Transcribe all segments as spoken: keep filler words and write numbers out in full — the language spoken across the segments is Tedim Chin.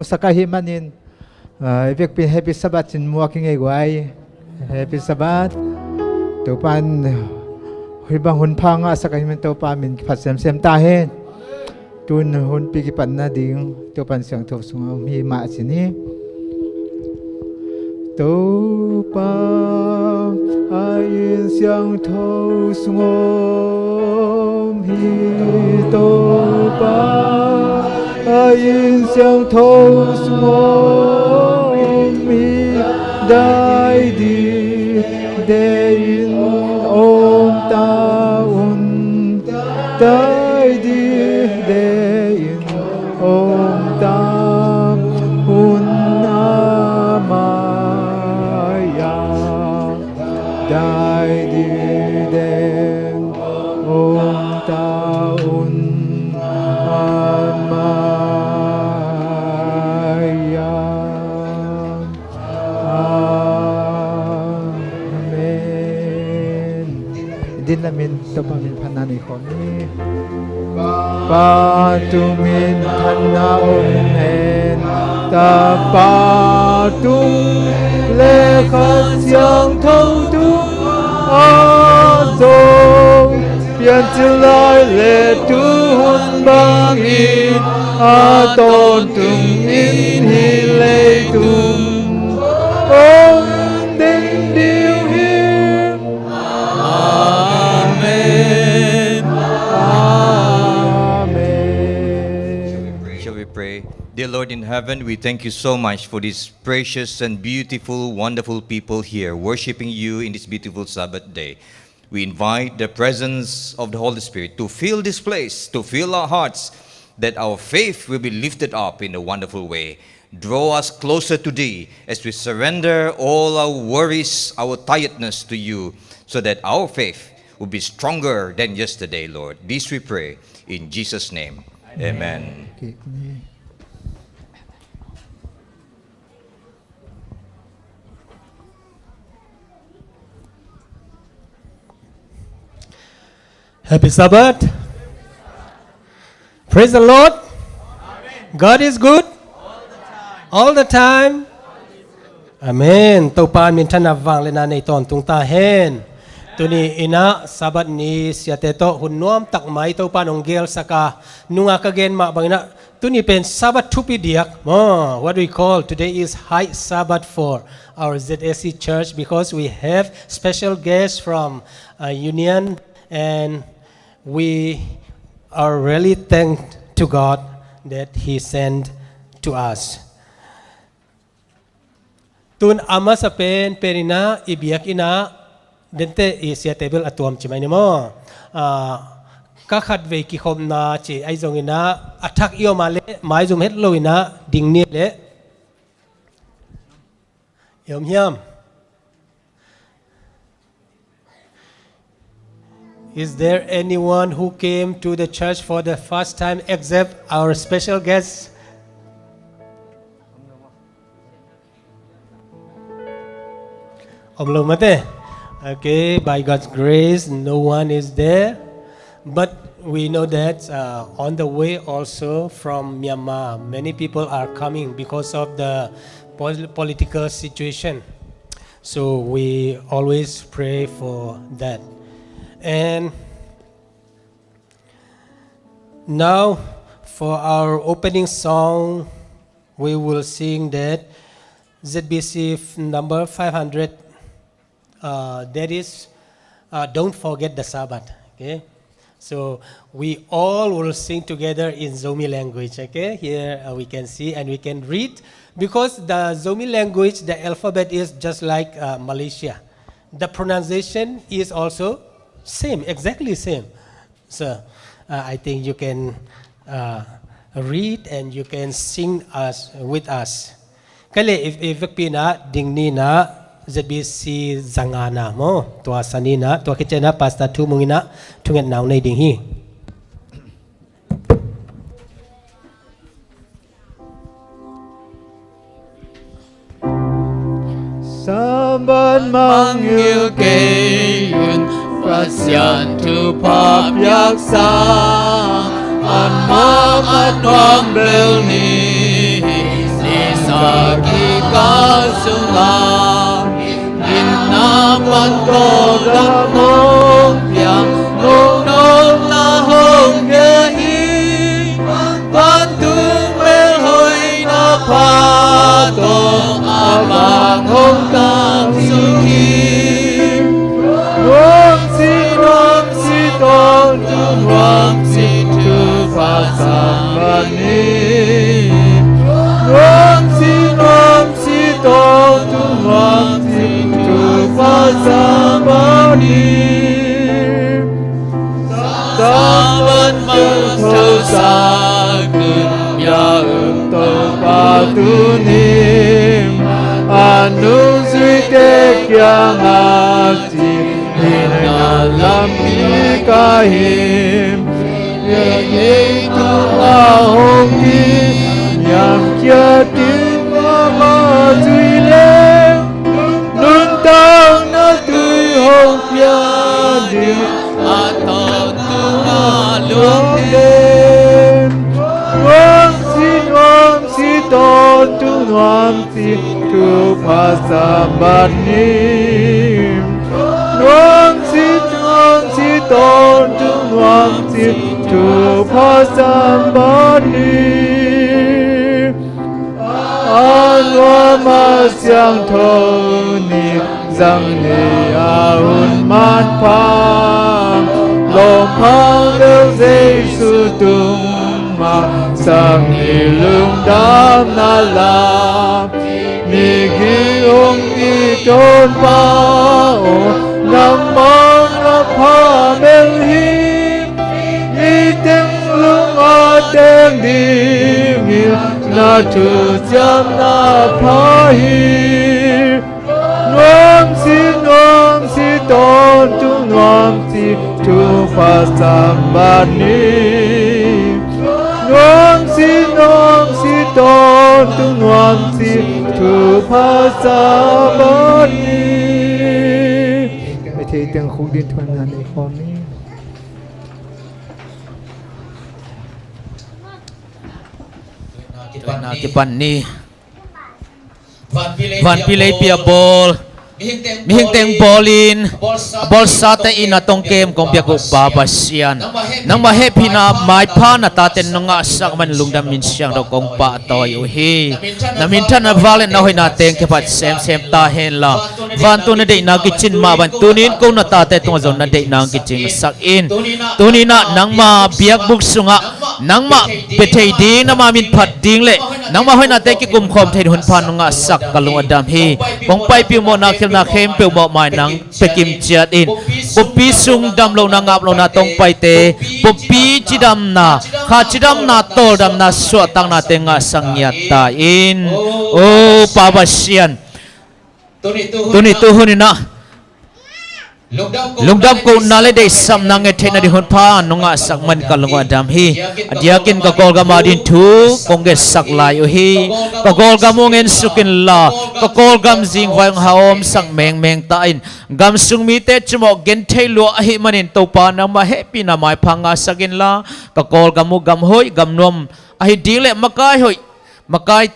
Sak ahih manin, ah, i vekpi in Happy Sabbath cin muak i ngei guai. Happy Sabbath. Topa'n hih bang hun pha ngahsak ahih manin Topa min kiphat semsem ta hen. Tun hun pi kipan nading Topa'n siangtho sungah om hi mah cin hi. Topa a inn siangtho sungah om hi. Topa a inn siangtho sungah om hi. Dai dide in om ta un. Dai dide in om ta un, a mai a. Dai dide in om ta un, a mai a. Amen. Din lamin Topa min phatna nei khawm ni. Pa tung minthanna om hen. Tapa tung le Kha Siangtho tung a zong, piancil lai le tu hun bangin, a tawntung in hih leitung om ding ding hi. Amen. Amen. Shall we pray? Dear Lord in heaven, we thank you so much for these precious and beautiful, wonderful people here worshiping you in this beautiful Sabbath day. We invite the presence of the Holy Spirit to fill this place, to fill our hearts, that our faith will be lifted up in a wonderful way. Draw us closer to thee as we surrender all our worries, our tiredness to you, so that our faith will be stronger than yesterday, Lord. This we pray in Jesus' name. Amen. Happy Sabbath. Praise the Lord. God is good. All the time. Amen. Topa minthanna vangliatna nei tawntung ta hen. Tuni in ah Sabbath ni siate tawh hun nuam tak mai Topa in hong gelsak a, nunga ka gen mah bangin ah tuni pen Sabbath thupi diak. Oh, what we call today is High Sabbath for our Z S C church because we have special guests from, uh, Union, and we are really thanked to God that He sent to us. Tun a masa pen pen in ah i biakinn ah dente i siate bel a tuam ci mai ni maw? Ah, ka khatvei kikhopna ci ahi zongin ah a thak i om a leh maizum het lo in ah ding ni leh i om hiam? Is there anyone who came to the church for the first time except our special guest? Om lo mate. Okay, by God's grace, no one is there. But we know that, uh, on the way also from Myanmar, many people are coming because of the pol-, political situation. So we always pray for that. And now, for our opening song, we will sing that Z B C f-, number five hundred, uh, that is, uh, Don't Forget the Sabbath. Okay? So we all will sing together in Zomi language, okay? Here, uh, we can see and we can read. Because the Zomi language, the alphabet is just like, uh, Malaysia. The pronunciation is also same, exactly same. So, uh, I think you can, uh, read and you can sing us, with us. Kei le i, i vekpi in ah ding ni in ah Z B C zanga na maw. Tua sa ni in ah, tua khit ciang in ah Pastor Thu Mung in ah thungetna nei ding hi. Sabbath mangngilh kei un, Pasian thupha piaksa, a mang a nuam bel ni hi. Hong piang, nong nong na hong ngia hi. Vantung melhoihna pha tawh a bang hong tang suk hi. Nuam si, nuam si, tawntung nuam si, thupha sambat ni. Nuam si, nuam si, tawntung nuam si, thupha sambat ni. Sambat mah tho sa kun ya um Topa tuni. A nungzuite kiangah ci hi, na lampi ka him. Leitung a hong kiniamkhiat ding mahmah zui leng, nuntakna tui hong piang ding a tawntung a luang den. Nuam si, nuam si, tawntung nuam si, thupha sambat ni. Nuam si, nuam si, tawntung nuam si, thupha sambat ni. A nuam a siangtho ni, zang ni a hun manpha. Lawmphang deuh Jesu tung mah, zang ni lungdamna lam. Miging hong it Topa aw, nangmah na pha bel hi. Miteng lung a teng ding hi, na thuciamna pha hi. Nuam si, nuam si, tawntung nuam si, thupha sambat ni. Nuam si, nuam si, tawntung nuam si, thupha sambat ni. Ei thei teng khuk ding thuanna nei khawm ni. Tuina kipan ni. Vanpi leipi a bawl, mihing teng bawlin, a bawlsate in a tongkem kong biak uh Pa Pasian, nangmah hehpihna maipha na tate nong ngahsak man lungdam in siangtho kong pahtawi uh hi. Na minthan na vak le na hoihna teng kiphat semsem ta henla, vantung na deihna kicin mah bang tuni in kong na tate tungah zong na deihna kicingsak in. Tuni in ah nangma biakbuk sungah nangmah bia thei ding, nangma min phat ding le nangma hoihnate kikumkhawm thei ding hun pha nong ngahsak ka lung a dam hi. Kong paipih uh mawhna khialhna khempeuh mawhmai nang pia kim ciat in. Pumpi sung damlohna ngaplohna tong paite, pumpi cidamna, kha cidamna, tawldamna, suahtaknate ngahsak ngiat ta in. O Pa Pasian, tuni tuhun in ah lungdam kohna le deihsakna nget theihna ding hun pha nong ngahsak man ka lung a dam hi. A diakin ka Kawlgam a ding thu kong ngetsak lai uh hi. Ka Kawlgam hong ensuk inla, ka Kawlgam zingvai hong hawmsak mengmeng ta in. Gam sung mite cimawh genthei lua ahih manin Topa nangmah hehpihna maipha ngahsak inla, ka Kawlgam uh gam hoih gam nuam ahi ding le makai hoih, makai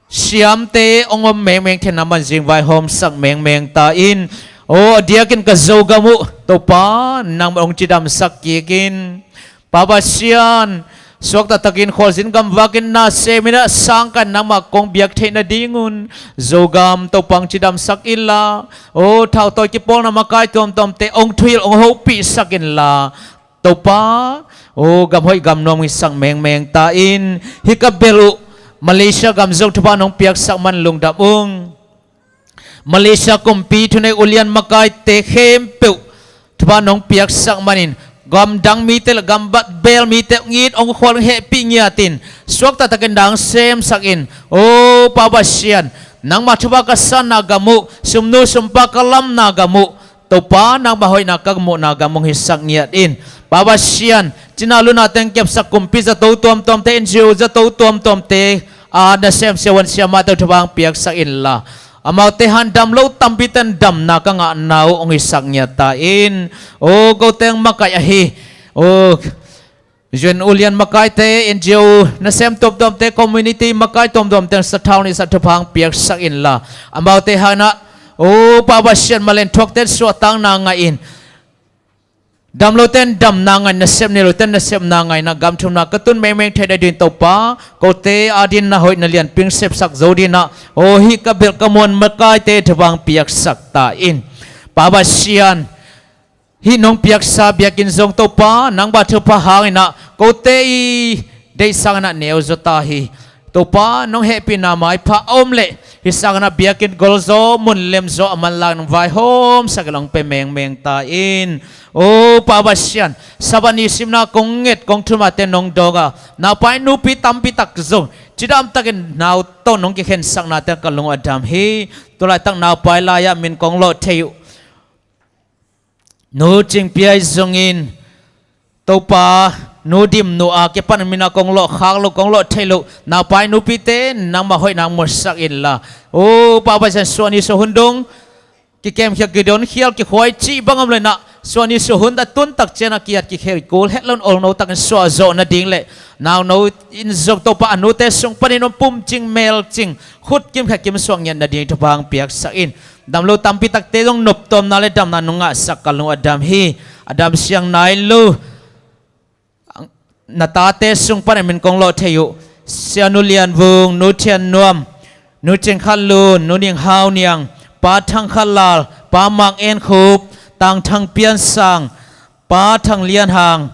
siamte hong om mengmeng theihna man zingvai hawmsak mengmeng ta in. O, a diakin ka Zogam uh Topa nangmah hong cidamsak kik in. Pa Pasian, suakta takin khualzin gamvak in na sem in ah sangkan nangmah kong biak theih nadingun Zogam Topa hong cidamsak inla, o, thauhtawi kipawlna makai tuamtuamte hong thuhilh hong hopihsak inla, Topa, o, gam hoih gam nuam hong hisak mengmeng ta in. Hih ka bel uh Malaysia gam zong thupha nong piaksak man lungdam ung. Malaysia kumpi thunei ulian makaite khempeuh thupha nong piaksak manin gamdang mite le gambat bel mite hong it hong khual hong hehpih ngiatin suakta takin dang semsak in. O Pa Pasian, nangmah thupha ka sanna gam uh, sumnu sumpa ka lamna gam uh, Topa nangmah hoihna ka muhna gam hong hisak ngiat in. Pa Pasian, cina luna teng kepsak kumpi zato tuamtuamte, N G O zato tuamtuamte, a, nasem siavuan siamahte uh thupha hong piaksak inla, amaute han dam lo tampi ten damna ka ngahna uh hong hisak ngiat ta in. O, ko teng makaih ahi, o, U N ulian makaite, N G O nasem tuamtuamte, community makai tuamtuamte sathau nih sat thupha hong piaksak inla, amaute hanah, O Pa Pasian, malen thuakte suahtakna ngah in, dam lote in damna ngah in, nasep nei lote in nasepna ngah in, a gam thumna ka tun mengmeng thei nading Topa, kote adingin na hoih na lianpi sepsak zo dingin, o hih ka belh ka muan makaite thupha hong piaksak ta in. Pa Pasian, hih nong piaksa biakinn zong Topa, nangma thupha hangin kote i deih sangin neu zaw ta hi. Topa, nong hehpihna maipha a om leh hih sangin biakinn golzaw, mun lemzaw a manlang nong vaihawmsak in hong pia mengmeng ta in. O Pa Pasian, Sabbath ni simna kong nget kong thumate nong dawng a, naupai nupi tampi tak zong cidamtakin nau tawh nong kikhensaknate ka lung a dam hi. Tulaitak naupai lai-ah min kong lawh thei uh Nu Cing Piai zongin, Topa, Nu Dim Nu a kipan min a kong lawh khak loh, kong lawh theih loh naupai nupite nangmah hoihna musak inla, o Pa Pasian, suahni suah hun dong kikemkhia, kidon khial, kikhuai cih bang om lo-in, suahni suah hun a tun tak ciangin a ki-at kikhel kul het loin olno takin suahzawh nading le nauno in zong, Topa, a nute sung panin om pumcing melcing, khut kimkhia kimsuak ngiat nading thupha hong piaksak in. Dam lo tampi takte zong noptuamna le damna nong ngahsak ka lung a dam hi. A dam siang nai lo na tate sung panin min kong lawh thei uh Sia Nu Lian Vung, Nu Thian Nuam, Nu Cing Khan Lun, Nu Ning Hau Niang, Pa Thang Khan Lal, Pa Mang En Khup, Tang Thang Pian Sang, Pa Thang Lian Hang,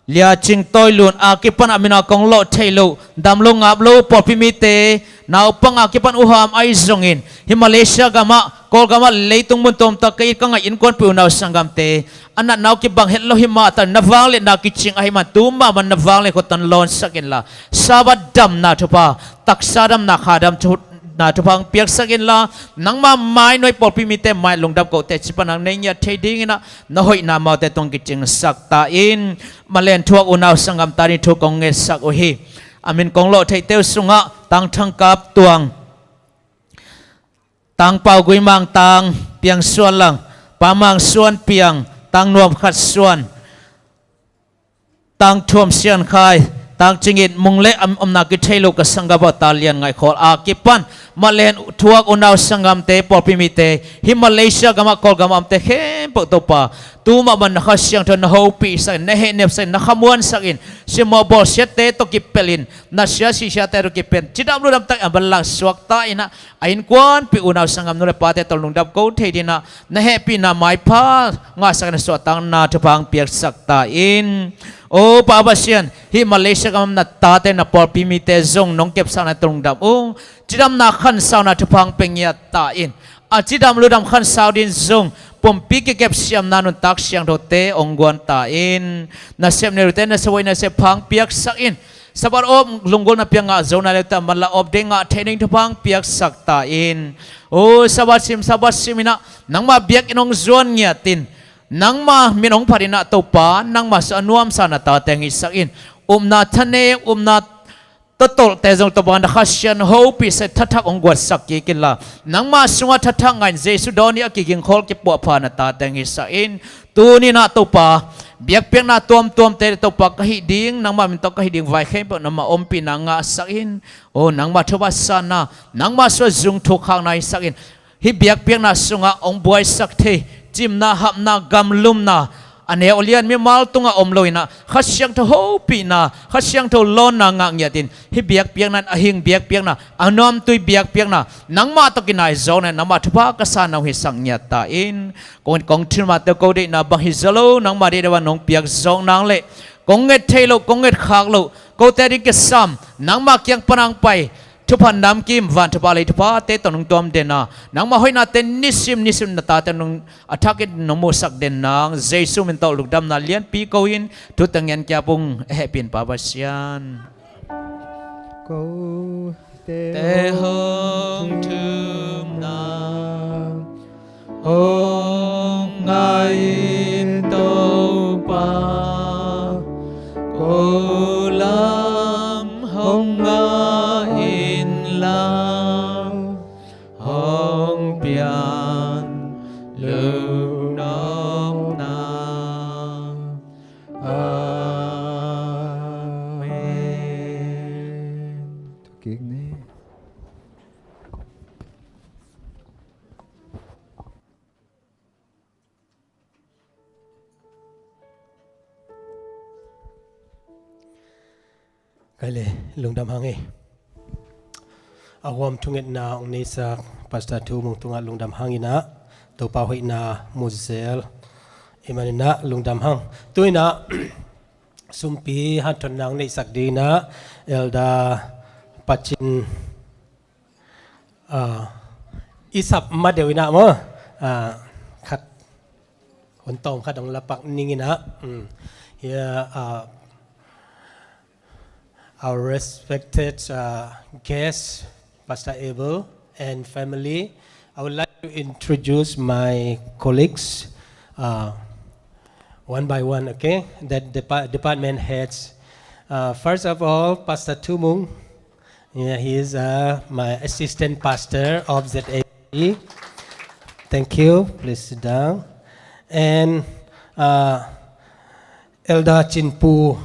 Lia Cing Tawi Lun a kipan a min a kong lawh theih loh dam lo ngap lo pawlpi mite, naupang a kipan uham ahi zongin, hih Malaysia gamah, Kawlgamah, leitung mun tuamtuam ka it ka ngaih innkuanpih unau sanggamte a natna uh kibang het lo hi mah ta, na vangliatna kicing ahih man tu mahmah na vangliat khut tawh hong lawnsak inla, Sabbath damna thupha, taksa damna, kha damna thupha hong piaksak inla, nangma mainuai pawlpi mite mai lungdam kote ci pan hong nei ngiat thei dingin na hoihna maute tawh hong kicingsak ta in. Malen thuak unau sanggamte ading thu kong ngetsak uh hi. A min kong lawh theihte uh sungah Tang Thang Kap Tuang, Tang Pau Gui Mang, Tang Piang Suan Lang, Pa Mang Suan Piang, Tang Nuam Khat Suan, Tang Thuam Sian Khai, Tang Cing It Mung le a omna kithei lo ka sanggam a, Ta Lian Ngaih Khawl a kipan malen thuak unau sanggamte, pawlpi mite, hih Malaysia gamah, Kawlgamah omte khempeuh, Topa, tu mahmah na Kha Siangtho na hopihsak in, na hehnepsak in, na khamuansak in, simmawh bawlsiatte tawh kipelh in, na sia sihsiate tawh kipelh in, cidam ludam takin a manlang suak ta in, a innkuanpih unau sanggam nu le pate tawh lungdam ko thei dingin na hehpihna maipha ngahsak in, suahtakna thupha hong piaksak ta in. O Pa Pasian, hih Malaysia gam na tate, na pawlpi mite zong nong kepsakna tawh lungdam ung. Cidamna khansauna thupha hong pia ngiat ta in. A cidam ludam khansau dingin zong pumpi kikep siamna nuntak siangthote hong guan ta in. Nasep nei lote nasep hoih, nasep pha hong piaksak in. Sabbath awp lunggulhna pia ngah zo nai lote a manlah awp ding ngah theih nading thupha hong piaksak ta in. O Sabbath sim, Sabbath sim in nangma biakinn hong zuan ngiat in, nangma min hong phat in, Topa, nangma sungah a nuamsa na tate hong hisak in. Upna thanem, upna tawtawlhte zong, Topa, na Kha Siangtho hopihsak in, thathak hong guatsak kik inla, nangma sungah thathak ngah in, Jesu dawn ih a kiging khawl kipuahpha na tate hong hisak in. Tuni in, Topa, biakpiakna tuamtuamte, Topa, ka hih ding, nangma min tawh ka hih ding vai khempeuh nangma ompihna ngahsak in. O nangma thupha sanna, nangma sungah zung thuk khakna hisak in. Hih biakpiakna sungah hong buaisak thei cimna, hapna, gamlumna, a neu a lian mimal tungah om lo in, Kha Siangtho hopihna, Kha Siangtho lawnna ngah ngiat in, hih biakpiakna in a hing biakpiakna, a nuamtui biakpiakna, nangmah tawh kinai zawkna in nangmah thupha ka sanna hong hisak ngiat ta in. Kong, kong thumna tawh ko deihna bang hi zaw lo, nangmah deihna bang nong piak zawk nang leh, kong nget theih loh, kong nget khak loh, kote ading kisam, nangmah kiang pan hong pai thupha namkim, van thupha, lei thuphate tawh nong tuam den a, nangmah hoihnate nisim nisim na tate nong, a thakin nong musak den nang, Jesu min tawh lungdamna lianpi ko in, thu teng ngen kiap ung, a hehpihna Pa Pasian. Kote hong thumna hong ngah in, Topa, ko lam hong ngah inla, hong pian lungnopna. Amen. Thukik ni. Lungdam hang e. A huam thungetna hong neisak Pastor Thu Mung tungah lungdam hangin ah Topa hoihna muzel i manin ah lungdam hang. Tu-in ah sumpi hanthotna hong neihsak dingin ah Elder Pacin, ah, i sap ma deuh in ah maw, ah, khat hun tawm khat hong lapak ning in ah, mm, here, ah, our respected, uh, guest, Pastor Abel and family. I would like to introduce my colleagues, uh, one by one, okay? That depa-, department heads. Uh, first of all, Pastor Thu Mung. Yeah, he is, uh, my assistant pastor of Z A C. Thank you. Please sit down. And, uh, Elder Cin Pu.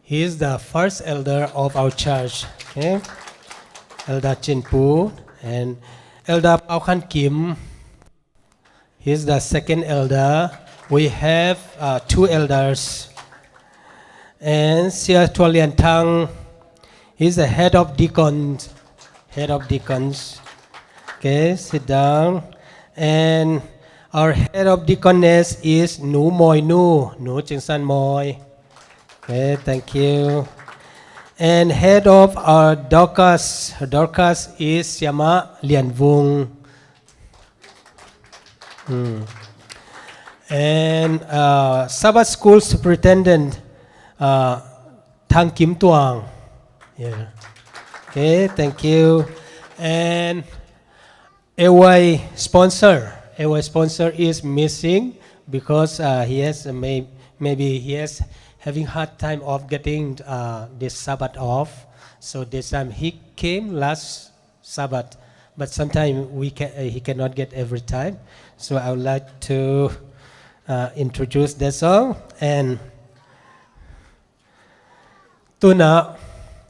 He is the first elder of our church. Okay? Elder Cin Pu and Elder Pau Khan Kim. He is the second elder. We have, uh, two elders. And Sia Tuan Lian Thang, he is the head of deacons. Head of deacons. Okay, sit down. And our head of deaconess is Nu Moi Nu, Nu Cing San Moi. Okay, thank you. And head of our Dorcas, Dorcas is Siama Lian Vung. Hmm. And, uh, Sabbath School Superintendent, uh, Thang Kim Tuang. Yeah. Okay, thank you. And A Y sponsor. A Y sponsor is missing because, uh, he has, uh, may-, maybe he has having hard time of getting, uh, this Sabbath off. So this time he came last Sabbath, but sometimes we can, uh, he cannot get every time. So I would like to, uh, introduce that's all. And tu-in ah,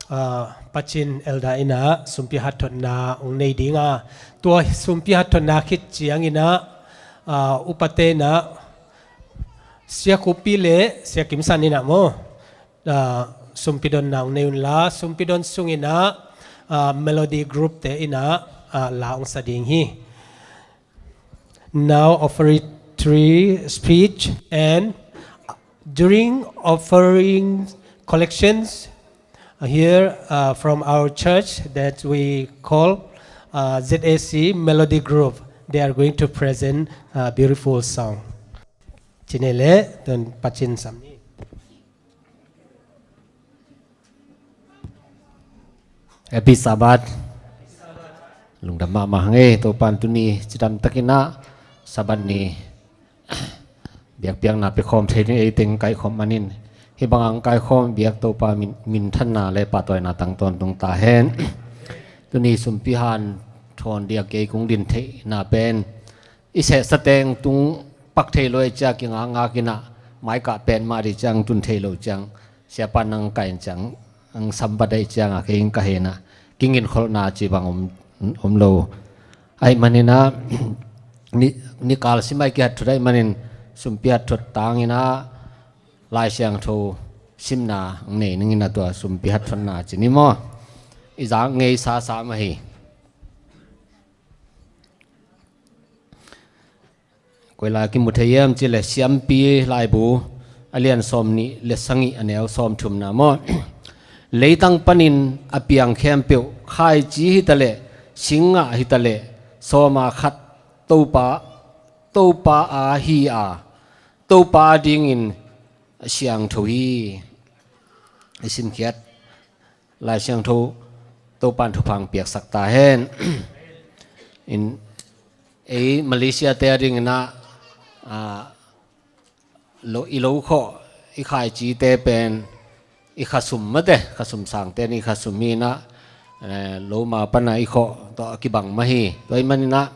ah, Pacin Elder in ah sumpi hatthotna hong nei ding a, tua sumpi hatthotna khit ciangin ah, ah, upate in ah Sia Khup Pi le Sia Kim San in ah maw, ah, sumpi donna hong nei un la, sumpi don sungin ah, ah, Melody Group te in ah, ah, la hong sa ding hi. Now offertory speech, and during offering collections, uh, here, uh, from our church that we call, uh, Z A C Melody Group, they are going to present a beautiful song. Cine le, don Pacin sam ni. Happy Sabbath. Lungdam mahmah hang e, Topan tuni cidam takin ah Sabbath ni biakpiakna pia khawm thei ding ei teng kaikhawm manin, hih bang ang kaikhawm biak Topa min, minthanna le pahtawina tang tawntung ta hen. Tuni sumpi hanthawn diak kei kung din theihna pen i sehsa teng tung pak thei lo ei ciang kingakngak in ah, maikah pen mah dih ciang tun thei lo ciang, siapa nang kain ciang, ang sambat ei ciang a kei in ka hen ah, kinginkholhna ci bang om, om lo. Ahih manin ah, ni, ni kal sim ai kihat thut ahih manin, sumpi hat thut tangin ah, Lai Siangtho simna ang nei ning in ah tua sumpi hat thotna ci ni maw. I zak ngei sasa mah hi. Koi lai kimu thei hiam cih leh Siampi laibu a lian sawm nih le sagih a neu sawm thumna maw. Leitang panin a piang khempeuh, khaici hi ta leh, singgah hi ta leh, sawma khat Topa, Topa a hi a, Topa dingin a siangtho hi. I simkhiat Lai Siangtho Topan thupha piaksak ta hen. In, ei Malaysia te a dingin ah, a, lo, i lo khawh, i khaicite pen, i khasum mate, khasum sangte ni khasum hi in ah, eh, lo ma pan a i khawh tawh a kibang mah hi. Tua ahih manin ah,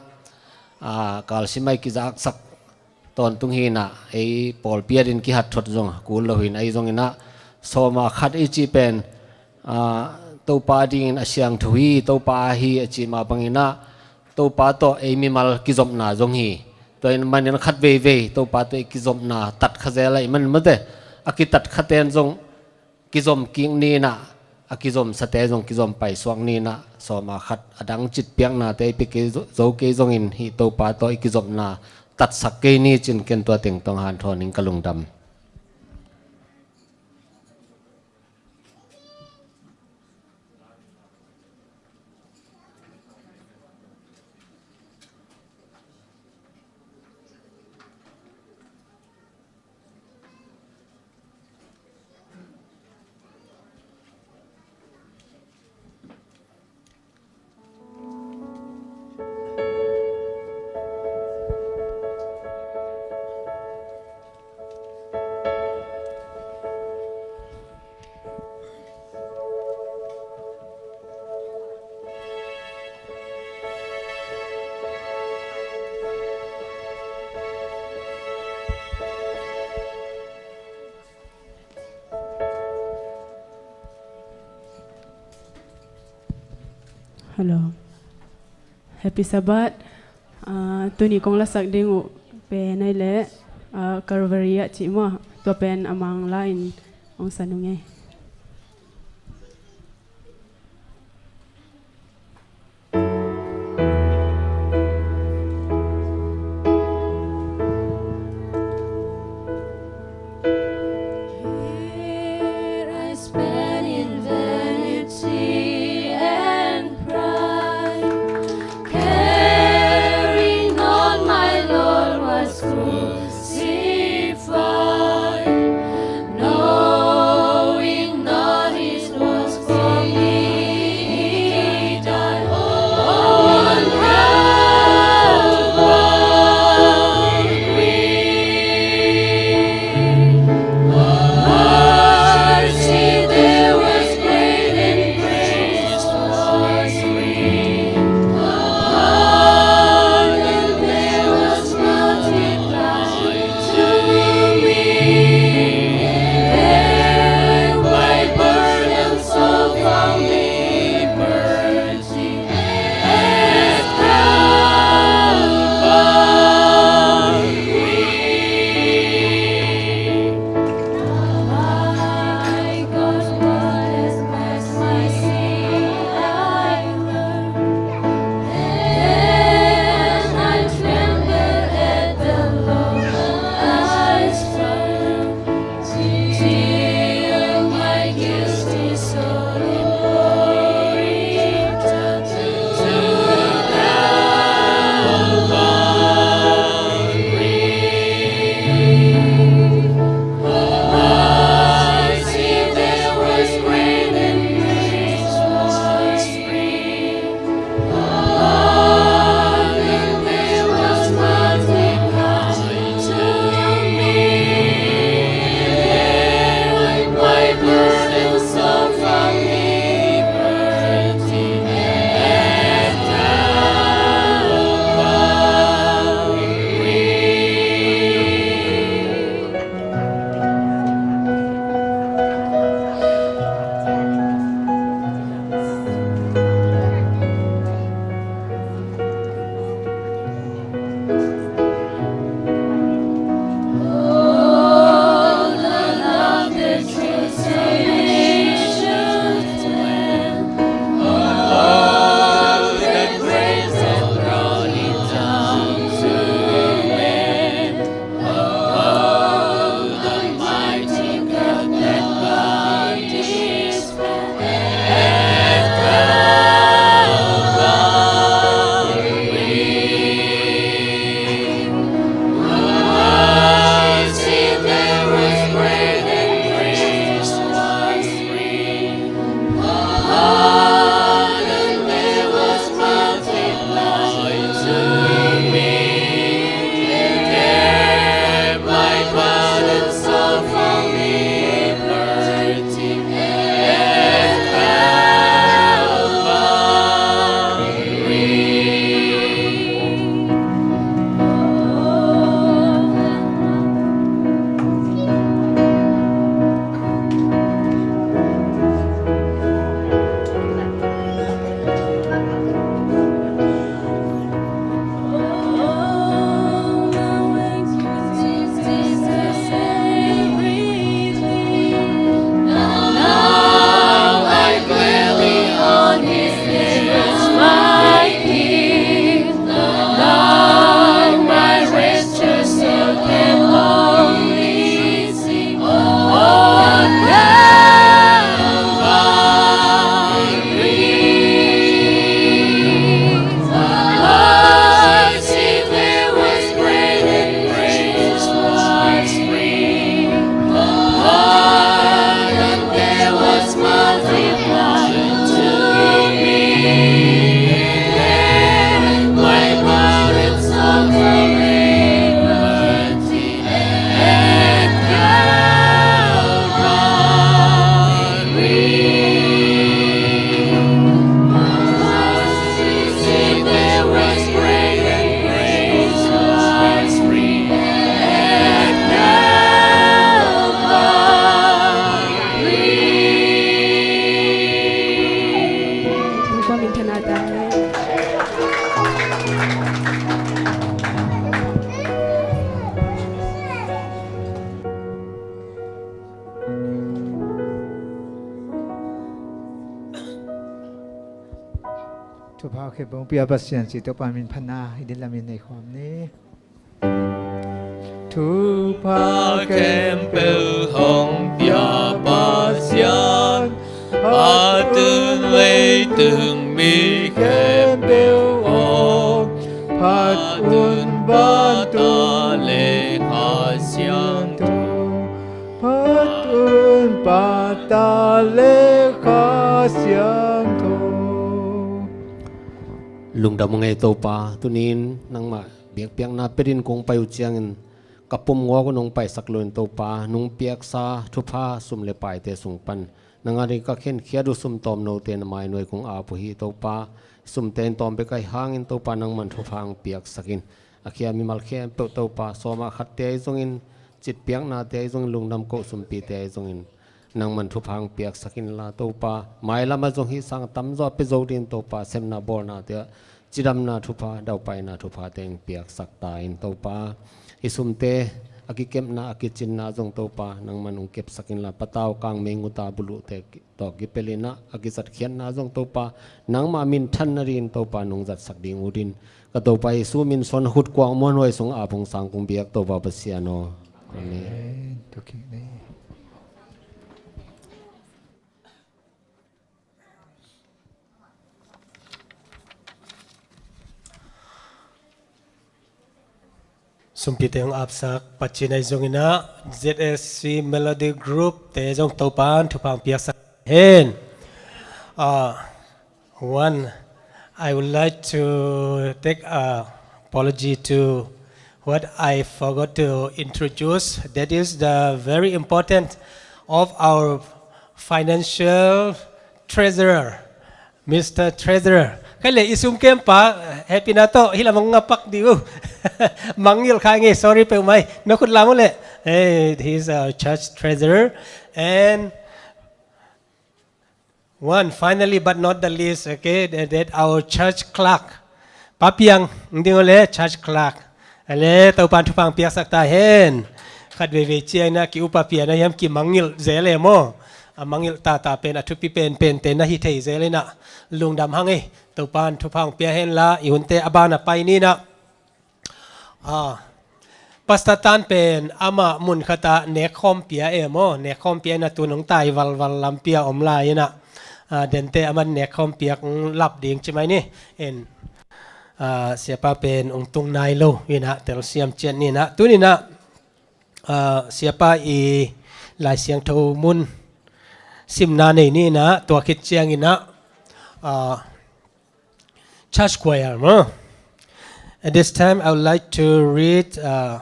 a, kal sim ai kizaksak tawntung hi in ah, ei pawlpi a dingin kihat thot zong kul lo hi in ah, ei zongin ah, sawma khat i cih pen, a, Topa dingin a siangtho hi, Topa a hi a cih mah bangin ah, Topa tawh ei mimal kizopna zong hi. Tua ahih manin khat veivei Topa tawh ei kizopna tatkha zel ahih manin mate, a kitatkhate'n zong kizom kik ni in ah, a kizomsate zong kizom paisuak ni in ah, sawma khat a dang citpiaknate i pia kei zo, zo kei zongin hih Topa tawh i kizopna tatsak kei ni cin ken tua teng tawh hanthawn ing ka lungdam. Hello. Happy Sabbath. Ah, tuni kong lasak ding uh pen ahih leh, ah, Calvary ah cih maw, tua pen a Mangla in hong sa nung ei. Here I stand in vanity and pride, carrying on my Lord was crucified, knowing Thupha khempeuh hong pia Pasian cih Topa min phatna i dihlak min nei khawm ni. Thupha khempeuh hong pia Pasian, phat un leitung mi khempeuh aw, phat un Pa, Ta leh Kha Siangtho, phat un Pa, Ta leh Kha Siangtho. Lungdam ung ei Topa, tuni-in nangmah biakpiakna pia dingin kong pai uh ciangin ka pum ngawk un hong paisak loin Topa, nong piaksa thupha sum le paite sung pan nang adingin ka khenkhiat uh sum tawmnote na mai nuai kong ap uh hi Topa. Sumte in tawm bek ahih hangin Topa, nangman thupha hong piaksak in. A khia mimal khempeuh Topa, sawma khatte ahi zongin, citpiaknate ahi zongin, lungdam koh sumpite ahi zongin, nangman thupha hong piaksak inla Topa, mailamah zong hih sang tamzaw a pia zo dingin Topa, sepna bawlnate ah cidamna thupha, daupaina thuphate hong piaksak ta in Topa. Hih sumte a kikepna, a kicinna zong Topa, nangman hong kepsak inla, patau kangmei, nguta buluhte tawh kipelh in ah, a kizatkhiatna zong Topa, nangmah minthan nadingin Topa, nong zatsak ding uh dingin ka Topa Jesu min suang, na khut kuang muanhuai sungah ap hong sang kong biak Topa Pasian aw. Amen. Amen. Sumpite hong apsak Pasian ahi zongin ah, Z S C Melody Group te zong Topa'n thupha hong piaksak hen. Ah, one, I would like to take a apology to what I forgot to introduce. That is the very important of our financial treasurer, Mister Treasurer. Kei le i sumkempa, hehpihna tawh hih lamah hong ngapak dih uh. Mangngilh kha ing ei, sorry peuhmah ei. Na khut lam uh leh. Hey, he's our church treasurer. And one, finally but not the least, okay, that, that our church clerk. Pa Piang, hong ding uh leh, church clerk. A le, Topa'n thupha hong piaksak ta hen. Khat veivei ciangin ah ki-upa pian ah hiam, kimangngilh zel e maw. A mangngilh tata pen, a thupi penpente na hi thei zel in ah, lungdam hang ei. Topa'n thupha hong pia henla, i hunte a ban ah pai ni in ah. Ah, Pastor Tan pen amah mun khat ah nekkhawm pia e maw, nekkhawm pia in ah, tu-in hong tai valval lampi ah om lai in ah, ah, dente aman nekkhawm piak lap ding ci mai ni. En, ah, siapa pen hong tung nai lo in ah, telsiam ciat ni in ah, tuni in ah, ah, siapa i Lai Siangtho mun simna nei ni in ah, tua khit ciangin ah, ah, church choir maw. At this time, I would like to read, uh,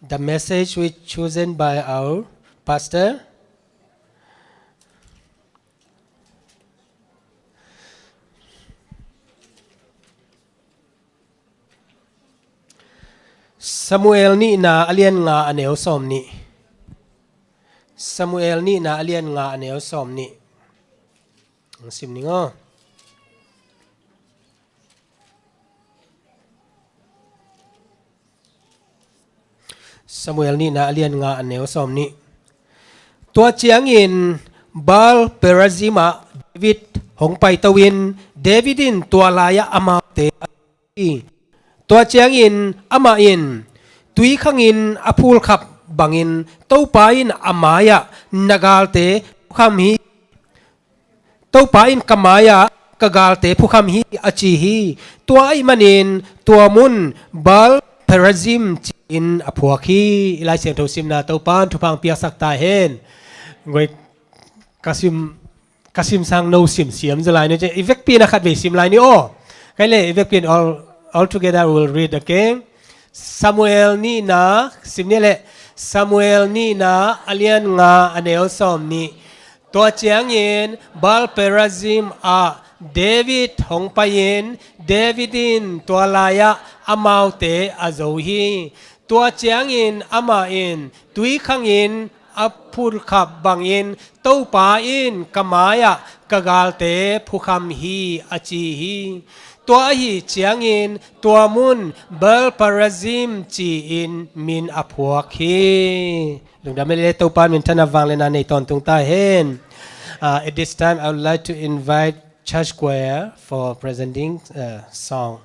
the message which chosen by our pastor. Samuel nihna a lian nga a neu sawm nih. Samuel nihna a lian nga a neu sawm nih. Ang sim ning aw. Samuel nihna a lian nga a neu sawm nih. Tua ciangin Baal Perazim ah David hong paito in, David in tua lai-ah amaute a, tua ciangin amah in, tui khangin a phulkhap bangin Topa in a mai-ah na galte phukham hi. Topa in ka mai-ah ka galte phukham hi, a ci hi. Tua ahih manin tua mun Baal Perazim ci-in a phuak hi. I Lai Siangtho simna Topa'n thupha hong piaksak ta hen. Goi, ka sim, ka sim sang no sim siam zaw lai ni ci. I vekpi in ah khatvei sim lai ni aw. Kei le i vekpi in, all, all together we will read, okay? Samuel nihna, sim ni leh. Samuel nihna a lian nga a neu sawm nih. Tua ciangin Baal Perazim ah David hong pai-in, David in tua lai-ah amaute a zo hi. Tua ciangin amah in tui khangin a phulkhap bangin Topa in ka mai-ah ka galte phukham hi, a ci hi. Tua ahi ciangin tua mun Baal Perazim ci-in min a phuak hi. Lungdam le Topa min thanna vangliatna nei tawntung ta hen. Uh, at this time, I would like to invite church choir for presenting a song.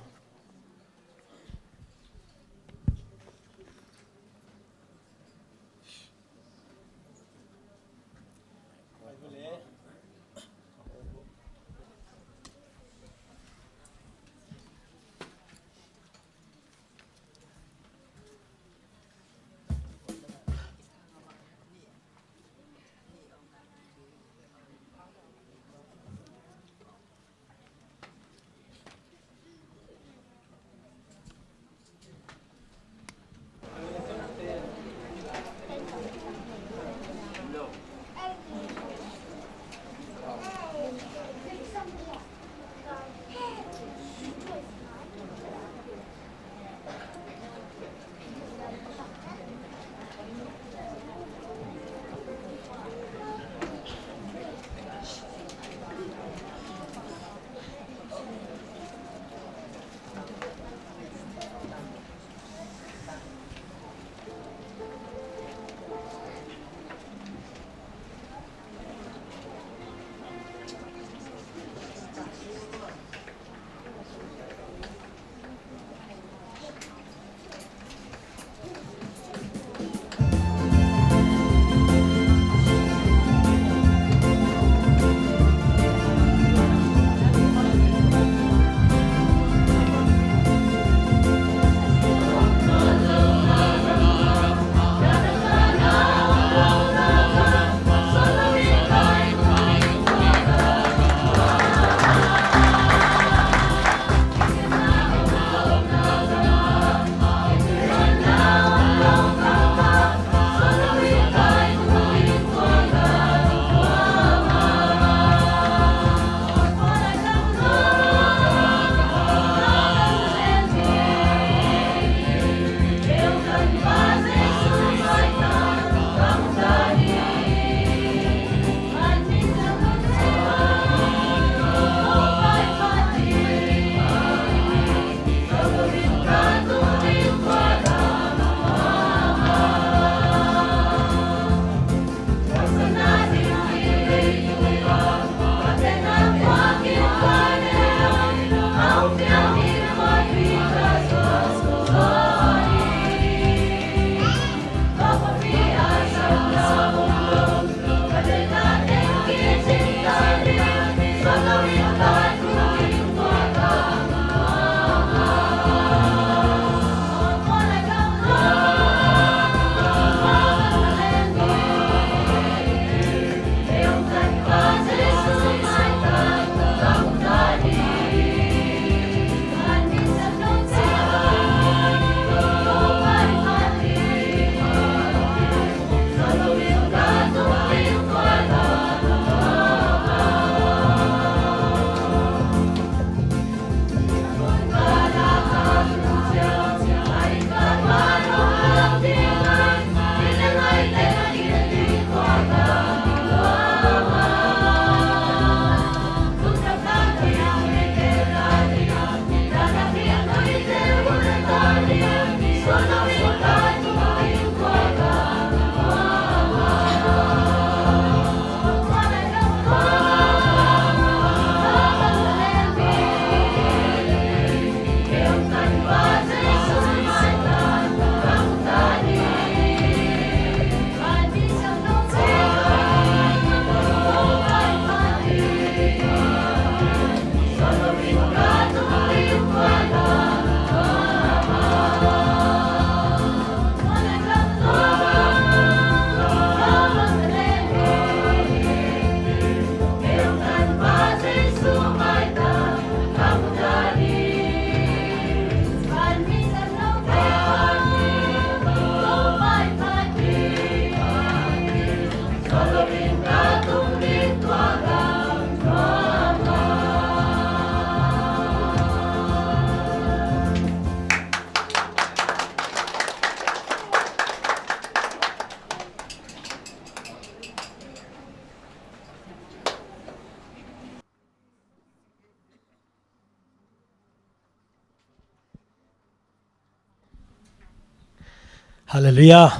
Hallelujah.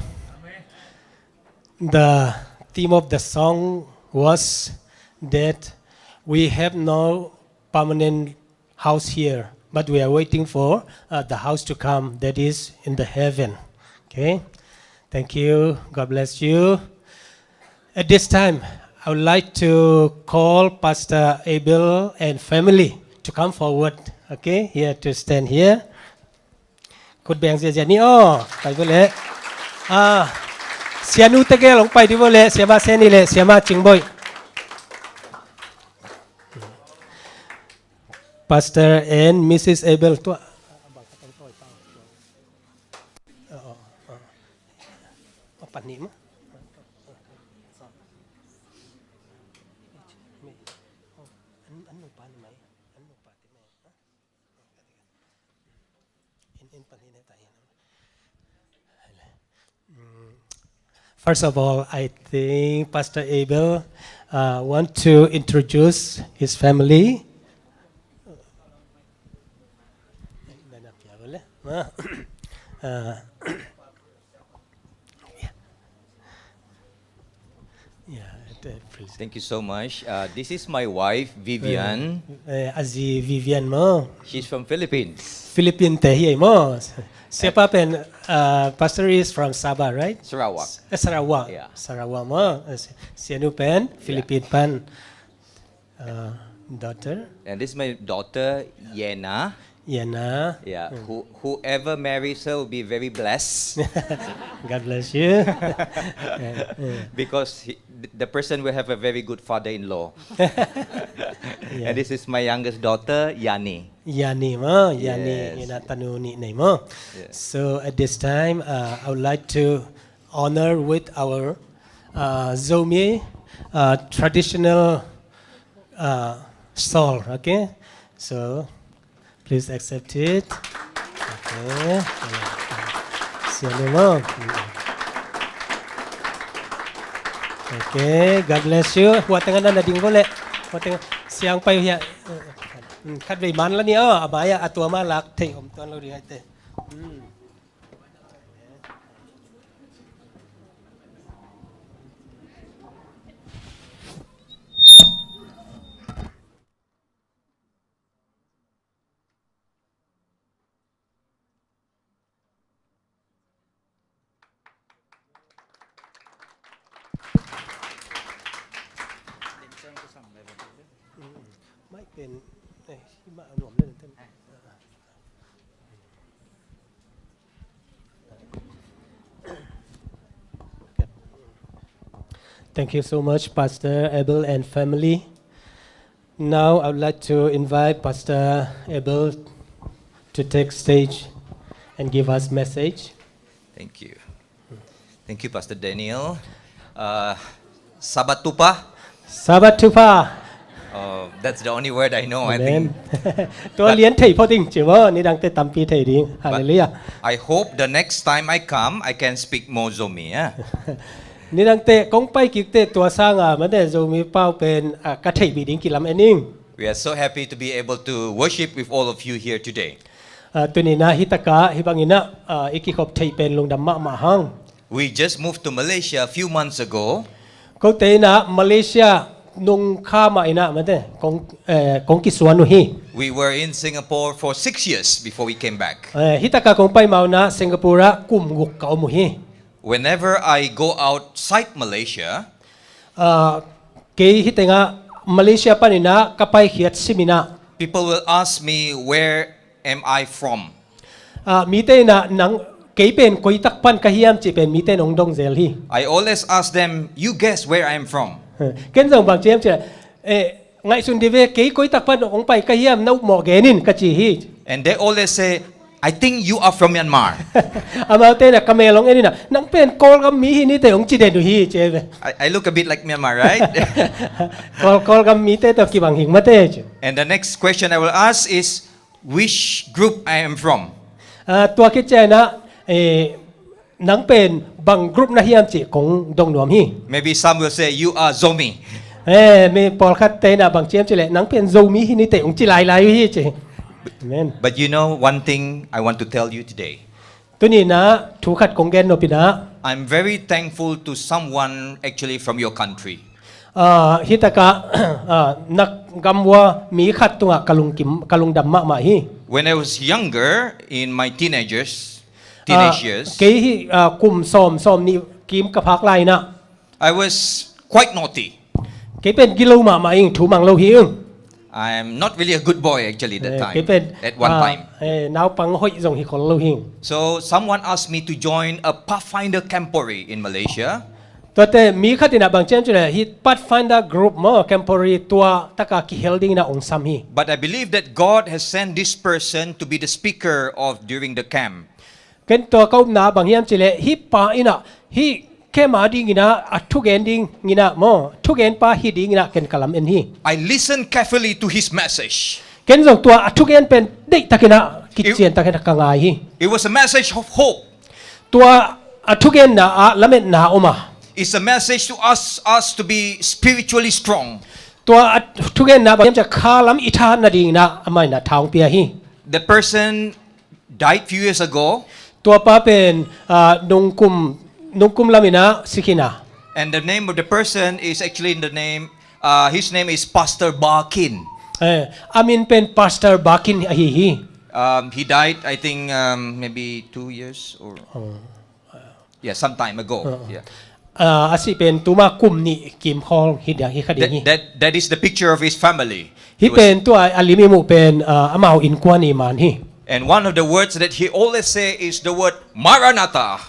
The theme of the song was that we have no permanent house here, but we are waiting for, uh, the house to come that is in the heaven. Okay? Thank you. God bless you. At this time, I would like to call Pastor Abel and family to come forward, okay, here to stand here. Khut beng ziahziah ni aw, pai vo leh. Ah, sianu tegel hong pai di vo leh, siama Seni leh, siama Cingboih. Pastor and Missus Abel tua. Oh, oh, oh. Oh, pan ni mo. An, an nupa ni mai, an nupa ti mai. In, in pan ni ne ta in. Mm. First of all, I think Pastor Abel, uh, want to introduce his family. Uh, yeah. Yeah, uh, please. Thank you so much. Uh, this is my wife, Vivian. Eh, eh, a zi Vivian maw. She's from Philippines. Philippines te hi ei maw. Siapa pen, uh, pastor is from Sabah, right? Sarawak. Eh, Sarawak. Yeah. Sarawak maw. Eh, si-, sianu pen, yeah, Philippines pan. Uh, daughter? And this is my daughter, Yena. Yena. Yeah, hmm. Who, whoever marries her will be very blessed. God bless you. Yeah, yeah. Because he, th-, the person will have a very good father-in-law. Yeah. And this is my youngest daughter, Yani. Yani maw, Yani. Yes. Yena tanu nih nei maw. Yes. So at this time, uh, I would like to honor with our, uh, Zomi, uh, traditional, uh, shawl, okay? So, please accept it. Okay. Sianu maw. Okay, God bless you. Hua tengah na ding vo leh. Hua tengah siang pai hia. Hmm, khat vei man la ni aw, a mai ah, a tua mah lak thei om tuan lo ding ai te. Hmm. Mai pen, eh, hi mah a nuam le na ten. Thank you so much, Pastor Abel and family. Now I would like to invite Pastor Abel to take stage and give us message. Thank you. Thank you, Pastor Daniel. Uh, Sabat Tupa. Sabat Tupa. Uh, that's the only word I know, I think. Amen. Tua lian thei pho ding ci maw, nidang te tampi thei ding. But hallelujah. I hope the next time I come, I can speak more Zomi, yeah? Nidang te kong pai kik te tua sanga mate Zomi pau pen, ah, ka theih bih ding kilam en ing. We are so happy to be able to worship with all of you here today. Ah, tuni-in ah hi taka, hi bangin ah, ah, i kikhop theih pen lungdam mahmah hang. We just moved to Malaysia a few months ago. Kote in ah Malaysia nung kha mah in ah mate, kong, eh, kong kisuan uh hi. We were in Singapore for six years before we came back. Eh, hi taka kong pai ma un ah Singapore ah kum guk ka om uh hi. Whenever I go outside Malaysia, ah, kei hi tengah Malaysia panin ah ka paikhiat simin ah, people will ask me, "Where am I from?" Ah, mite in ah nang, kei pen koi tak pan ka hiam cih pen mite in hong dong zel hi. I always ask them, "You guess where I am from." Ken zong bang ci hiam cih leh, eh, ngaihsun dih ve, kei koi tak pan hong pai ka hiam, na upmawh gen in ka ci hi. And they always say, "I think you are from Myanmar." Amaute in ah ka mel hong en in ah, "Nang pen Kawlgam mi hi ni teh," hong ci den uh hi ci ve. I, I look a bit like Myanmar, right? Kawl, Kawlgam mite tawh kibang hing mate ci. And the next question I will ask is, "Which group I am from?" Ah, tua khit ciangin ah, eh, nang pen bang group na hiam cih kong dong nuam hi. Maybe some will say, "You are Zomi." Eh, mi pawlkhatte in ah bang ci hiam cih leh, "Nang pen Zomi hi ni teh," hong ci lailai uh hi ci. Amen. But you know one thing I want to tell you today. Tuni-in ah thu khat kong gen nop in ah, I'm very thankful to someone actually from your country. Ah, hi takah, ah, na gam ua mi khat tungah ka lungkim, ka lungdam mahmah hi. When I was younger, in my teenagers, ah, teenage years, kei hi, ah, kum sawm, sawm nih kim ka phak lai-in ah, I was quite naughty. Kei pen gilo mahmah ing, thu mang lo hi ing. I'm not really a good boy actually that, eh, time, kei pen, at one, ah, time, eh, naupang hoih zong hi khol lo hi ing. So someone asked me to join a Pathfinder Camporee in Malaysia. Tuate mi khat in ah bang ci hiam cih leh hih Pathfinder group maw, Camporee, tua takah kihel dingin ah hong sam hi. But I believe that God has sent this person to be the speaker of during the camp. Ken tua ka upna bang hiam cih leh hih pa in ah hih camp a dingin ah a thugen dingin ah maw, thugenpa hi dingin ah ken ka lamen hi. I listened carefully to his message. Ken zong tua a thugen pen deihtakin ah, it, kiciantakin ah ka ngai hi. It was a message of hope. Tua a thugenna ah lametna om a. It's a message to us, us to be spiritually strong. Tua a thugenna bang hiam cih leh kha lam i thahatna dingin ah amah in ah tha hong pia hi. The person died few years ago. Tua pa pen, ah, nungkum, nungkum lamin ah si khin a. And the name of the person is actually in the name, uh, his name is Pastor Ba Kin. Eh, a min pen Pastor Ba Kin ahi hi. Um, he died, I think, um, maybe two years or, oh, yeah, some time ago. Oh. Yeah. Ah, a sih pen tuma kum nih kim khawng hi ding, hi kha ding hi. That, that, that is the picture of his family. Hih pen tua a lim i muh pen, ah, amau innkuan i man hi. And one of the words that he always say is the word Maranatha.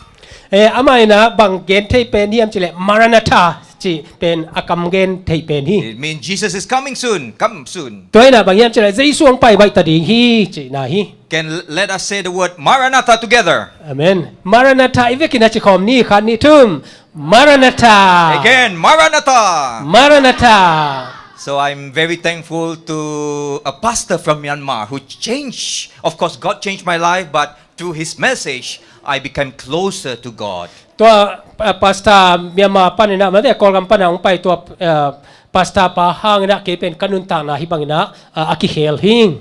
Eh, amah in ah bang gen thei pen hiam cih leh Maranatha cih pen a kam gen thei pen hi. It means Jesus is coming soon, come soon. Tua in ah bang hiam cih leh Jesu hong pai baih ta ding hi cihna hi. Can l-, let us say the word Maranatha together. Amen. Maranatha i vekin ah ci khawm ni, khat, nih, thum. Maranatha. Again, Maranatha. Maranatha. So I'm very thankful to a pastor from Myanmar who changed. Of course, God changed my life, but through his message, I became closer to God. Tua, uh, pastor Myanmar panin ah, mate, Kawlgam panin ah hong pai tua, uh, pastor pa hangin ah kei pen ka nuntakna hih bangin ah, uh, a kikhel hi ing.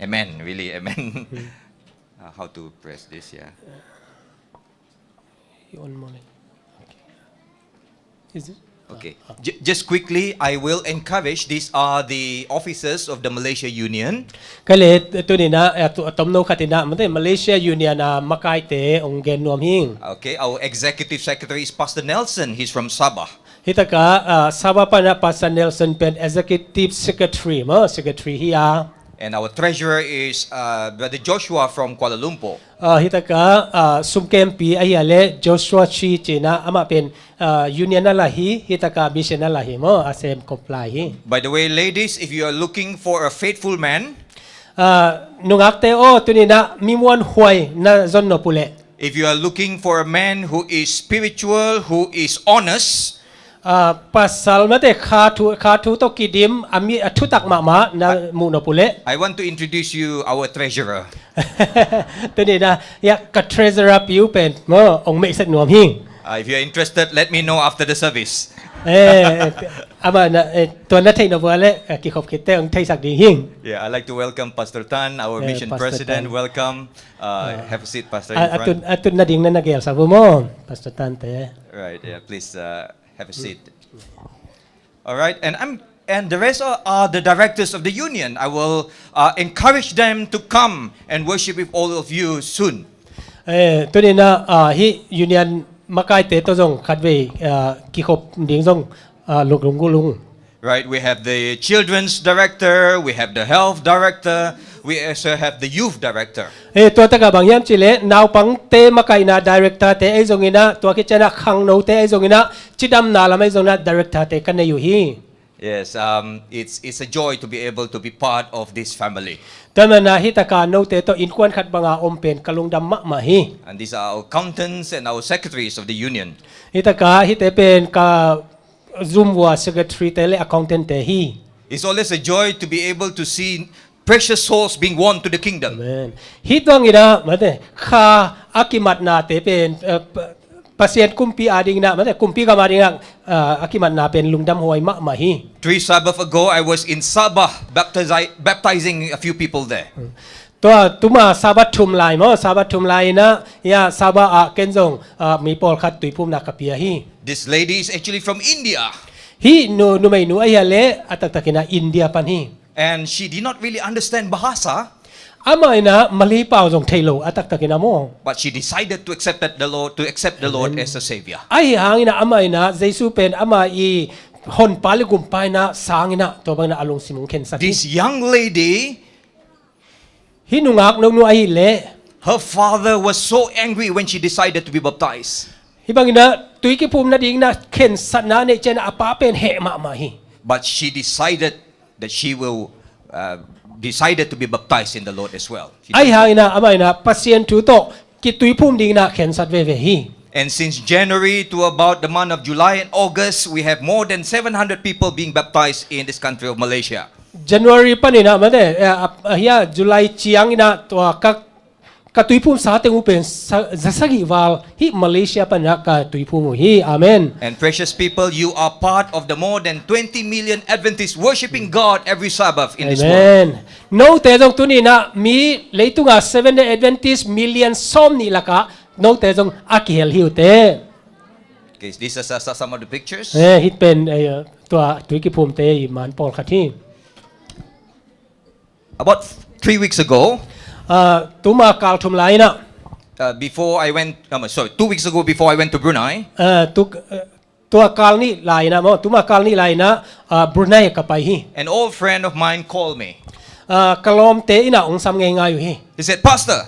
Amen. Really, amen. Uh, how to press this, yeah. You on morning. Okay. Is it? Okay. Ah, ah. Ju-, just quickly, I will encourage, these are the officers of the Malaysia Union. Kei le, tuni-in ah, eh, tu-, a tomno khat in ah, mate, Malaysia Union a makaite hong gen nuam hi ing. Okay, our executive secretary is Pastor Nelson. He's from Sabah. Hih takah, ah, Sabah panin ah Pastor Nelson pen executive secretary maw, secretary hi a. And our treasurer is, uh, Brother Joshua from Kuala Lumpur. Ah, hih takah, ah, sumkempi ahi a le Joshua Chi ci-in ah amah pen, ah, union a lah hi, hih takah mission a lah hi maw, a sem kop lai hi. By the way, ladies, if you are looking for a faithful man, ah, nungakte aw, tuni-in ah mi muanhuai na zon nop uh leh. If you are looking for a man who is spiritual, who is honest, ah, pasal mate kha thu, kha thu tawh kidim, a mi, a thutak mahmah na muh nop uh leh. I want to introduce you our treasurer. Tuni-in ah, ya, ka treasurer pi uh pen maw, hong meihset nuam hi ing. Uh, if you are interested, let me know after the service. Eh, amah na, eh, tua na theih nop uh leh, eh, kikhop khit teh hong theisak ding hi ing. Yeah, I'd like to welcome Pastor Tan, our, eh, mission president. Welcome. Uh, have a seat, Pastor, in front. A, a tun, a tun nading na na gelsak uh maw, Pastor Tante. Right, yeah, please, uh, have a seat. All right, and I'm, and the rest are, are the directors of the union. I will, uh, encourage them to come and worship with all of you soon. Eh, tuni-in ah, ah, hih union makaite tawh zong khatvei, ah, kikhop ding zong, ah, luk lung, lung. Right, we have the children's director, we have the health director, we also have the youth director. Eh, tua takah bang hiam cih leh naupangte makaihna director-te ahi zongin ah, tua khit ciangin ah khangnote ahi zongin ah, cidamna lam ahi zongin ah director-te ka nei uh hi. Yes, um, it's, it's a joy to be able to be part of this family. Tua manin ah hih takah note tawh innkuan khat banga om pen ka lungdam mahmah hi. And these are our accountants and our secretaries of the union. Hih takah hihte pen ka zum uh a secretary-te le accountant-te hi. It's always a joy to be able to see precious souls being won to the kingdom. Amen. Hih bangin ah, mate, kha a kimatnate pen, eh, Pa-, Pasian kumpi a dingin ah, mate, kumpi gam a dingin ah, ah, a kimatna pen lungdamhuai mahmah hi. Three Sabbath ago, I was in Sabah baptizi-, baptizing a few people there. Hmm. Tua tuma Sabbath thum lai maw, Sabbath thum lai inah, ya, Sabbath ah ken zong, ah, mi pawlkhat tuiphumna ka pia hi. This lady is actually from India. Hih nu, numeinu ahi a leh a taktak inah India pan hi. And she did not really understand Bahasa. Amah inah Malay pau zong thei lo a taktak inah maw. But she decided to accept that the Lord, to accept the Lord as a savior. Ahi hang inah amah inah Jesu pen amah i honpa le gumpa inah sang inah tua bang inah a lungsim hong khensat hi. This young lady, hih nungak nonu ahi leh, her father was so angry when she decided to be baptized. Hih bang inah tui kiphum nading inah khensatna a neih ciang inah a pa pen heh mahmah hi. But she decided that she will, uh, decided to be baptized in the Lord as well. She didn't. Ahi hang inah amah inah Pasian thu tawh kituiphum ding inah khensat veve hi. And since January to about the month of July and August, we have more than seven hundred people being baptized in this country of Malaysia. January pan inah mate, eh, ah, ah, hia, July ciang inah tua ka, ka tuiphum sa teng uh pen sa, za sagih val hih Malaysia pan inah ka tuiphum uh hi. Amen. And precious people, you are part of the more than twenty million Adventists worshiping God every Sabbath in this world. Amen. Note zong tuni inah mi leitunga Seventh Day Adventist million sawm nih lakah note zong a kihel hi uh teh. Okay, these are some of the pictures. Eh, hih pen, eh, tua tui kiphumte i man pawlkhat hi. About three weeks ago, ah, tuma kal thum lai inah, uh, before I went, um, sorry, two weeks ago before I went to Brunei, ah, tu, ah, tua kal nih lai inah maw, tuma kal nih lai inah, ah, Brunei ka pai hi. An old friend of mine called me. Ah, ka lawmte inah hong sam ngeingai uh hi. He said, "Pastor,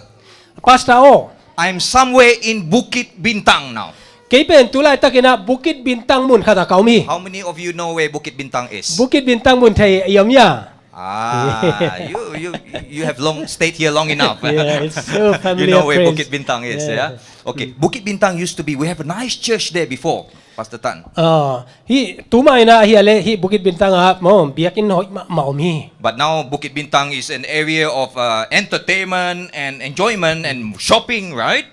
Pastor aw, I'm somewhere in Bukit Bintang now." Kei pen tu laitak inah Bukit Bintang mun khat ah ka om hi. How many of you know where Bukit Bintang is? Bukit Bintang mun thei i om hia? Ah, you, you, you have long, stayed here long enough. Yeah, it's so familiar place. You know where Bukit Bintang is, yeah? Yeah. Okay, Bukit Bintang used to be, we have a nice church there before, Pastor Tan. Ah, hih tuma inah ahi a leh hih Bukit Bintang ah maw biakinn hoih mahmah om hi. But now Bukit Bintang is an area of, uh, entertainment and enjoyment and shopping, right?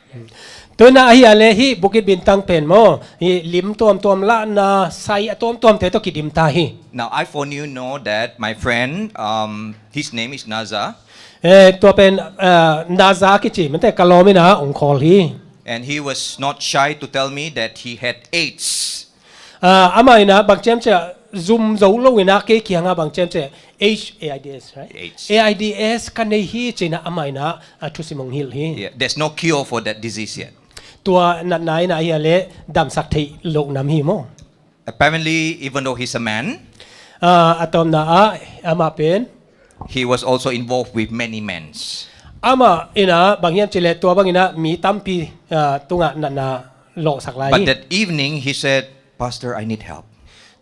Tu inah ahi a leh hih Bukit Bintang pen maw, hih lim tuamtuam lahna, sai a tuamtuamte tawh kidim ta hi. Now, I, for you know that my friend, um, his name is Naza. Eh, tua pen, ah, Naza kici mate ka lawm inah hong call hi. And he was not shy to tell me that he had AIDS. Ah, amah inah bang ciamciah zum zo lo inah kei kiangah bang ciamciah AIDS, AIDS, right? AIDS. AIDS ka nei hi ci inah amah inah a thusim hong hilh hi. Yeah, there's no cure for that disease yet. Tua natna inah ahi a leh damsak theih loh nam hi maw. Apparently, even though he's a man, ah, a tawpna ah amah pen, he was also involved with many men's. Amah inah bang hiam cih leh tua bang inah mi tampi, ah, tungah natna lawhsak lai hi. But that evening, he said, "Pastor, I need help."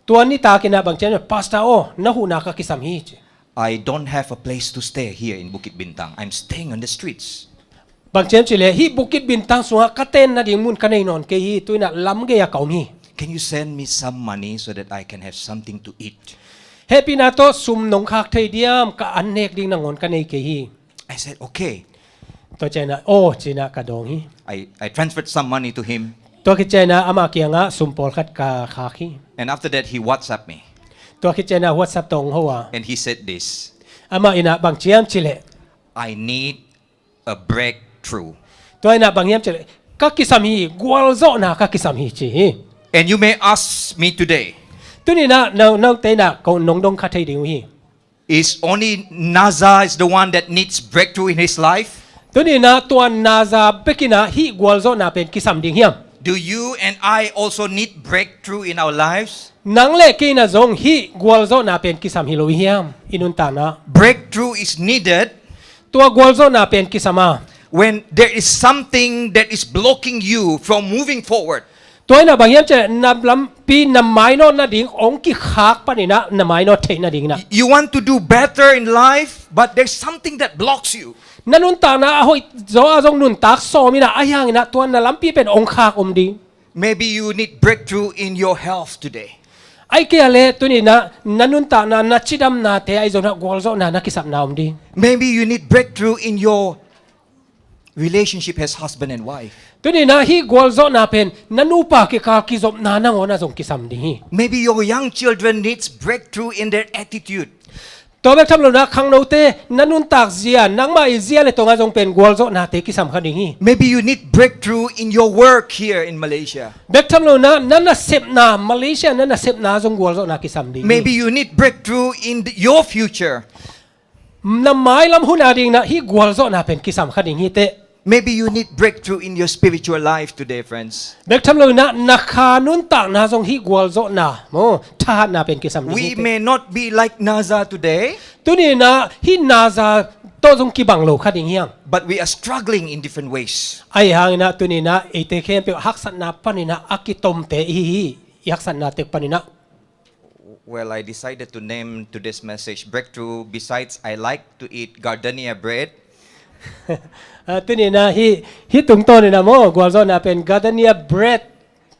Tua nitak inah bang ciang, "Pastor aw, na huhna ka kisam hi," ci. "I don't have a place to stay here in Bukit Bintang. I'm staying on the streets." Bang ciam cih leh hih Bukit Bintang sungah ka ten nading mun ka nei nawn kei hi. Tu inah lam gei ah ka om hi. "Can you send me some money so that I can have something to eat?" Hehpihna tawh sum nong khak thei diam, ka an nek ding nangawn ka nei kei hi. I said, "Okay." Tua ciang inah, "Aw," ci inah ka dawng hi. I, I transferred some money to him. Tua khit ciang inah amah kiangah sum pawlkhat ka khak hi. And after that, he WhatsApp me. Tua khit ciang inah WhatsApp tawh hong ho a. And he said this. Amah inah bang ciam cih leh, "I need a breakthrough." Tua inah bang hiam cih leh, "Ka kisam hi, gualzawhna ka kisam hi," ci hi. And you may ask me today, tuni inah no, note inah ko nong dong kha thei ding uh hi. Is only Naza is the one that needs breakthrough in his life? Tuni inah tua Naza bek inah hih gualzawhna pen kisam ding hiam? Do you and I also need breakthrough in our lives? Nang le kei inah zong hih gualzawhna pen kisam hi lo hiam? I nuntakna. Breakthrough is needed. Tua gualzawhna pen kisam a. When there is something that is blocking you from moving forward. Tua inah bang hiam cih leh na lampi na mainawt nading hong kikhak pan inah na mainawt theih nading inah. You want to do better in life, but there's something that blocks you. Na nuntakna a hoih zaw a zong nuntak sawm inah, ahi hang inah tua na lampi pen hong khak om ding. Maybe you need breakthrough in your health today. Ahih kei leh tuni inah na nuntakna, na cidamnate ahi zongin ah gualzawhna na kisapna om ding. Maybe you need breakthrough in your relationship as husband and wife. Tuni inah hih gualzawhna pen na nupa kikal kizopna nangawn ah zong kisam ding hi. Maybe your young children needs breakthrough in their attitude. Tua bek tham lo na khangnote na nuntak zia, nangmah i zia le tongah zong pen gualzawhnate kisam kha ding hi. Maybe you need breakthrough in your work here in Malaysia. Bek tham lo na na nasepna, Malaysia na nasepna zong gualzawhna kisam ding hi. Maybe you need breakthrough in the, your future. Na mailam hun a ding na hih gualzawhna pen kisam kha ding hi teh. Maybe you need breakthrough in your spiritual life today, friends. Bek tham lo na na kha nuntakna zong hih gualzawhna maw, thahatna pen kisam ding hi teh. We may not be like Nazar today. Tuni na hih Nazar tawh zong kibang lo kha ding hiam. But we are struggling in different ways. Ahi hangin ah tuni na eite khempeuh haksatna panin ah a kitomte i hi hi. I haksatna tek panin ah. Well, I decided to name today's message Breakthrough. Besides, I like to eat gardenia bread. Ah, tuni na hih, hih tungtawn in ah maw, gualzawhna pen gardenia bread.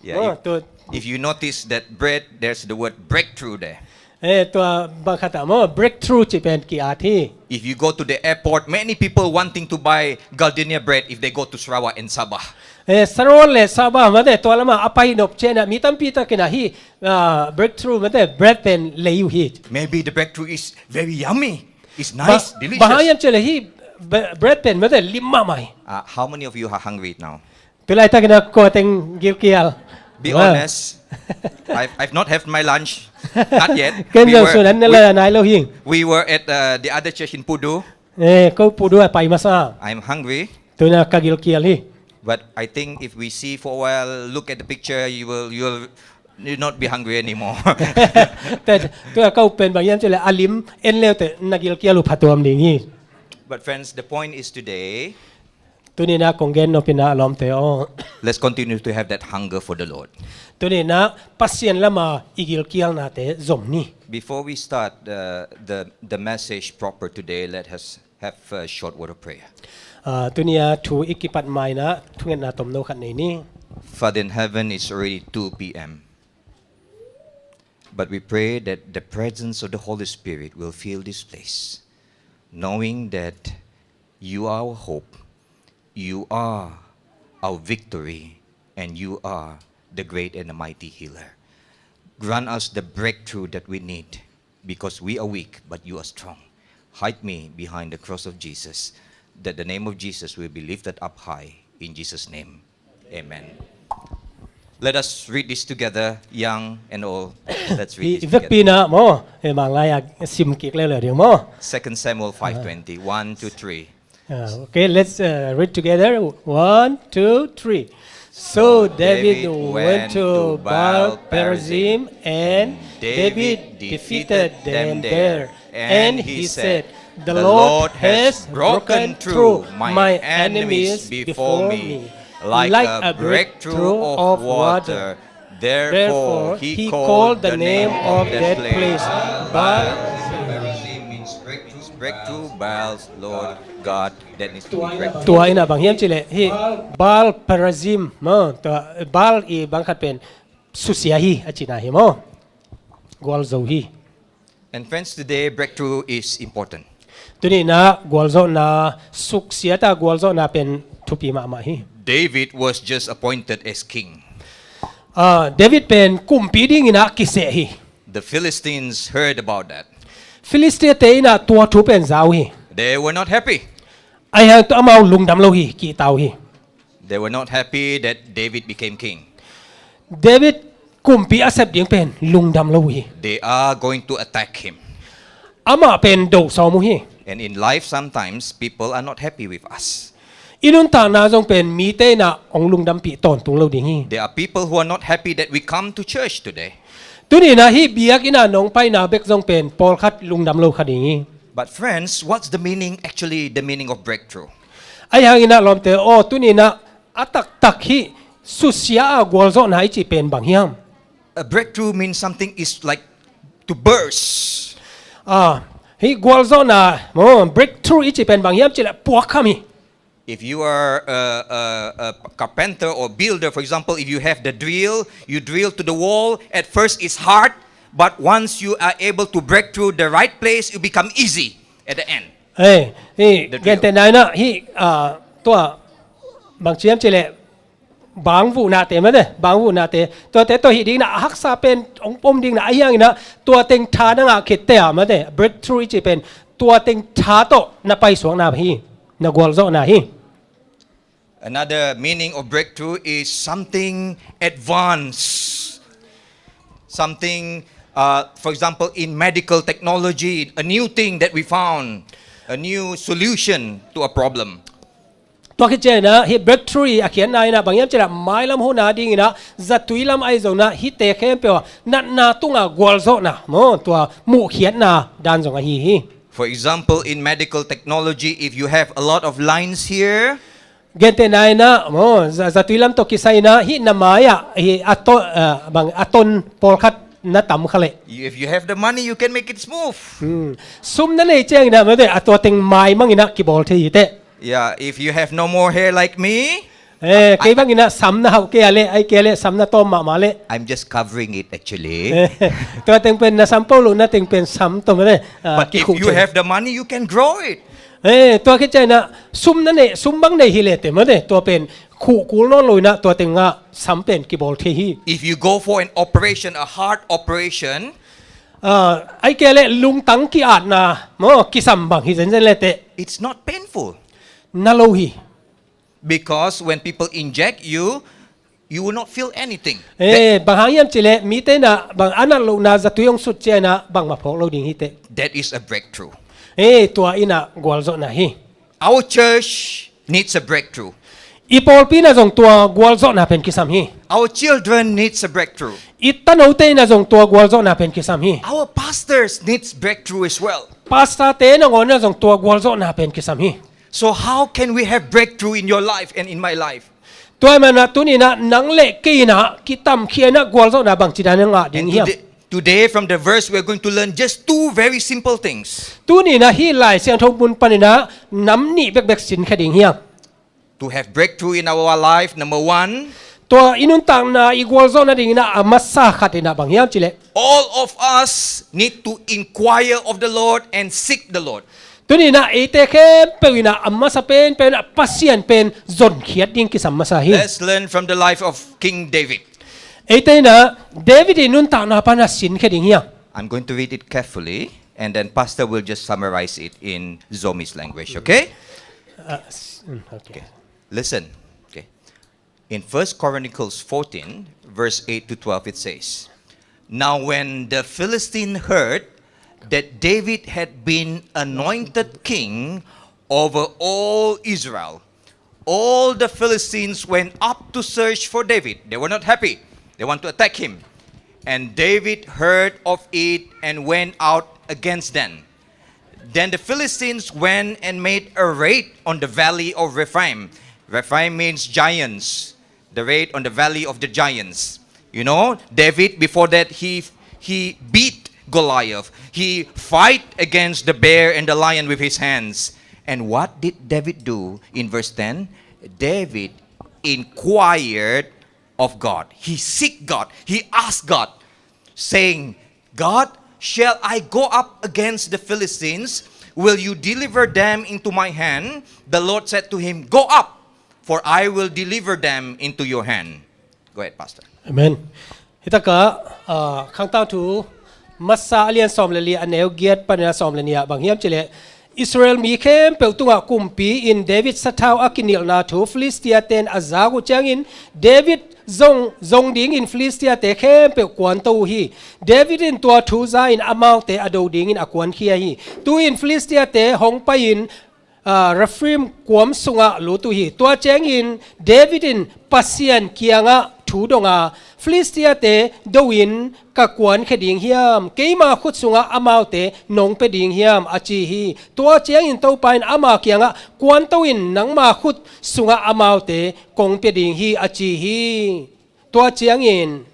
Yeah, maw, if, tu if you notice that bread, there's the word breakthrough there. Eh, tua bang khat ah maw, breakthrough cih pen ki-at hi. If you go to the airport, many people wanting to buy gardenia bread if they go to Sarawak and Sabah. Eh, Sarawak le Sabah mate, tua lamah a pai nop ciangin ah mi tampi takin ah hih, ah, breakthrough mate, bread pen lei uh hi. Maybe the breakthrough is very yummy. It's nice, delicious. Bang hang hiam cih leh hih bre-, bread pen mate lim mahmah hi. Uh, how many of you are hungry now? Tu laitakin ah kua teng gilkial? Be honest. I've, I've not had my lunch. Not yet. Ken zong sun an na la nai lo hi. We were at, uh, the other church in Pudu. Eh, ko Pudu ah pai masa. I'm hungry. Tu na ka gilkial hi. But I think if we see for a while, look at the picture, you will, you will, you'll not be hungry anymore. Tua, tua ka up pen bang hiam cih leh a lim en leuteh na gilkial uh phatuam ding hi. But friends, the point is today, tuni na kong gen nop in ah lawmte aw, let's continue to have that hunger for the Lord. Tuni na Pasian lama i gilkialnate zom ni. Before we start the, the, the message proper today, let us have a short word of prayer. Ah, tuni a thu i kipat ma-in ah thungetna tomno khat nei ni. Father in heaven, it's already two p.m. But we pray that the presence of the Holy Spirit will fill this place, knowing that you are our hope, you are our victory, and you are the great and the mighty healer. Grant us the breakthrough that we need, because we are weak, but you are strong. Hide me behind the cross of Jesus, that the name of Jesus will be lifted up high. In Jesus' name, amen. Let us read this together, young and old. Let's read this together. I vekpi-in ah maw, eh, Manglai ah sim kik leuleu ding maw. Second Samuel five twenty, one, two, three. Ah, okay, let's, uh, read together. One, two, three. So David went to Baal Perazim, and David defeated them there. And he said, "The Lord has broken through my enemies before me, like a breakthrough of water." Therefore, he called the name of that place Baal Perazim, means breakthrough, breakthrough, Baal's Lord God. That needs to be breakthrough. Tua in ah bang hiam cih leh hih Baal Perazim maw, tua Baal i bang khat pen susia hi a cihna hi maw. Gualzo hi. And friends, today breakthrough is important. Tuni in ah gualzawhna, suksiat a gualzawhna pen thupi mahmah hi. David was just appointed as king. Ah, David pen kumpi dingin ah kiseh hi. The Philistines heard about that. Philistia-te in ah tua thu pen za uh hi. They were not happy. Ahi hang tua amau lungdam lo hi, kihta uh hi. They were not happy that David became king. David kumpi a sep ding pen lungdam lo uh hi. They are going to attack him. Amah pen do sawm uh hi. And in life, sometimes people are not happy with us. I nuntakna zong pen mite in ah hong lungdampih tawntung lo ding hi. There are people who are not happy that we come to church today. Tuni in ah hih biakinn ah nong paina bek zong pen pawlkhat lungdam lo kha ding hi. But friends, what's the meaning, actually, the meaning of breakthrough? Ahi hangin ah lawmte aw, tuni in ah a taktak hih susia a gualzawhna i cih pen bang hiam? A breakthrough means something is like to burst. Ah, hih gualzawhna, oh, breakthrough i cih pen bang hiam cih leh puakkham hi. If you are a, a, a carpenter or builder, for example, if you have the drill, you drill to the wall, at first it's hard, but once you are able to break through the right place, it become easy at the end. Hei, hih, the drill. Gentehna in ah hih, ah, tua bang ci hiam cih leh bangvuhnate mate, bangvuhnate, tuate tawh hih dingin ah a haksa pen hong pom dingin ah, ahi hangin ah tua teng tha na ngah khitte ah mate, breakthrough i cih pen tua teng tha tawh na paisuakna hi, na gualzawhna hi. Another meaning of breakthrough is something advanced, something, uh, for example, in medical technology, a new thing that we found, a new solution to a problem. Tua khit ciangin ah hih breakthrough i a khiatna in ah bang hiam cih leh mailam hona dingin ah zatui lam ahi zongin ah hihte khempeuh ah natna tunga gualzawhna maw, tua muhkhiatna dan zong ahi hi. For example, in medical technology, if you have a lot of lines here, gentehna in ah maw, za-, zatui lam tawh kisai in ah hih na mai ah hih a to-, ah, bang a ton pawlkhat na tam kha leh, if you have the money, you can make it smooth. Hmm. Sum na nei ciangin ah mate, a tua teng maimangin ah kibawl thei hi teh. Yeah, if you have no more hair like me, eh, kei bangin ah sam na hauh kei a leh, ahih kei leh sam na tawm mahmah leh, I'm just covering it actually. Tua teng pen na sam polo na teng pen sam tawm a leh, ah, but if you have the money, you can grow it. Eh, tua khit ciangin ah sum na nei, sum bang nei hi leh teh mate, tua pen khuh kul nawn lo in ah tua teng ah sam pen kibawl thei hi. If you go for an operation, a heart operation, ah, ahih kei leh lungtang ki-atna maw, kisam bang hi zenzen leh teh, it's not painful. Na lo hi. Because when people inject you, you will not feel anything. Eh, bang hang hiam cih leh mite in ah bang a nat lohna zatui hong sut ciangin ah bangmah phawk lo ding hi teh. That is a breakthrough. Eh, tua in ah gualzawhna hi. Our church needs a breakthrough. I pawlpi in ah zong tua gualzawhna pen kisam hi. Our children needs a breakthrough. I tanote in ah zong tua gualzawhna pen kisam hi. Our pastors needs breakthrough as well. Pastorte nangawn in ah zong tua gualzawhna pen kisam hi. So how can we have breakthrough in your life and in my life? Tua ahih manin ah tuni in ah nang leh kei in ah kitamkhia in ah gualzawhna bangci dan in ngah ding hiam? And today, today from the verse we are going to learn just two very simple things. Tuni in ah hih Lai Siangtho mun panin ah nam nih bekbek sinkhia ding hi hang. To have breakthrough in our life, number one, tua i nuntakna i gualzawh nadingin ah a masa khat in ah bang hiam cih leh, all of us need to inquire of the Lord and seek the Lord. Tuni in ah eite khempeuh in ah a masa penpen ah Pasian pen zonkhiat ding kisam masa hi. Let's learn from the life of King David. Eite in ah David i nuntakna pan ah sinkhia ding hi hang. I'm going to read it carefully, and then Pastor will just summarize it in Zomi's language, okay? Uh, s-, mm, okay. Okay. Listen. Okay. In First Chronicles fourteen, verse eight to twelve, it says, "Now when the Philistine heard that David had been anointed king over all Israel, all the Philistines went up to search for David." They were not happy. They want to attack him. "And David heard of it and went out against them. Then the Philistines went and made a raid on the valley of Rephaim." Rephaim means giants. The raid on the valley of the giants. You know, David, before that, he, he beat Goliath. He fight against the bear and the lion with his hands. And what did David do in verse ten? David inquired of God. He seek God. He asked God, saying, "God, shall I go up against the Philistines? Will you deliver them into my hand?" The Lord said to him, "Go up, for I will deliver them into your hand." Go ahead, Pastor. Amen. Hitakah, ah, Khangtang thu masa a lian sawm le li a neu giat panin a sawm le nih ah bang hiam cih leh, Israel mi khempeuh tungah kumpi in David sathau a kinilhna thu Philistia ten a zak uh ciangin David zong, zong dingin Philistia te khempeuh kuanto uh hi. David in tua thu za-in amaute a do dingin a kuankhia hi. Tu-in Philistia te hong pai-in, ah, Rephaim kuam sungah lut uh hi. Tua ciangin David in Pasian kiangah thu dong a, "Philistia te do-in ka kuankhia ding hiam? Keima khut sungah amaute nong pia ding hiam?" a ci hi. Tua ciangin Topa in ama kiangah, "Kuanto in, nangma khut sungah amaute kong pia ding hi," a ci hi. Tua ciangin,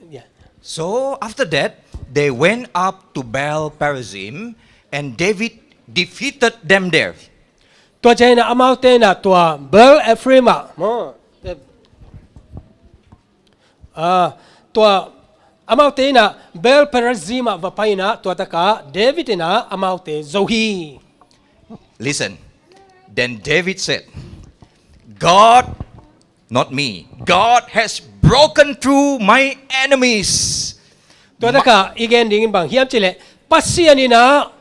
yeah. So after that, they went up to Baal Perazim, and David defeated them there. Tua ciangin amaute in ah tua Baal Ephraim ah, maw, ah, tua amaute in ah Baal Perazim ah va pai in ah, tua takah David in ah amaute zo hi. Listen. Then David said, "God Not me. God has broken through my enemies. Tua taka i gen dingin bang hiam cih leh Pasian in ah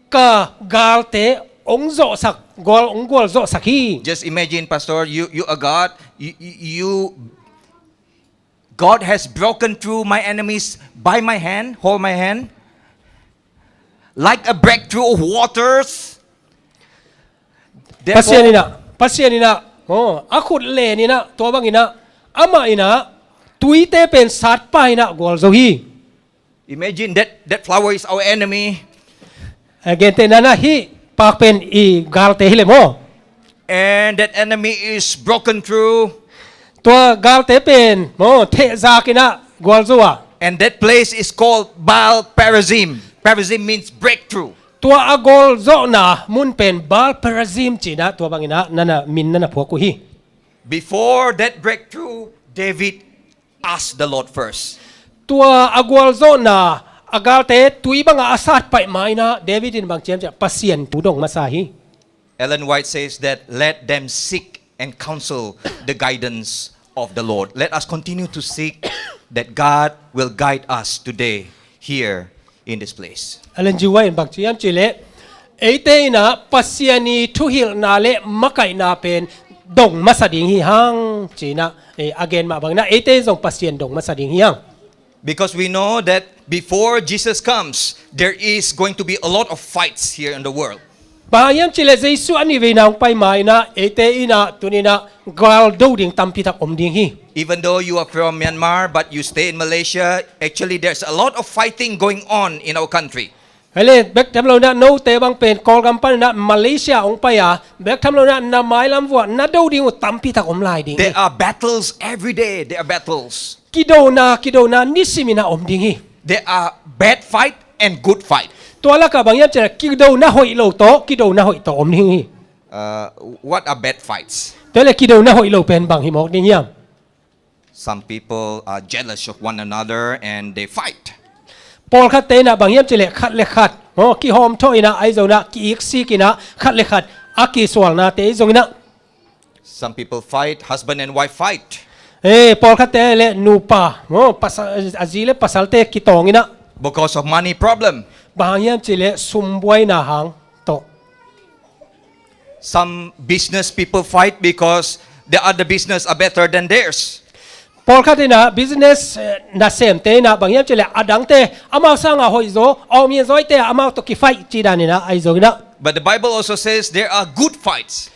ka galte hong zawhsak, gual, hong gualzawhsak hi. Just imagine, Pastor, you, you are God. You, you, you, God has broken through my enemies by my hand, hold my hand, like a breakthrough of waters. Therefore, Pasian in ah, Pasian in ah, oh, a khut len in ah, tua bang in ah, amah in ah tuite pen satpha in ah gualzo hi. Imagine that, that flower is our enemy. Eh, gentehna in ah hih pak pen i galte hi leh maw. And that enemy is broken through. Tua galte pen maw, thehzak in ah gualzo a. And that place is called Baal Perazim. Perazim means breakthrough. Tua a gualzawhna mun pen Baal Perazim ci in ah, tua bang in ah na na, min na na phuak uh hi. Before that breakthrough, David ask the Lord first. Tua a gualzawhna, a galte tui bang a a satpaih ma in ah David in bang ci hiam cih leh Pasian thu dong masa hi. Ellen White says that, "Let them seek and counsel the guidance of the Lord." Let us continue to seek that God will guide us today here in this place. Ellen G. White in bang ci hiam cih leh, eite in ah Pasian i thuhilhna le makaihna pen dong masa ding hi hang ci in ah, eh, a gen mah bang in ah eite zong Pasian dong masa ding hi hang. Because we know that before Jesus comes, there is going to be a lot of fights here in the world. Bang hang hiam cih leh Jesu a nihveina hong pai ma in ah eite in ah tuni in ah galdo ding tampi tak om ding hi. Even though you are from Myanmar, but you stay in Malaysia, actually there's a lot of fighting going on in our country. Hi leh, bek tham lo in ah note bang pen Kawlgam pan in ah Malaysia hong pai a, bek tham lo in ah na mailam vuah na do ding uh tampi tak om lai ding hi. There are battles every day. There are battles. Kidona, kidona nisim in ah om ding hi. There are bad fight and good fight. Tua lakah bang hiam cih leh kidona hoih lo tawh, kidona hoih tawh om ding hi. Uh, what are bad fights? Tua leh kidona hoih lo pen bang hi mawk ding hiam? Some people are jealous of one another and they fight. Pawlkhatte in ah bang hiam cih leh khat le khat, oh, kihawmthawh in ah, ahi zongin ah ki-iksik in ah, khat le khat a kisualnate ahi zongin ah. Some people fight, husband and wife fight. Eh, pawlkhatte le nupa, oh, pasal, a zi le pasalte kitawng in ah. Because of money problem. Bang hang hiam cih leh sumbuaina hang tawh. Some business people fight because the other business are better than theirs. Pawlkhat in ah business, eh, nasemte in ah bang hiam cih leh adangte amau sangah hoihzaw a om hi a, zawite amau tawh kifaih cih dan in ah ahi zongin ah. But the Bible also says there are good fights.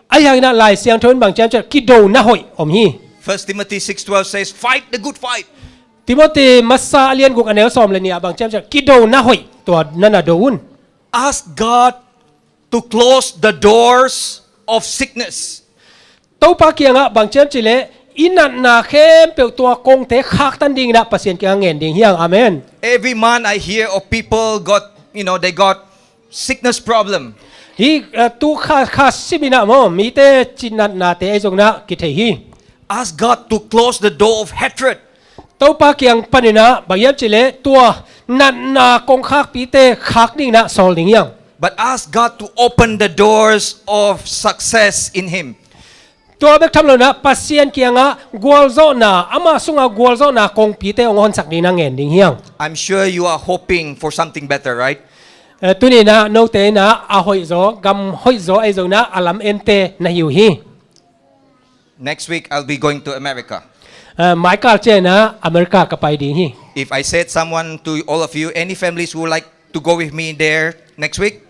Ahi hangin ah Lai Siangtho in bang ci hiam cih leh kidona hoih om hi. First Timothy six twelve says, "Fight the good fight." Timothy masa a lian guk a neu sawm le nih ah bang ci hiam cih leh kidona hoih tua na na do un. Ask God to close the doors of sickness. Topa kiangah bang ci hiam cih leh i natna khempeuh tua kongte khaktan dingin ah Pasian kiangah ngen ding hi hang. Amen. Every month I hear of people got, you know, they got sickness problem. Hih, eh, tu kha, kha sim in ah maw, mite cinatnate ahi zongin ah kithei hi. Ask God to close the door of hatred. Topa kiang panin ah bang hiam cih leh tua natna kongkhakpite khak dingin ah sawl ding hi hang. But ask God to open the doors of success in Him. Tua bek tham lo in ah Pasian kiangah gualzawhna, ama sungah gualzawhna kongpite hong honsak dingin ah ngen ding hi hang. I'm sure you are hoping for something better, right? Eh, tuni in ah note in ah a hoihzaw, gam hoihzaw ahi zongin ah a lam ente na hi uh hi. Next week, I'll be going to America. Eh, mai kal ciangin ah America ka pai ding hi. If I said someone to all of you, any families who would like to go with me there next week?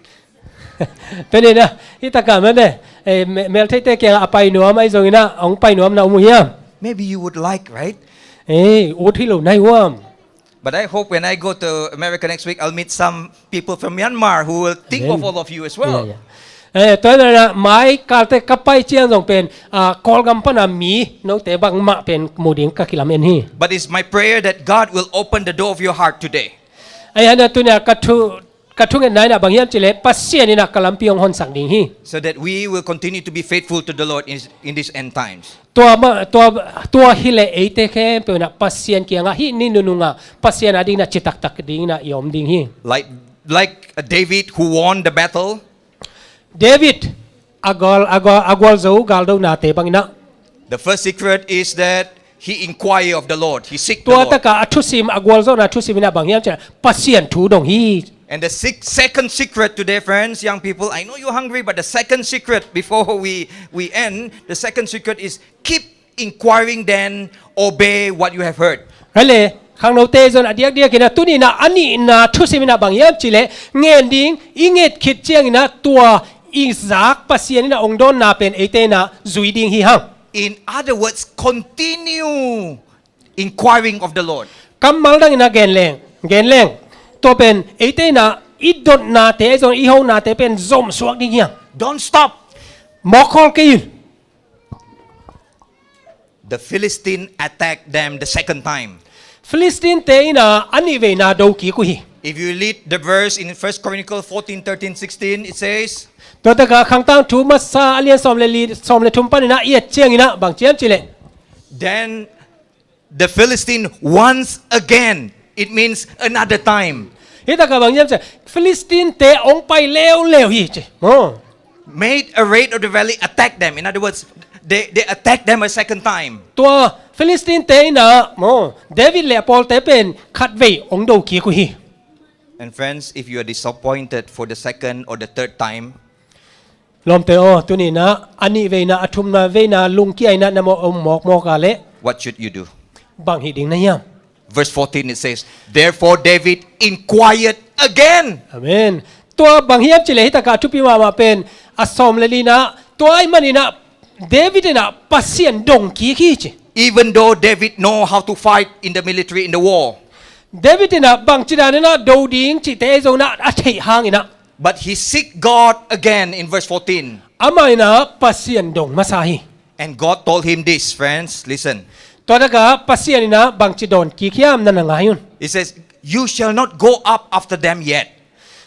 Tuni in ah, hih takah mate, eh, me-, meltheite kiangah a pai nuam ahi zongin ah, hong pai nuam na om uh hiam? Maybe you would like, right? Eh, ut hi lo na hi uam. But I hope when I go to America next week, I'll meet some people from Myanmar who will think of all of you as well. Yeah, yeah. Eh, tua hi in ah mai kalte ka pai ciang zong pen, ah, Kawlgam pana mi note bangmah pen mu ding ka kilamen hi. But it's my prayer that God will open the door of your heart today. Ahi hangin ah tuni in ah ka thu, ka thungetna in ah bang hiam cih leh Pasian in ah ka lampi hong honsak ding hi. So that we will continue to be faithful to the Lord in, in these end times. Tua ma, tua, tua hi leh eite khempeuh in ah Pasian kiangah hih ni nunung ah Pasian adingin ah citaktak dingin ah i om ding hi. Like, like, uh, David who won the battle. David a gual, a gual, a gualzo galdonate bangin ah. The first secret is that he inquire of the Lord. He seek the Tua Lord. Taka a thusim, a gualzawhna thusim in ah bang hiam cih leh Pasian thu dong hi. And the sec- second secret today, friends, young people, I know you're hungry, but the second secret before we, we end, the second secret is keep inquiring, then obey what you have heard. Hale, khangnote zong a diakdiak in ah tuni in ah a nihna thusim in ah bang hiam cih leh ngen ding, i nget khit ciangin ah tua i zak Pasian in ah ong dawnna pen eite in ah zui ding hi hang. In other words, continue inquiring of the Lord. Kammal dang in ah gen leng, gen leng. Tua pen eite in ah i dotnate, zong i honate pen zom suak ding hi hang. Don't stop. Mawk khol kei in. The Philistine attacked them the second time. Philistine te in ah a nihveina do kik uh hi. If you read the verse in First Chronicles fourteen, thirteen, sixteen, it says, Tua taka Khangtangthu masa a lian sawm le li, sawm le thum pan in ah i et ciangin ah bang ci hiam cih leh, then the Philistine once again, it means another time. Hih taka bang hiam cih leh Philistine te ong pai leuleu hi ci. Maw. Made a raid of the valley, attack them. In other words, they, they attack them a second time. Tua Philistine te in ah, maw, David le a pawlte pen khatvei ong do kik uh hi. And friends, if you are disappointed for the second or the third time, Lawmte aw, tuni in ah a nihveina, a thumna veina lungkia in ah na mawk, mawkmawk a leh, what should you do? Bang hih ding na hiam? Verse fourteen, it says, "Therefore David inquired again." Amen. Tua bang hiam cih leh hih taka a thupi mahmah pen a sawm le lina, tua ahih manin ah David in ah Pasian dong kik hi ci. Even though David know how to fight in the military, in the war. David in ah bangci dan in ah do ding cihte zong in ah a theih hangin ah. But he seek God again in verse fourteen. Amah in ah Pasian dong masa hi. And God told him this, friends, listen. Tua taka Pasian in ah bangci dawn kik hiam na na ngai un. He says, "You shall not go up after them yet."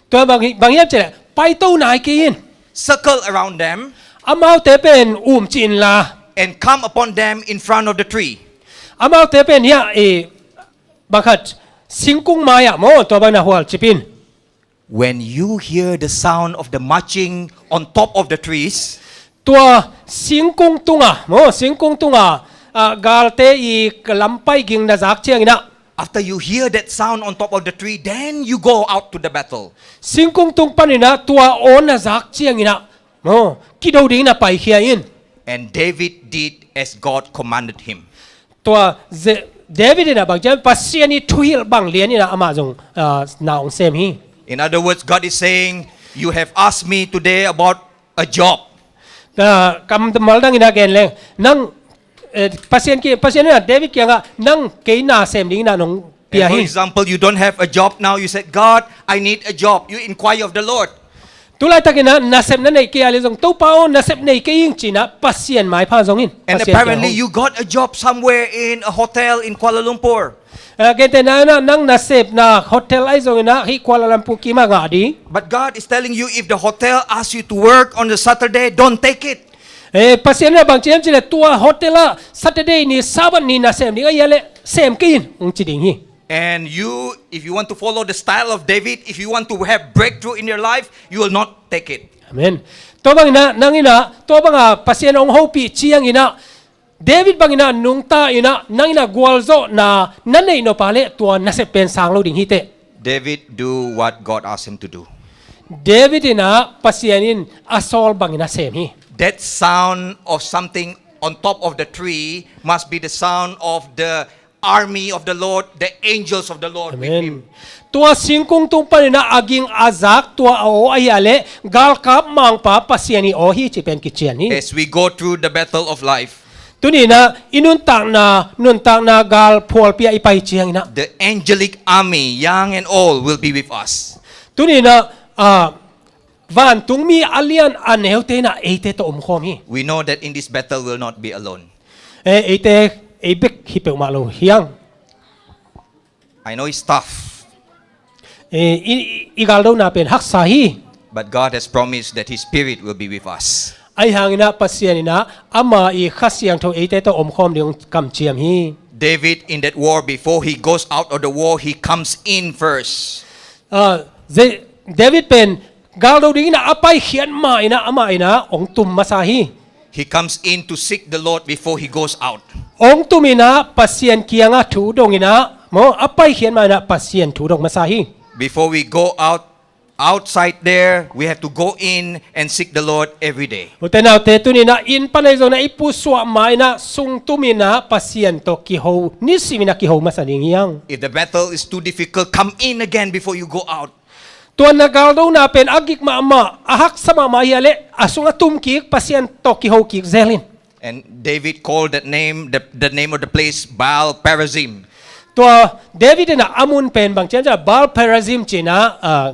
Tua bang hi, bang hiam cih leh, paito nai kei in. Circle around them. Amaute pen umcih inla. And come upon them in front of the tree. Amaute pen hiah, eh, bang khat, singkung mai-ah maw, tua bang na hualcip in. When you hear the sound of the marching on top of the trees, tua singkung tunga, maw, singkung tunga, ah, galte i lampai ging na zak ciangin ah. After you hear that sound on top of the tree, then you go out to the battle. Singkung tung panin ah tua aw na zak ciangin ah, maw, kido dingin ah paikhia in. And David did as God commanded him. Tua Ze-, David in ah bang ciang, Pasian i thuhilh bang lian in ah amah zong, ah, na ong sem hi. In other words, God is saying, "You have asked me today about a job." Ah, kammal dang in ah gen leng, nang, eh, Pasian ki, Pasian in ah David kiangah, nang kei na sem dingin ah nong pia hi. And for example, you don't have a job now, you said, "God, I need a job." You inquire of the Lord. Tulaitak in ah nasep na neih kei a leh zong, "Topa aw, nasep nei kei ing," ci-in ah Pasian maipha zong in. And Pasian kiang apparently hong. You got a job somewhere in a hotel in Kuala Lumpur. Ah, gentehna in ah nang nasepna hotel ahi zongin ah hih Kuala Lumpur kimah ngah ding. But God is telling you, if the hotel asks you to work on the Saturday, don't take it. Eh, Pasian in ah bang ci hiam cih leh tua hotel ah Saturday ni, Sabbath ni na sem ding ahih leh sem kei in, hong ci ding hi. And you, if you want to follow the style of David, if you want to have breakthrough in your life, you will not take it. Amen. Tua bangin ah, nang in ah, tua banga Pasian hong hopih ciangin ah, David bangin ah nungta in ah, nang in ah gualzawhna na neih nop a leh tua nasep pen sang lo ding hi teh. David do what God asked him to do. David in ah Pasian in a sawl bangin a sem hi. That sound of something on top of the tree must be the sound of the army of the Lord, the angels of the Lord with him. Amen. Tua singkung tung panin ah a ging a zak tua a aw ahih leh galkap mangpa Pasian i aw hi cih pen kician hi. As we go through the battle of life, tuni in ah i nuntakna, nuntakna gal phualpi ah i pai ciangin ah, the angelic army, young and old, will be with us. Tuni in ah, ah, vantungmi a lian a neute in ah eite tawh omkhawm hi. We know that in this battle we will not be alone. Eh, eite, ei bek hi peuhmah lo hi hang. I know it's tough. Eh, i, i, i galdona pen haksa hi. But God has promised that His Spirit will be with us. Ahi hangin ah Pasian in ah ama i Kha Siangtho eite tawh omkhawm ding kamciam hi. David in that war, before he goes out of the war, he comes in first. Ah, Ze-, David pen galdo dingin ah a paikhiat ma in ah amah in ah hong tum masa hi. He comes in to seek the Lord before he goes out. Ong tum in ah Pasian kiangah thu dong in ah, maw, a paikhiat ma in ah Pasian thu dong masa hi. Before we go out, outside there, we have to go in and seek the Lord every day. Ute naute, tuni in ah inn pan ahi zongin ah i pusuah ma in ah sung tum in ah Pasian tawh kiho, nisim in ah kiho masa ding hi hang. If the battle is too difficult, come in again before you go out. Tua na galdona pen a gik mahmah, a haksa mahmah hi a leh, a sung a tum kik, Pasian tawh kiho kik zel in. And David called that name, the, the name of the place, Baal Perazim. Tua David in ah a mun pen bang ci hiam cih leh Baal Perazim ci in ah, ah,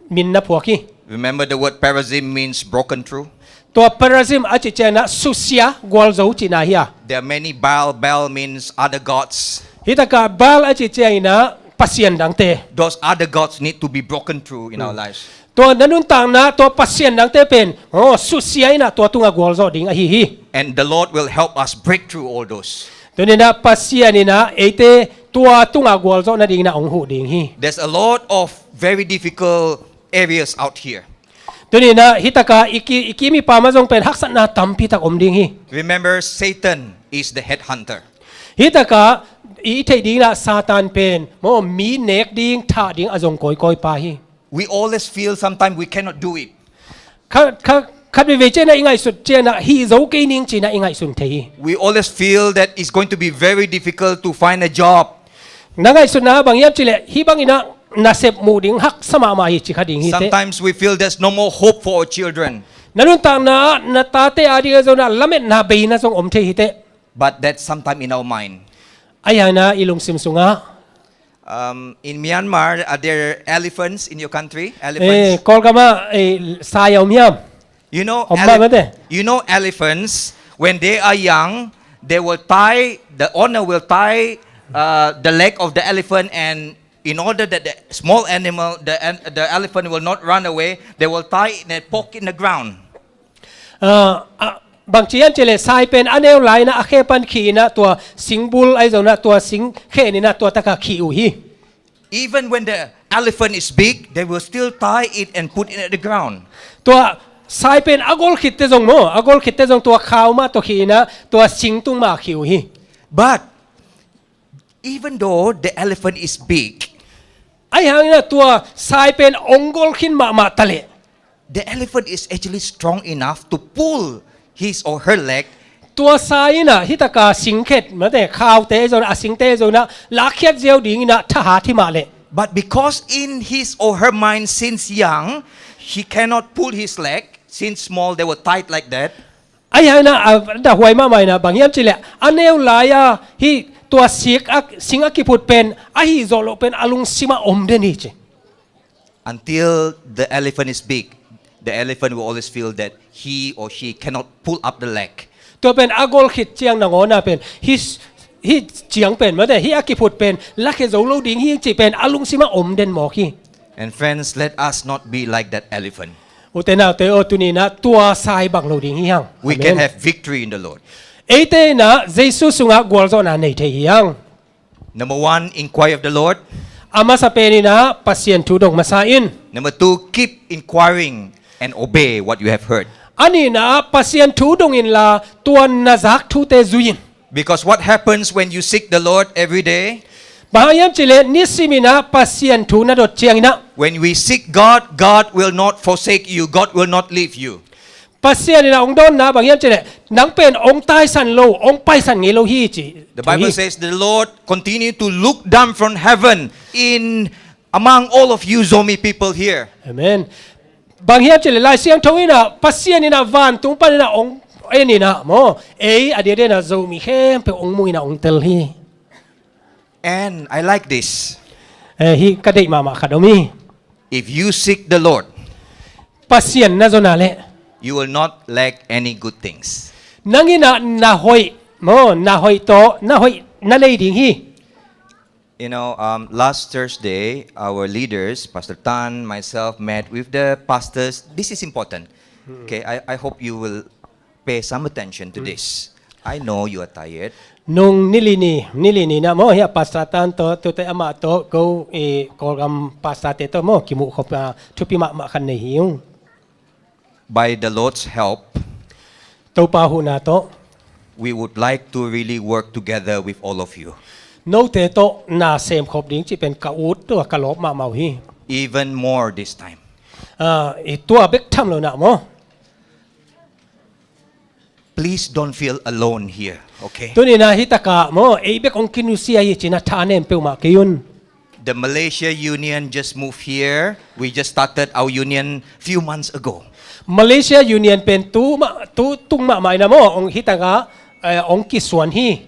min na phuak hi. Remember, the word Perazim means broken through. Tua Perazim a cih ciangin ah susia, gualzo cihna hi a. There are many Baal. Baal means other gods. Hi takah Baal a cih ciangin ah pasian dangte. Those other gods need to be broken through in our lives. Tua na nuntakna, tua pasian dangte pen, oh, susia in ah tua tungah gualzawh ding ahi hi. And the Lord will help us break through all those. Tuni in ah Pasian in ah eite tua tungah gualzawh nadingin ah ong huh ding hi. There's a lot of very difficult areas out here. Tuni in ah hi takah i ki, i kim i pam ah zong pen haksatna tampi tak om ding hi. Remember, Satan is the headhunter. Hi takah i theih dingin ah Satan pen, maw, mi nek ding, thah ding a zong kawikawi pa hi. We always feel sometimes we cannot do it. Kha, kha, khat veivei ciangin ah i ngaihsut ciangin ah hih zo kei ning ci in ah i ngaihsun thei hi. We always feel that it's going to be very difficult to find a job. Na ngaihsutna bang hiam cih leh hih bangin ah nasep muh ding haksa mahmah hi ci kha ding hi teh. Sometimes we feel there's no more hope for our children. Na nuntakna ah na tate a ding ah zong ah lametna beina zong om thei hi teh. But that's sometime in our mind. Ahi hangin ah i lungsim sungah. Um, in Myanmar, are there elephants in your country? Eh, elephants? Kawlgam ah, eh, sai a om hiam? You know, Om ele- mah mate. You know elephants, when they are young, they will tie, the owner will tie, uh, the leg of the elephant, and in order that the small animal, the an- the elephant will not run away, they will tie it and poke in the ground. Ah, ah, bang ci hiam cih leh sai pen a neu lai in ah a khe pan khih in ah tua singbul ahi zongin ah tua sing khen in ah tua takah khih uh hi. Even when the elephant is big, they will still tie it and put it at the ground. Tua sai pen a gol khit teh zong maw, a gol khit teh zong tua khau mah tawh khih in ah tua sing tung mah khih uh hi. But even though the elephant is big, ahi hangin ah tua sai pen ong gol khin mahmah ta leh, the elephant is actually strong enough to pull his or her leg. Tua sai in ah hi takah singkhet, mate, khaute zong ah, a singte zong ah lakkhiat ziau dingin ah thahat hi mah leh. But because in his or her mind since young, he cannot pull his leg, since small they were tied like that. Ahi hangin ah, a dah huai mahmah in ah bang hiam cih leh a neu lai-a hih tua sik a, sing a kiphut pen ahi zawh loh pen a lungsim ah om den hi ci. Until the elephant is big, the elephant will always feel that he or she cannot pull up the leg. Tua pen a gol khit ciang nangawn ah pen hih, hih ciang pen, mate, hih a kiphut pen lakkhe zo lo ding hi cih pen a lungsim ah om den mawk hi. And friends, let us not be like that elephant. Ute naute aw, tuni in ah tua sai bang lo ding hi hang. We can have victory in the Lord. Eite in ah Jesu sungah gualzawhna nei thei hi hang. Number one, inquire of the Lord. A masa pen in ah Pasian thu dong masa in. Number two, keep inquiring and obey what you have heard. A nihna ah Pasian thu dong inla tua na zak thute zui in. Because what happens when you seek the Lord every day? Bang hang hiam cih leh nisim in ah Pasian thu na dot ciangin ah, when we seek God, God will not forsake you, God will not leave you. Pasian in ah hong dawnna bang hiam cih leh nang pen hong taisan lo, hong paisan ngei lo hi ci. The Bible says the Lord continue to look down from heaven in among all of you Zomi people here. Amen. Bang hiam cih leh Lai Siangtho in ah Pasian in ah vantung pan in ah hong en in ah maw, ei a diakdiak in ah Zomi khempeuh hong mu in ah hong tel hi. And I like this. Eh, hih ka deih mahmah khat om hi. If you seek the Lord, Pasian na zon a leh, you will not lack any good things. Nang in ah na hoih, maw, na hoih tawh, na hoih na nei ding hi. You know, um, last Thursday, our leaders, Pastor Tan, myself, met with the pastors. This is important. Okay, I, I hope you will pay some attention to this. I know you are tired. Nung ni li ni, ni li ni in ah maw, hih a Pastor Tan tawh, tute amah tawh, ko, eh, Kawlgam pastor-te tawh maw, kimuh khop, ah, thupi mahmah khat nei hi ung. By the Lord's help, Topa huhna tawh. We would like to really work together with all of you. Note tawh na semkhop ding cih pen ka ut tua ka lawp mahmah uh hi. Even more this time. Ah, i tua bek tham lo na maw. Please don't feel alone here, okay? Tuni na hi taka maw, ei bek ong kinusia hi cih na tha nem peuhmah kei un. The Malaysia Union just moved here. We just started our union few months ago. Malaysia Union pen tu mah, tu tung mahmah ina maw, ong hi taka, eh, ong kisuan hi.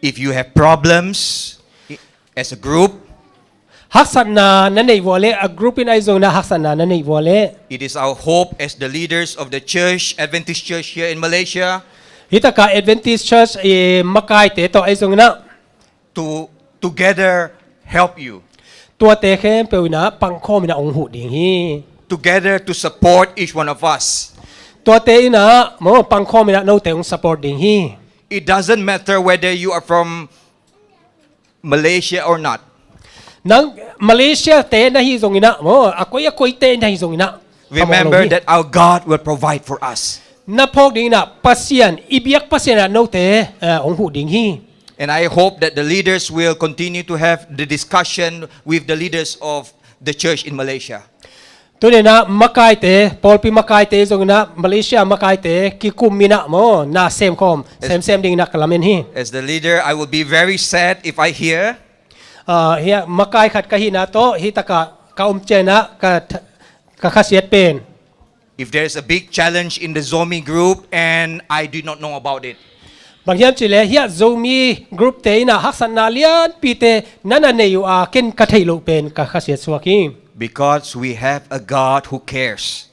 If you have problems i- as a group, Haksatna na neih vua le, a group in ahi zongin ah haksatna na neih vua le. It is our hope as the leaders of the church, Adventist Church here in Malaysia, Hi taka Adventist Church, eh, makaite tawh ahi zongin ah. To together help you. Tuate khempeuh in ah pangkhawm in ah ong huh ding hi. Together to support each one of us. Tuate in ah maw pangkhawm in ah note ong support ding hi. It doesn't matter whether you are from Malaysia or not. Nang Malaysia te na hi zongin ah maw, a koi a koi te na hi zongin ah. Remember that our God will provide for us. Na phawk ding in ah Pasian, i biak Pasian ah note, eh, ong huh ding hi. And I hope that the leaders will continue to have the discussion with the leaders of the church in Malaysia. Tuni na makaite, pawlpi makaite zongin ah Malaysia makaite kikum in ah maw, na semkhawm, semsem ding in ah ka lamen hi. As the leader, I will be very sad if I hear Ah, hi a makai khat ka hihna tawh, hi taka ka om ciang in ah ka, ka khasiat pen. If there's a big challenge in the Zomi group and I did not know about it. Bang hiam cih le, hi a Zomi group te in ah haksatna lianpite na na neih uh a ken ka theih loh pen ka khasiat suak hi. Because we have a God who cares.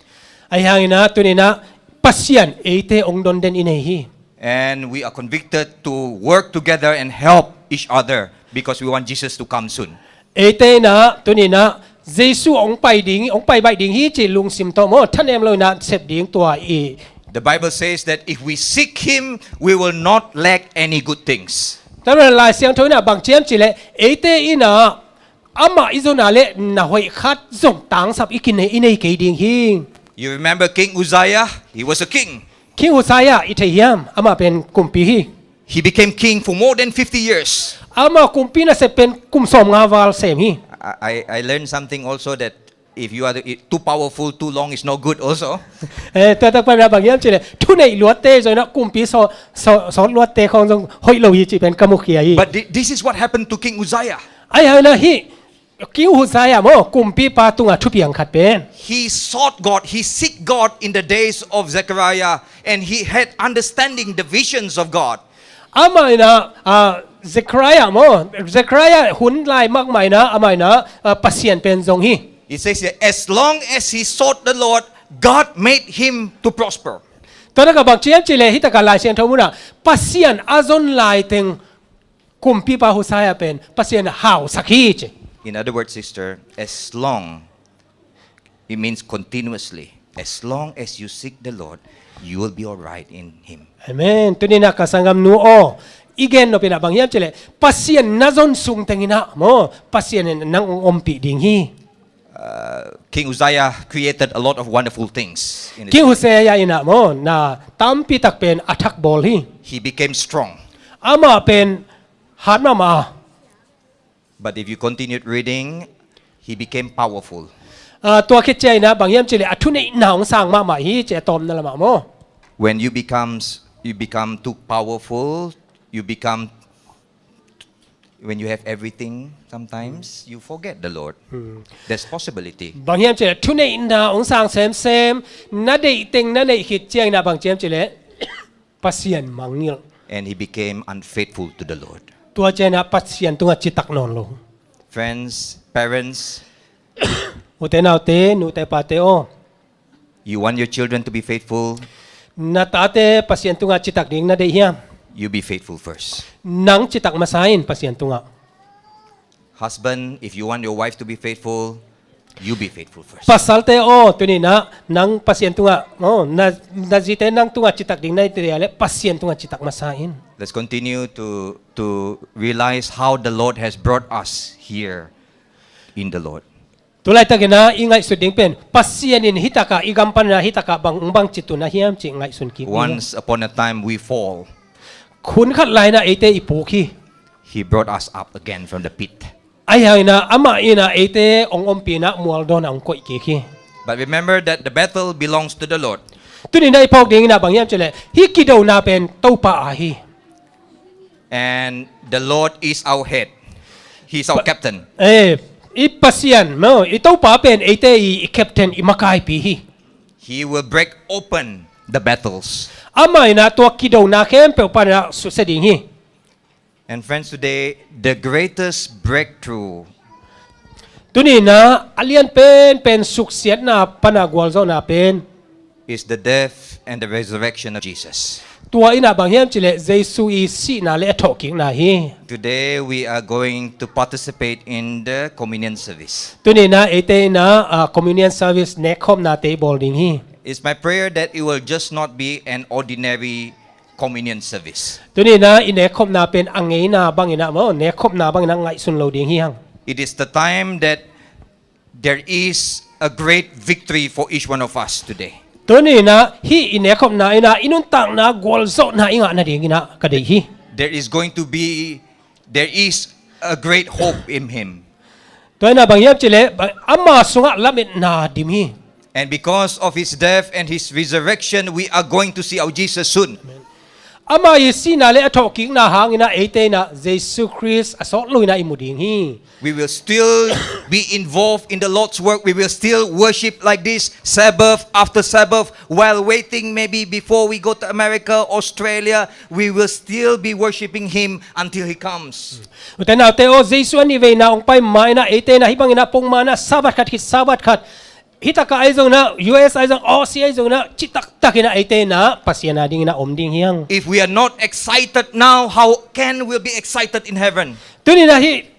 Ahi hangin ah tuni na Pasian eite ong don den i nei hi. And we are convicted to work together and help each other because we want Jesus to come soon. Eite in ah tuni na Jesu ong pai ding, ong pai baih ding hi cih lungsim tawh maw, thanem lo in ah sep ding tua i. The Bible says that if we seek Him, we will not lack any good things. Tuna Lai Siangtho in ah bang ci hiam cih le, eite in ah amah i zon a le na hoih khat zong tangsap i kinei, i nei kei ding hi. You remember King Uzziah? He was a king. King Uzziah i thei hiam, amah pen kumpi hi. He became king for more than fifty years. Amah kumpi nasep pen kum sawmnga val sem hi. I, I, I learned something also that if you are the- too powerful too long is not good also. Eh, tua tak pan ah bang hiam cih le, thuneih luatte zong in ah kumpi sawt, sawt, sawt luatte khawng zong hoih lo hi cih pen ka mukhia hi. But thi- this is what happened to King Uzziah. Ahi hangin ah hi King Uzziah maw, kumpipa tungah thupiang khat pen. He sought God, he seek God in the days of Zechariah, and he had understanding the visions of God. Amah in ah, ah, Zechariah maw, Zechariah hun lai mahmah in ah, amah in ah, ah, Pasian pen zong hi. It says here, as long as he sought the Lord, God made him to prosper. Tua tak ah bang ci hiam cih le, hi taka Lai Siangtho mun ah Pasian a zon lai teng kumpipa Uzziah pen Pasian hausak hi ci. In other words, sister, as long, it means continuously, as long as you seek the Lord, you will be all right in Him. Amen. Tuni na ka sanggam nu aw, i gen nop in ah bang hiam cih le, Pasian na zon sung teng in ah maw, Pasian in nang ong ompih ding hi. Uh, King Uzziah created a lot of wonderful things. In his King Uzziah in ah maw, na tampi tak pen a thak bawl hi. He became strong. Amah pen hat mahmah. But if you continued reading, he became powerful. Ah, tua khit ciang in ah bang hiam cih le, a thuneihna ong sang mahmah hi ci a tawpna lamah maw. When you becomes you become too powerful, you become when you have everything, sometimes you forget the Lord. There's possibility. Bang hiam cih le, thuneihna ong sang semsem, na deih teng na neih khit ciang in ah bang ci hiam cih le, Pasian mangngilh. And he became unfaithful to the Lord. Tua ciang in ah Pasian tungah citak nawn lo. Friends, parents, Ute naute, nute pate aw. You want your children to be faithful? Na tate Pasian tungah citak ding na deih hiam? You be faithful first. Nang citak masa in Pasian tungah. Husband, if you want your wife to be faithful, you be faithful first. Pasalte aw, tuni na nang Pasian tungah, aw, na, na zite nang tungah citak ding na deih a le Pasian tungah citak masa in. Let's continue to to realize how the Lord has brought us here in the Lord. Tulaitakin ah i ngaihsut ding pen Pasian in hitakah i gam panin ah hitakah bang, bangci tun ahi hiam cih ngaihsun kik ni. Once upon a time we fall. Hun khat lai-in ah eite i puk hi. He brought us up again from the pit. Ahi hangin ah amah in ah eite hong ompih in ah mual dawnah hong koih kik hi. But remember that the battle belongs to the Lord. Tuni-in ah i phawk ding in ah bang hiam cih leh hih kidona pen Topa aa hi. And the Lord is our head. He's our captain. Eh, i Pasian maw, i Topa pen eite i, i captain, i makaipi hi. He will break open the battles. Amah in ah tua kidona khempeuh panin ah susia ding hi. And friends, today, the greatest breakthrough. Tuni-in ah a lian penpen suksiatna panin ah gualzawhna pen is the death and the resurrection of Jesus. Tua in ah bang hiam cih leh Jesu i sihna le a thawhkikna hi. Today we are going to participate in the communion service. Tuni-in ah eite in ah, ah, communion service nekkhopnate i bawl ding hi. It's my prayer that it will just not be an ordinary communion service. Tuni-in ah i nekkhopna pen a ngeina bangin ah maw, nekkhopna bangin ah ngaihsun lo ding hi hang. It is the time that there is a great victory for each one of us today. Tuni-in ah hih i nekkhopna in ah i nuntakna gualzawhna i ngah nadingin ah ka deih hi. There is going to be, there is a great hope in him. Tua in ah bang hiam cih leh bang, ama sungah lametna dim hi. And because of his death and his resurrection, we are going to see our Jesus soon. Ama i sihna le a thawhkikna hangin ah eite in ah Jesu Khrist a sawt lo-in ah i mu ding hi. We will still be involved in the Lord's work. We will still worship like this, Sabbath after Sabbath, while waiting maybe before we go to America, Australia. We will still be worshiping him until he comes. Ute naute aw, Jesu a nih veina hong pai ma-in ah eite in ah hih bangin ah pongman ah Sabbath khat khit Sabbath khat, hitakah ahi zongin ah, U S ahi zong, Aussie ahi zongin ah, citaktakin ah eite in ah Pasian a dingin ah om ding hi hang. If we are not excited now, how can we be excited in heaven? Tuni-in ah hih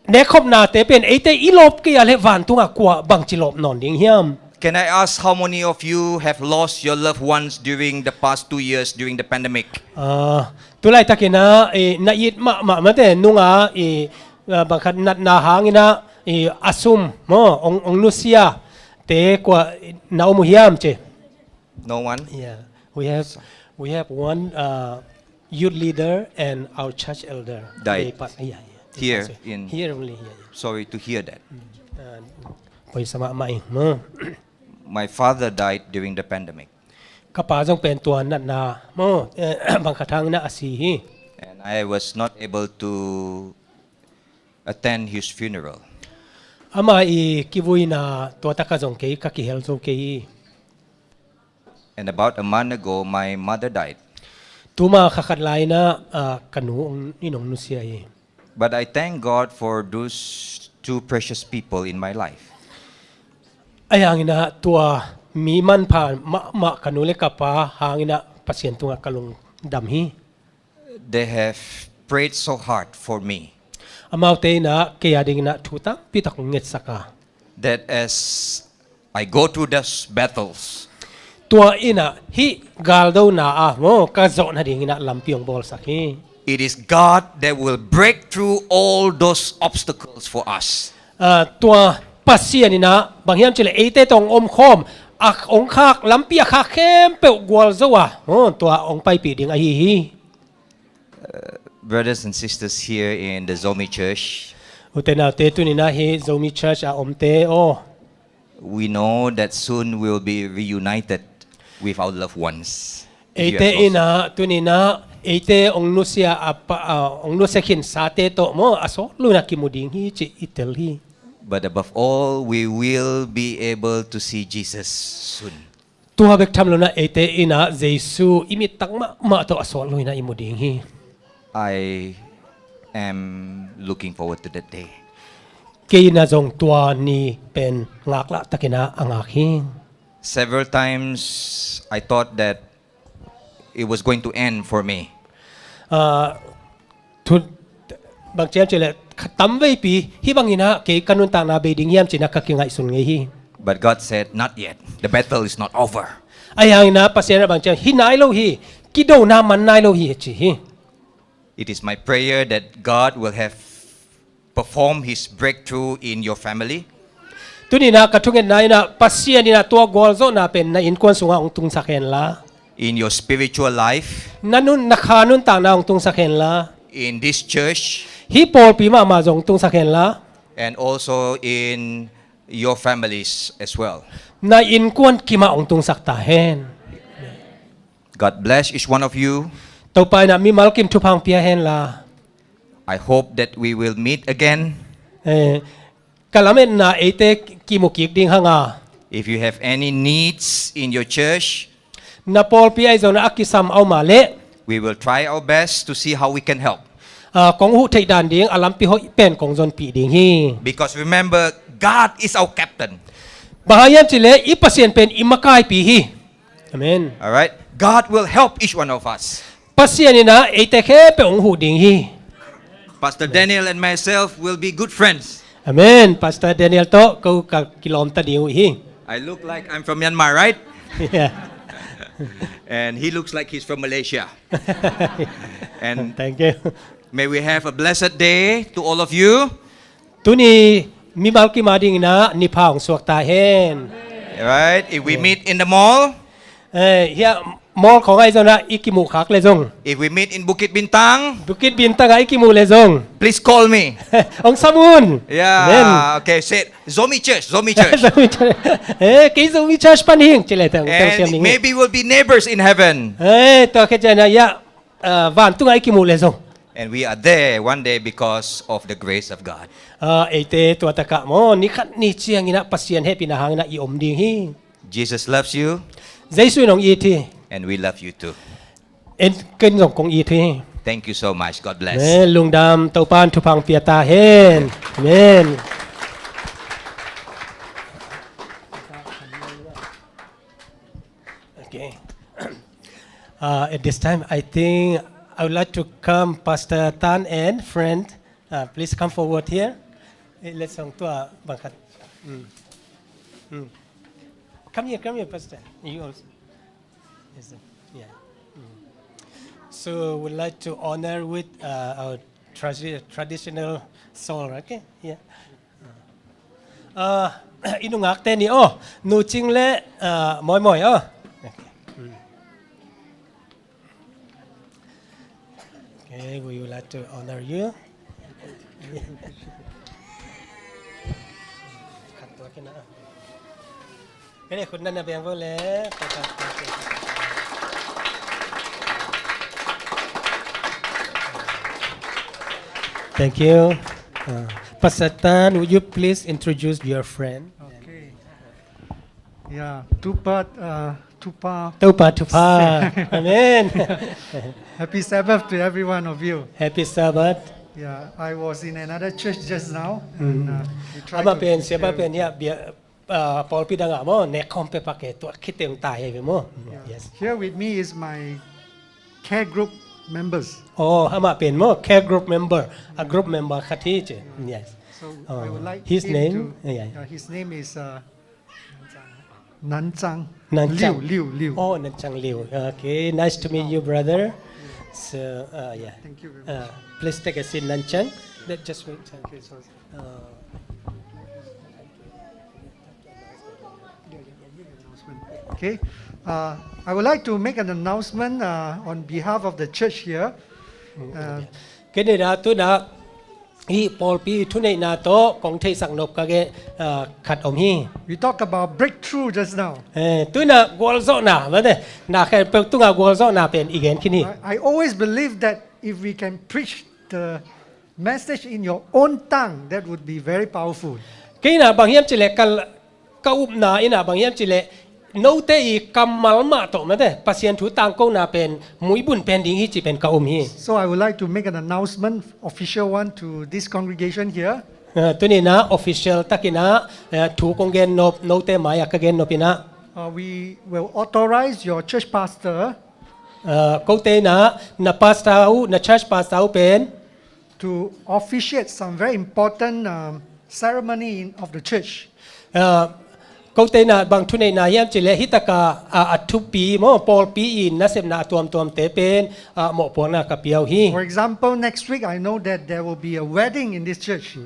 nekkhopnate pen eite i lawp kei a leh vantungah kua bangci lawp nawn ding hiam? Can I ask how many of you have lost your loved ones during the past two years during the pandemic? Ah, tulaitakin ah, eh, na it mahmah mate nungah, eh, ah, bang khat natna hangin ah, eh, a sum maw, hong, hong nusiate kua na om uh hiam ci. No one? Yeah. We have, we have one, uh, youth leader and our church elder. Died. They pa-, yeah, yeah. They here pass away. In, here only, yeah, yeah. Sorry to hear that. Mm. Uh, poisa mahmah ing, maw. My father died during the pandemic. Ka pa zong pen tua natna maw, eh, bang khat hangin ah a si hi. And I was not able to attend his funeral. Ama i kivuina tua takah zong kei ka kihel zo kei hi. And about a month ago, my mother died. Tuma kha khat lai-in ah, ah, ka nu hong, in hong nusia hi. But I thank God for those two precious people in my life. Ahi hangin ah tua mi manpha mahmah ka nu le ka pa hangin ah Pasian tungah ka lungdam hi. They have prayed so hard for me. Amaute in ah kei a dingin ah thu tampi tak hong ngetsak a. That as I go through those battles, tua in ah hih galdona ah maw ka zawh nadingin ah lampi hong bawlsak hi. It is God that will break through all those obstacles for us. Ah, tua Pasian in ah bang hiam cih leh eite tawh hong omkhawm, a hong khak, lampi a khak khempeuh gualzo a, oh, tua hong paipih ding ahi hi. Uh, brothers and sisters here in the Zomi Church, ute naute tuni-in ah hih Zomi Church a omte aw, we know that soon we'll be reunited with our loved ones. Eite in ah tuni-in ah eite hong nusia a pa, ah, hong nusia khinsate tawh maw a sawt lo-in ah kimu ding hi cih i tel hi. But above all, we will be able to see Jesus soon. Tua bek tham lo-in ah eite in ah Jesu i mit tak mahmah tawh a sawt lo-in ah i mu ding hi. I am looking forward to that day. Kei in ah zong tua ni pen ngaklah takin ah a ngak hi. Several times I thought that it was going to end for me. Ah, thu, bang ci hiam cih leh, kha tamveipi hih bangin ah kei ka nuntakna bei ding hiam ci-in ah ka kingaihsun ngei hi. But God said, "Not yet. The battle is not over." Ahi hangin ah Pasian in ah bang ci hiam, hi nai lo hi, kidona man nai lo hi ci hi. It is my prayer that God will have perform his breakthrough in your family. Tuni-in ah ka thungetna in ah Pasian in ah tua gualzawhna pen na innkuan sungah hong tungsak henla, in your spiritual life, na nun, na kha nuntakna hong tungsak henla, in this church, hih pawlpi mahmah zong hong tungsak henla, and also in your families as well. Na innkuan kimah hong tungsak ta hen. God bless each one of you. Topa in ah mimal kim thupha hong pia henla. I hope that we will meet again. Eh, ka lametna eite kimu kik ding hang a. If you have any needs in your church, na pawlpi ahi zongin a kisam a om a leh, we will try our best to see how we can help. Ah, kong huh theih dan ding a lampi hoih pen kong zonpih ding hi. Because remember, God is our captain. Bang hang hiam cih leh i Pasian pen i makaipi hi. Amen. All right. God will help each one of us. Pasian in ah eite khempeuh hong huh ding hi. Pastor Daniel and myself will be good friends. Amen. Pastor Daniel tawh ko ka kilawm ta ding uh hi. I look like I'm from Myanmar, right? Yeah. And he looks like he's from Malaysia. And thank you. May we have a blessed day to all of you. Tuni mimal kim a dingin ah ni pha hong suak ta hen. Right? If we meet in the mall, eh, hia mall khawng ahi zongin ah i kimuh khak leh zong, if we meet in Bukit Bintang, Bukit Bintang ah i kimuh leh zong, please call me. Hong sam un. Yeah. Amen. Okay. Say, "Zomi Church, Zomi Church." Zomi Church. Eh, kei Zomi Church pan hi ing ci leh tang, tang siam ding hi. And maybe we'll be neighbors in heaven. Eh, tua khit ciangin ah, ya, ah, vantungah i kimuh leh zong. And we are there one day because of the grace of God. Ah, eite tua takah maw, ni khat ni ciangin ah Pasian hehpihna hangin ah i om ding hi. Jesus loves you. Jesu in hong it hi. And we love you too. En, ken zong kong it hi. Thank you so much. God bless. Amen. Lungdam, Topa'n thupha hong pia ta hen. Amen. Okay. Uh, at this time, I think I would like to come Pastor Tan and friend. Uh, please come forward here. Eh, let's song tua bang khat. Mm. Mm. Come here, come here, Pastor. You also. Yes, sir. Yeah. Mm. So we'd like to honor with, uh, our tradi-, traditional song, okay? Yeah. Uh, i nungakte ni aw, Nu Cing le, uh, Mawi Mawi aw. Okay. Mm. Okay, we would like to honor you. Khat tua kina. Kene khut na na beng bo le. Thank you. Uh, Pastor Tan, would you please introduce your friend? Okay. Yeah, Tupa, uh, Tupa. Tupa, Tupa. Amen. Happy Sabbath to every one of you. Happy Sabbath. Yeah, I was in another church just now. Mm. And, uh, we tried to share with you. Amah pen, siapa pen, ya, bia, uh, pawlpi dang ah maw, nek khawm peuhpeuh kei, tua khit teng ta hi ve maw. Yeah. Yes. Here with me is my care group members. Oh, amah pen maw, care group member, a group member khat hi ci. Yes. So, oh, I would like his name to, yeah, yeah, his name is, uh, Nancang. Nancang. Liu, Liu, Liu. Oh, Nancang Liu. Okay, nice to meet you, brother. So, uh, yeah. Thank you very much. Uh, please take a seat, Nancang. Let, just wait. Okay, so, uh, okay. Uh, I would like to make an announcement, uh, on behalf of the church here. Uh, Kei ni dah tu dah hih pawlpi thuneihna tawh kong theihsak nop ka gen, ah, khat om hi. We talk about breakthrough just now. Eh, tu-in ah gualzawhna, mate, na khempeuh tungah gualzawhna pen i gen khin hi. I, I always believe that if we can preach the message in your own tongue, that would be very powerful. Kei in ah bang hiam cih leh ka, ka upna in ah bang hiam cih leh note i kammal mah tawh, mate, Pasian thu tangkona pen muibun pen ding hi cih pen ka um hi. So I would like to make an announcement, official one, to this congregation here. Ah, tuni-in ah official takin ah, eh, thu kong gen nop, note mai-ah ka gen nop in ah. Uh, we will authorize your church pastor. Ah, kote in ah na pastor uh, na church pastor uh pen to officiate some very important, um, ceremony in, of the church. Ah, Kote in ah bang thuneihna hiam cih leh, hi takah a, a thupi maw, pawlpi in nasepna a tuamtuamte pen a, mawhpuakna ka pia uh hi. For example, next week I know that there will be a wedding in this church.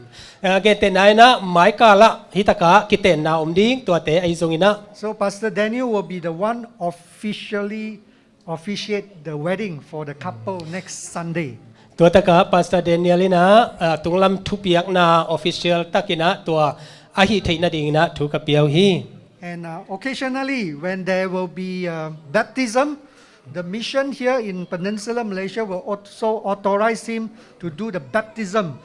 A, gentehna in ah maikal ah hi takah kitenna om ding, tuate ahi zongin ah. So Pastor Daniel will be the one officially officiate the wedding for the couple next Sunday. Tua takah Pastor Daniel in ah, a, tunglam thupiakna official takin ah tua a hih theih nadingin ah thu ka pia uh hi. And uh, occasionally, when there will be uh, baptism, the mission here in Peninsula Malaysia will also authorize him to do the baptism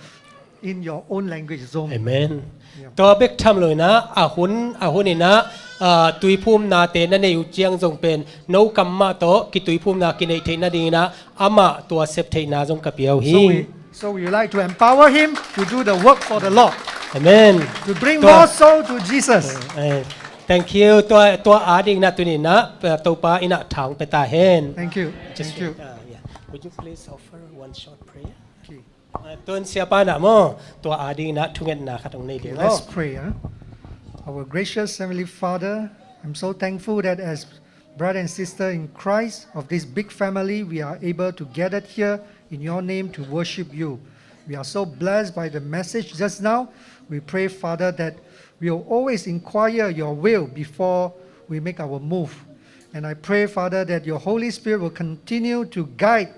in your own language zone. Amen. Yeah. Tua bek tham lo in ah, a hun, a hun in ah, a, tuiphumnate na neih uh ciang zong pen no kam mah tawh kituiphumna kineih theih nadingin ah amah tua sep theihna zong ka pia uh hi. So we, so we would like to empower him to do the work for the Lord. Amen. To bring more soul to Jesus. Amen. Thank you. Tua, tua adingin ah tuni in ah, a, Topa in ah thang pia ta hen. Thank you. Just, thank you. Uh, yeah. Would you please offer one short prayer? Okay. A, tun siapa in ah maw, tua adingin ah thungetna khat hong nei ding. Let's pray, huh? Our gracious Heavenly Father, I'm so thankful that as brother and sister in Christ of this big family, we are able to gather here in your name to worship you. We are so blessed by the message just now. We pray, Father, that we will always inquire your will before we make our move. And I pray, Father, that your Holy Spirit will continue to guide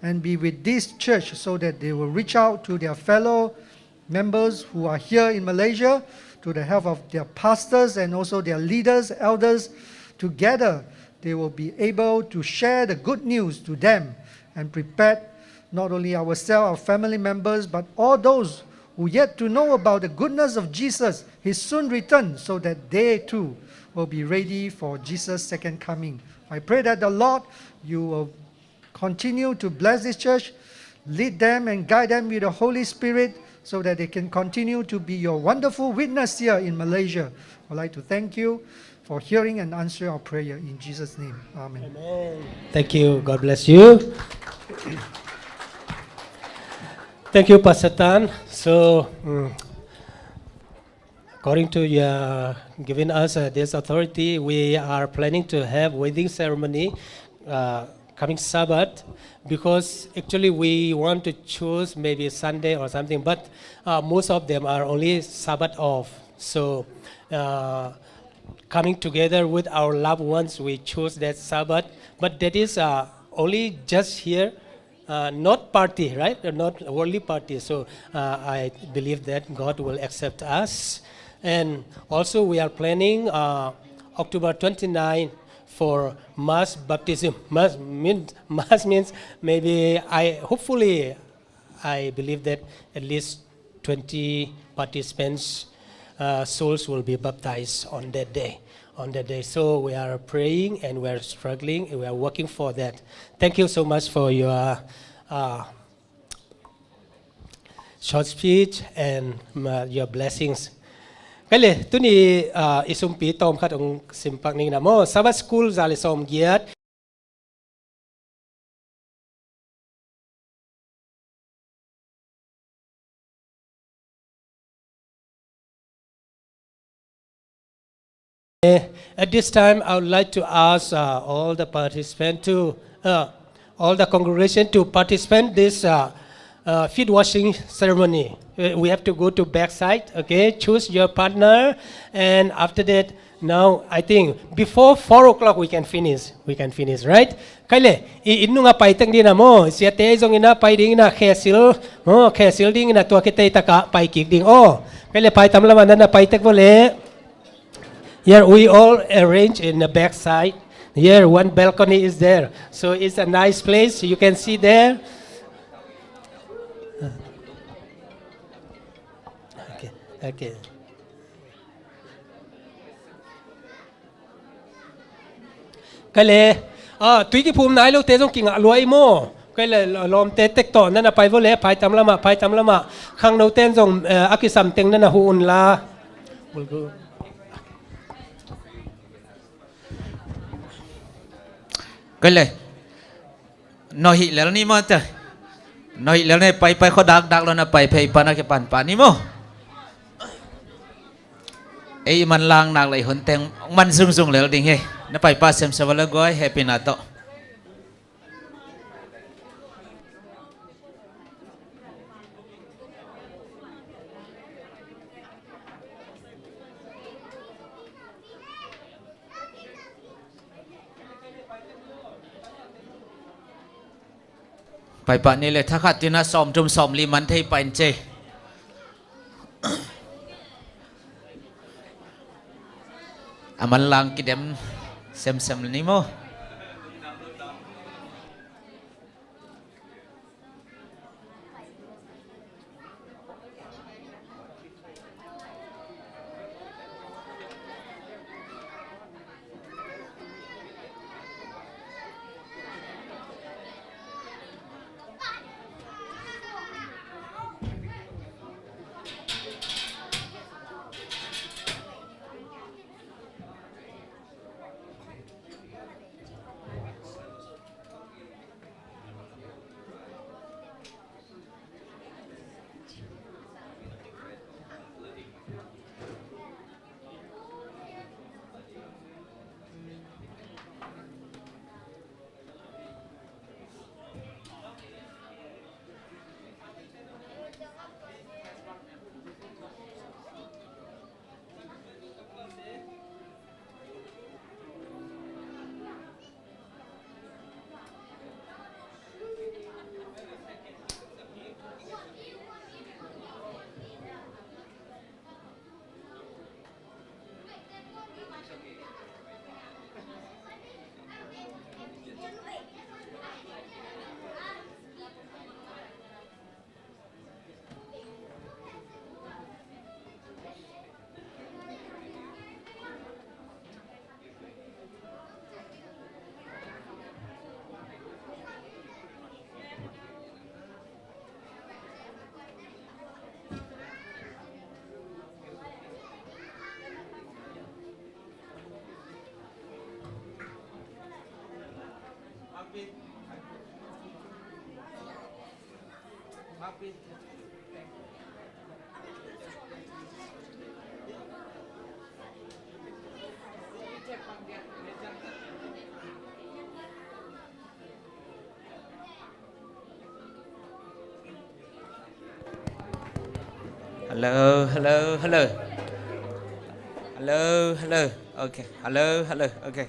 and be with this church so that they will reach out to their fellow members who are here in Malaysia, to the help of their pastors and also their leaders, elders. Together, they will be able to share the good news to them and prepare not only ourselves, our family members, but all those who yet to know about the goodness of Jesus, his soon return, so that they too will be ready for Jesus' second coming. I pray that the Lord, you will continue to bless this church, lead them and guide them with the Holy Spirit so that they can continue to be your wonderful witness here in Malaysia. I'd like to thank you for hearing and answering our prayer in Jesus' name. Amen. Amen. Thank you. God bless you. Thank you, Pastor Tan. So, mm, according to your giving us, uh, this authority, we are planning to have wedding ceremony, uh, coming Sabbath, because actually we want to choose maybe Sunday or something, but, uh, most of them are only Sabbath off. So, uh, coming together with our loved ones, we choose that Sabbath, but that is, uh, only just here. Uh, not party, right? Uh, not worldly party. So, uh, I believe that God will accept us. And also we are planning, uh, October twenty-nine for mass baptism. Mass means, mass means maybe I, hopefully, I believe that at least twenty participants, uh, souls will be baptized on that day, on that day. So we are praying and we are struggling and we are working for that. Thank you so much for your, uh, short speech and, uh, your blessings. Kei le, tuni, uh, i sumpi tawm khat hong simpak ning na maw. Sabbath School za le sawm giat. Eh, at this time, I would like to ask, uh, all the participants to, uh, all the congregation to participate this, uh, uh, feet washing ceremony. Uh, we have to go to backside, okay? Choose your partner, and after that, now, I think before four o'clock we can finish. We can finish, right? Kei le, i inn nung a pai tek ding na maw, siate zong inn a pai ding na, khesil, maw, khesil ding na, tua khit teh i tak a pai kik ding. Oh, kei le, pai tam lam a na na pai tek vo le. Here we all arrange in the back side. Here one balcony is there. So it's a nice place. You can see there. Okay, okay. Kei le, ah, tui kiphum nai lote zong kingah lua i maw. Kei le, lawmte tek tawh na na pai vo le, pai tam lam a, pai tam lam a. Khangnote in zong, eh, a kisam teng na na huh un la. Kei le. Nong hih lel ni maw te. Nong hih lel ni, pai pai khua dak dak lo na pai phei pan a kipan pan ni maw. Ei manlang nak lei hun teng man zungzung lel ding hi. Na paipah semsem a la guai, hehpihna tawh. Paipah ni le thakhat tina sawmthum sawmli man thei pain cei. A manlang kidem semsem ni maw. Hello, hello, hello. Hello, hello. Okay. Hello, hello. Okay.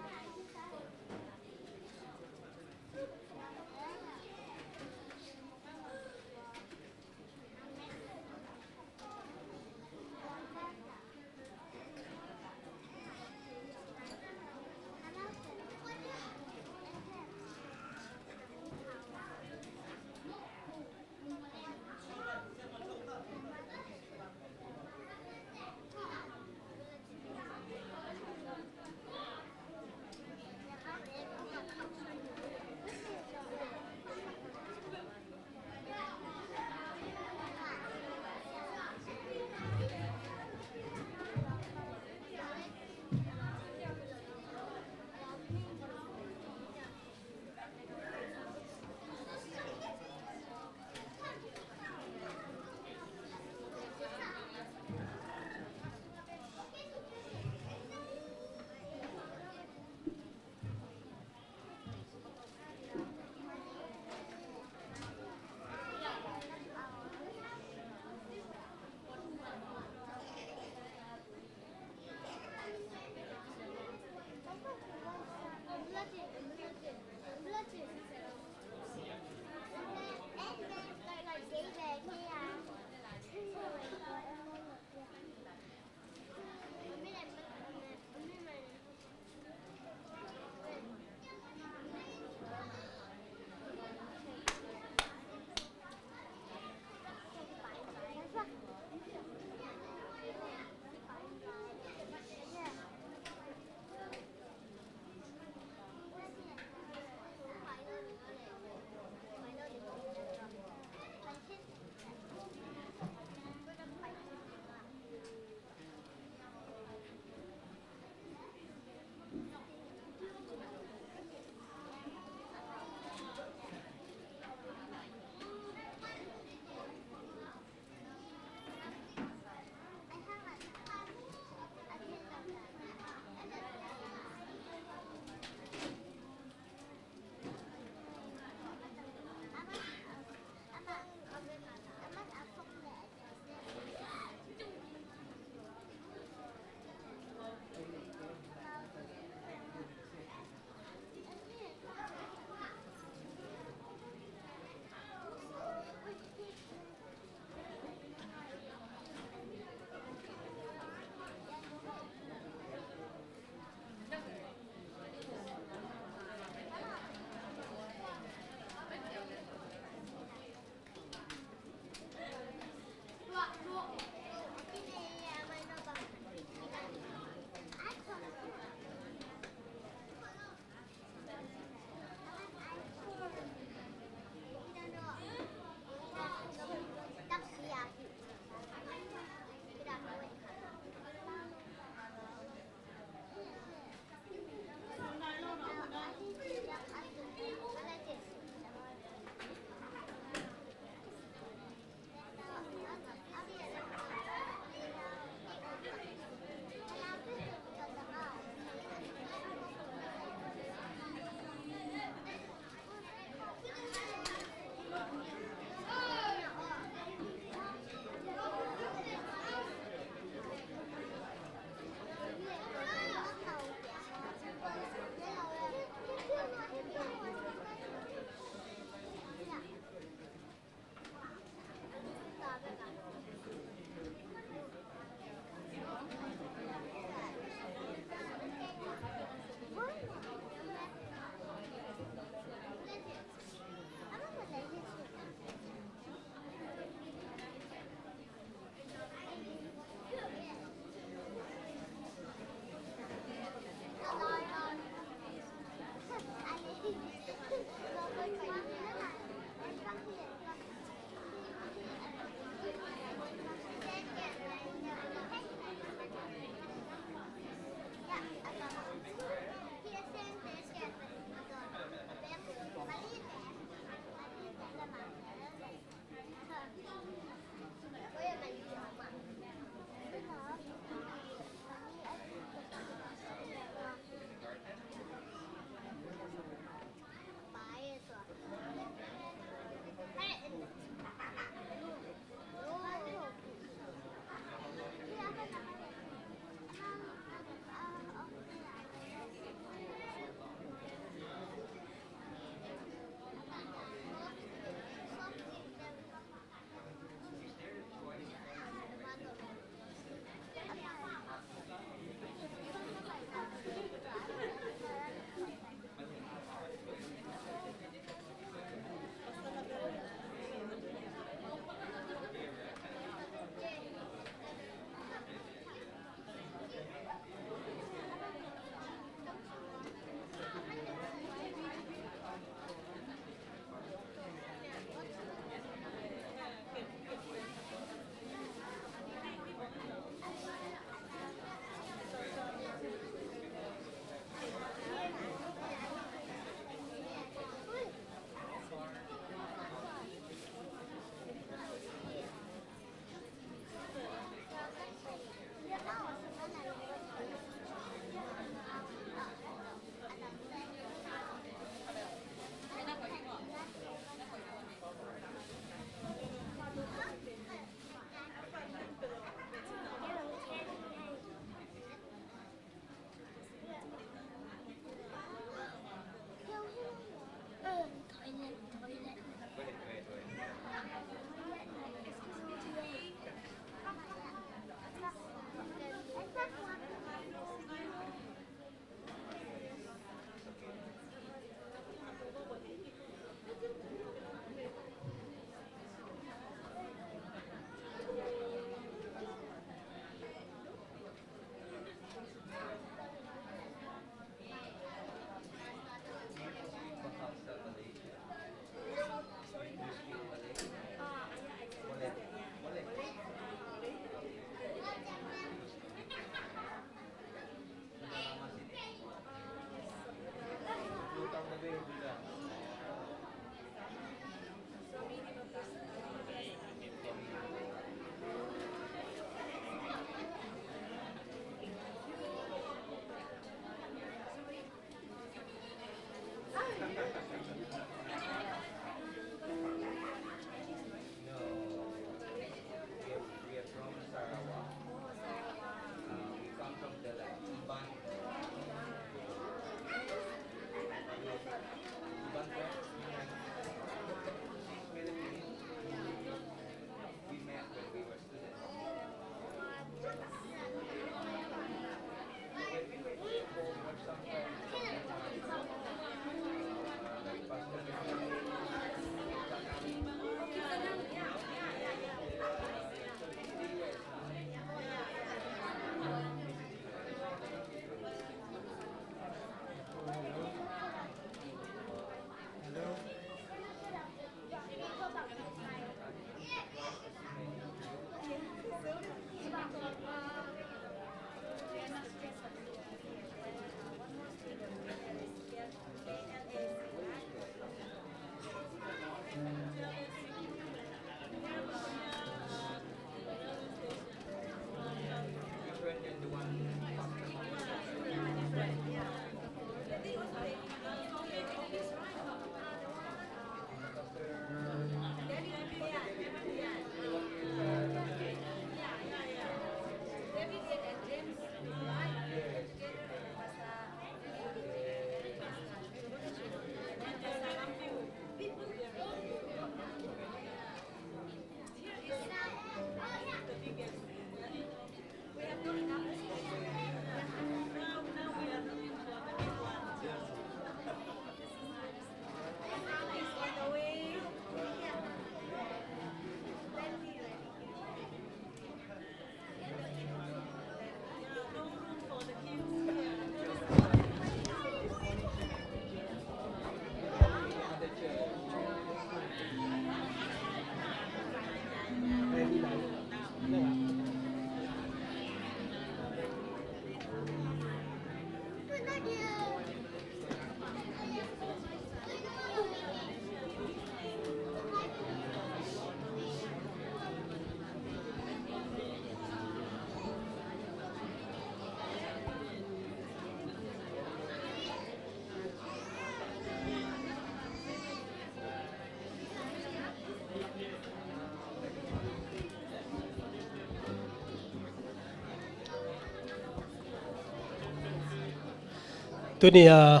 Tuni a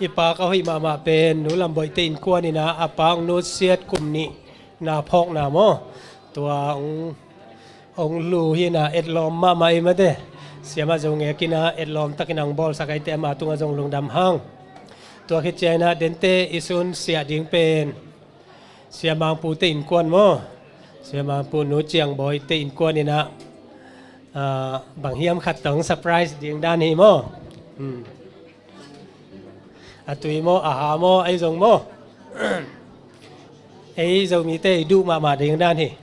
i pa ka hoih mahmah pen Nu Lam Boih te innkuan in a, a pa hong nusiat kum nih na phawkna maw, tua hong, hong lu hi in a, etlawm mahmah i mate. Siamah Zo Ngek in a etlawm takin hong bawlsak a, eite ama tungah zong lungdam hang. Tua khit ciangin a Dente i sun siah ding pen Sia Mangpu te innkuan maw, Sia Mangpu Nu Ciang Bawi te innkuan in a, ah, bang hiam khat tawh surprise ding dan hi maw. Hmm. A tui maw, a ha maw, ei zong maw. Ei Zomite i duh mahmah ding dan hi.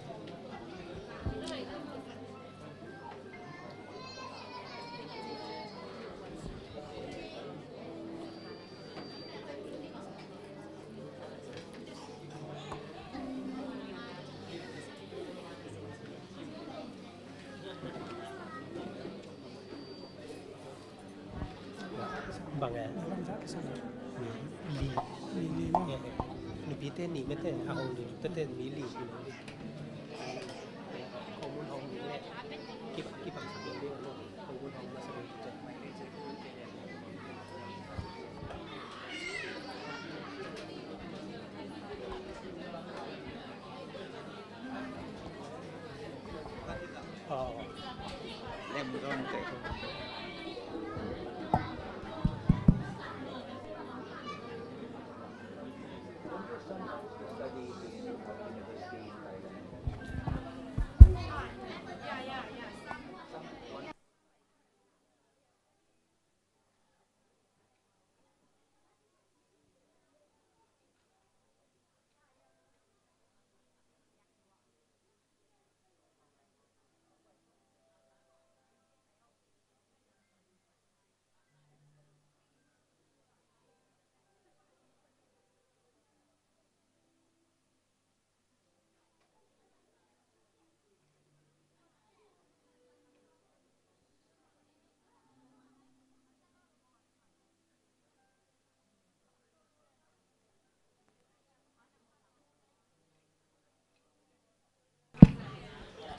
Bang e? Li. Li, li maw? Nupite nih mete a hong ding, tete mi li. Khomun hong ding le. Kip, kip bang sak ding, khomun hong masa ding.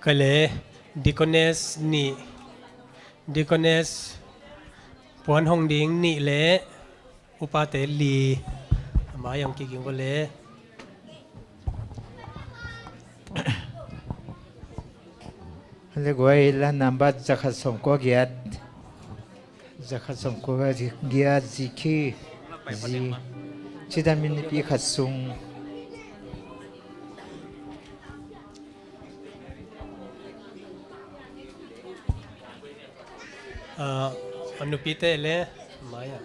Ka le, Deaconess nih, Deaconess puan hong ding nih le upate li, a mai ang kiging ko le. Le guai la nambat zakhat sawmkua giat. Zakhat sawmkua giat, zi khi, zi, cidam in nipi khat sung. Ah, a nupite le, mai ah.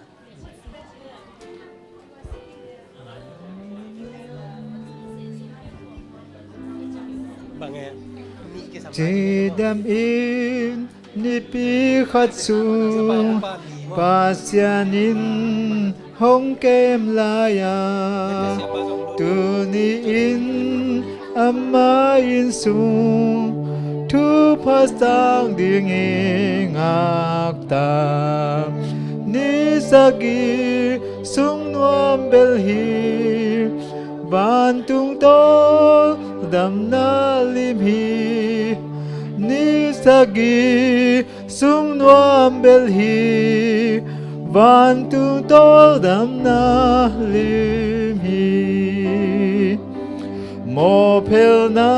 Cidam in nipi khat sung Pasian in hong kem lai-a, tuni in ama inn sung thupha sang ding i ngakta. Ni sagih sung nuam bel hi, vantung tawldamna lim hi. Ni sagih sung nuam bel hi, vantung tawldamna lim hi. Mawhphelna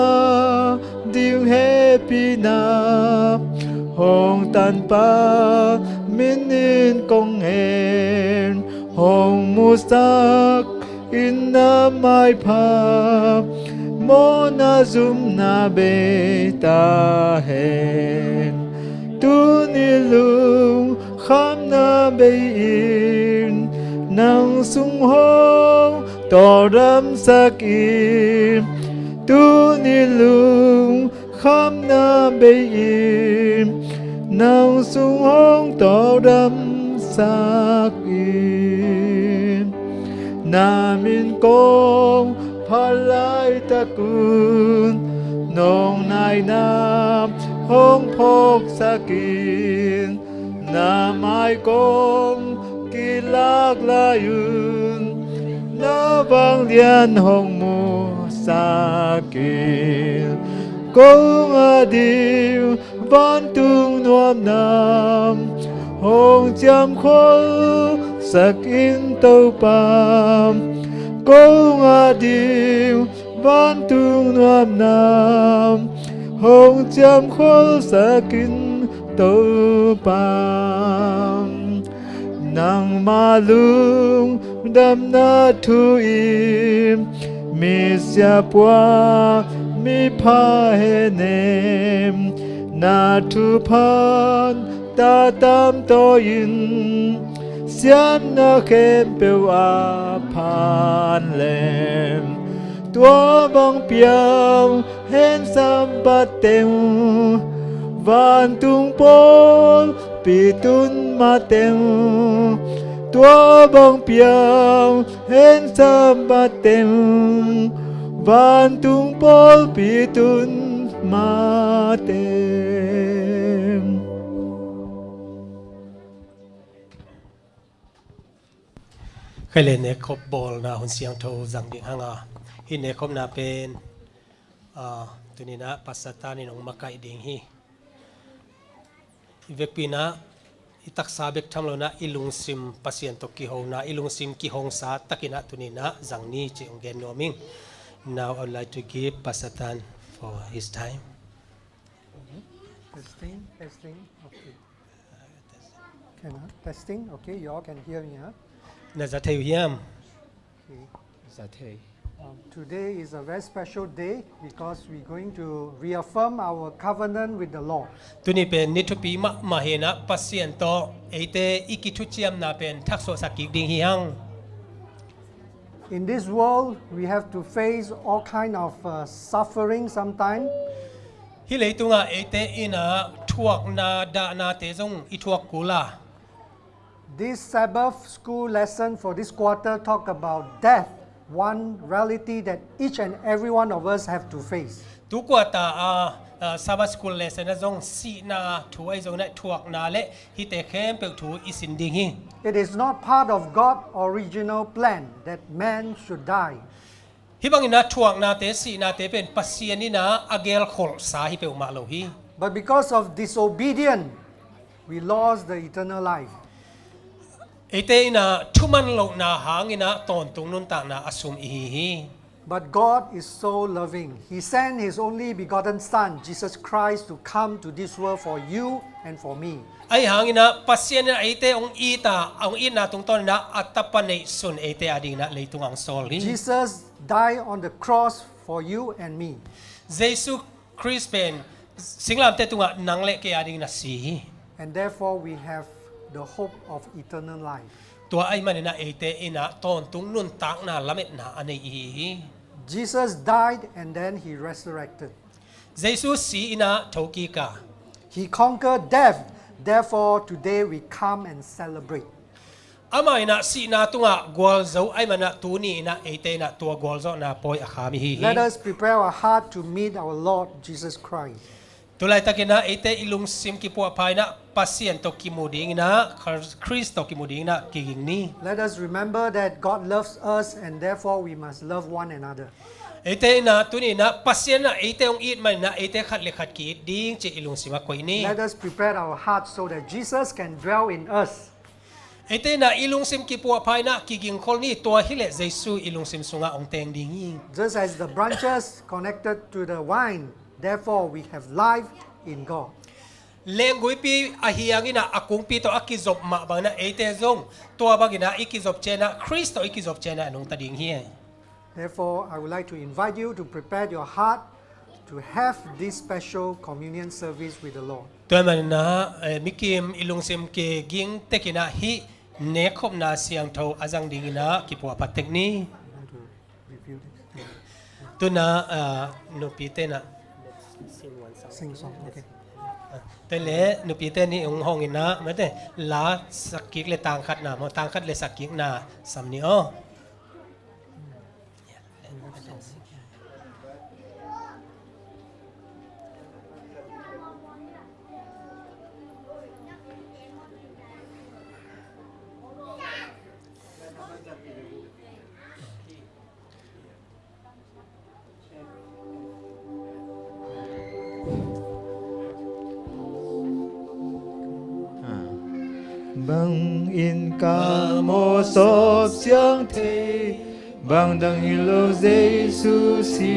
ding hehpihna hong tanpa min in kong ngen, hong musak in na maipha mawhna zumna bei ta hen. Tuni lungkhamna bei in nang sung hong tawldamsak in. Tuni lungkhamna bei in nang sung hong tawldamsak sak in, na min kong phat laitak un, nawngnaina hong phawksak in, na mai kong kilak lai un, na vanglian hong musak in, kong a ding vantung nuamna hong ciamkholsak in Topa, kong a ding vantung nuamna hong ciamkholsak in Topa. Nangma lungdamna thu in misia pua mipha henem, na thupha tatam tawi in siatna khempeuh a phan lem. Tua bang piang hen Sabbath teng vantung pawlpi tun mateng, tua bang piang hen Sabbath teng vantung pawlpi tun mateng. Khaile nekkhop bawlna hun siangtho zang ding hanga, hih nekkhopna pen, ah, tuninah Pastor Tan in hong makaih ding hi. I vekpinah i taksa bek tham lonah i lungsim Pasian tawh kihona, i lungsim kihongsa takinah tuninah zang ni cih hong gen nuam ing. Now I would like to give Pastor Tan for his time. Testing, testing. Okay. Can, huh? Testing. Okay, you all can hear me, huh? Na za thei uh hiam? Okay. Za thei. Um, today is a very special day because we're going to reaffirm our covenant with the Lord. Tuni pen ni thupi mahmah hinah Pasian tawh eite i kithuciamna pen thaksuahsak kik ding hi hang. In this world, we have to face all kind of, uh, suffering sometimes. Hih leitungah eite inah thuakna dahnate zong i thuak kul a. This Sabbath school lesson for this quarter talk about death, one reality that each and every one of us have to face. Tu quarter a, a, Sabbath school lesson ah zong sihna thu ahi zongin ah thuakna le hihte khempeuh thu i sin ding hi. It is not part of God's original plan that man should die. Hih bangin ah thuaknate, sihnate pen Pasian inah a gelkholhsa hi peuhmah lo hi. But because of disobedience, we lost the eternal life. Eite inah thuman lohna hanginah tawntung nuntakna a sum i hi hi. But God is so loving. He sent His only begotten Son, Jesus Christ, to come to this world for you and for me. Ahi hanginah Pasian inah eite hong it a, hong itna tungtawninah a tapa neihsun eite adinginah leitungah hong sawl hi. Jesus died on the cross for you and me. Jesu Khrist pen singlamteh tungah nang le kei adingin a si hi. And therefore we have the hope of eternal life. Tua ahih maninah eite inah tawntung nuntakna lametna a nei i hi hi. Jesus died and then He resurrected. Jesu si inah thokik a. He conquered death. Therefore today we come and celebrate. Amah inah sihna tungah gualzo ahih manah tuni inah eite inah tua gualzawhna pawi a kham i hi hi. Let us prepare our heart to meet our Lord Jesus Christ. Tulaitakinah eite i lungsim kipuahpha inah Pasian tawh kimu dinginah, Khrist tawh kimu dinginah kiging ni. Let us remember that God loves us and therefore we must love one another. Eite inah tuni inah Pasian inah eite hong it maninah eite khat le khat ki-it ding cih i lungsim ah koih ni. Let us prepare our hearts so that Jesus can dwell in us. Eite inah i lungsim kipuahpha inah kigingkhol ni, tua hileh Jesu i lungsim sungah hong teng ding hi. Just as the branches connected to the vine, therefore we have life in God. Lengguipi ahi hanginah a kungpi tawh a kizop mah banginah eite zong tua banginah i kizop cianginah Khrist tawh i kizop cianginah a nungta ding hi. Therefore, I would like to invite you to prepare your heart to have this special communion service with the Lord. Tua ahih maninah, eh, mikim i lungsim kiging tekinah hih nekkhopna siangtho a zang dinginah kipuahpha tek ni. I want to review this. Tunah, ah, nupi tenah sing song, okay. Tua leh nupite nih hong hong in ah, mate, la sak kik leh tang khatna maw, tang khat leh sak kikna sam ni aw. Bang in ka mawh sawp siang thei, bang dang hi lo Jesu si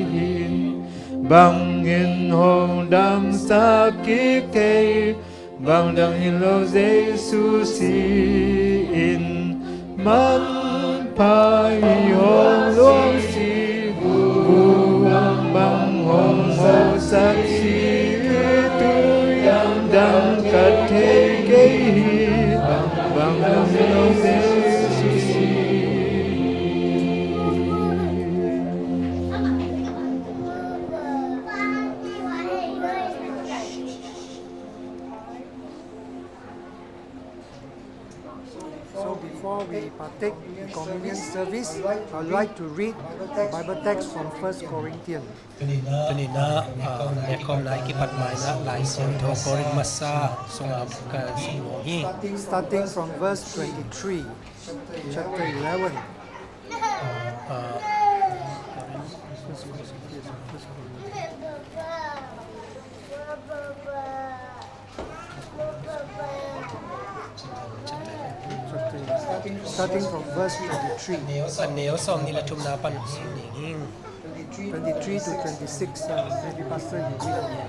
in. Bang in hong damsak kik thei, bang dang hi lo Jesu si in. Manpha i hong luang si, vuvang bang hong mawhsak si, tu yam dang ka thei kei hi, bang dang hi lo Jesu si. So before we partake in communion service, I'd like to read Bible text from First Corinthians. Tuni-in ah, ah, nekhawmna i kipat ma-in ah Lai Siangtho Korin masa sungah ka sim nuam hi. Starting from verse twenty-three, chapter eleven. Ah, Starting from verse twenty-three. A neu sawmnih le thumna pan sim ning. Twenty-three to twenty-six, uh, maybe Pastor, you read.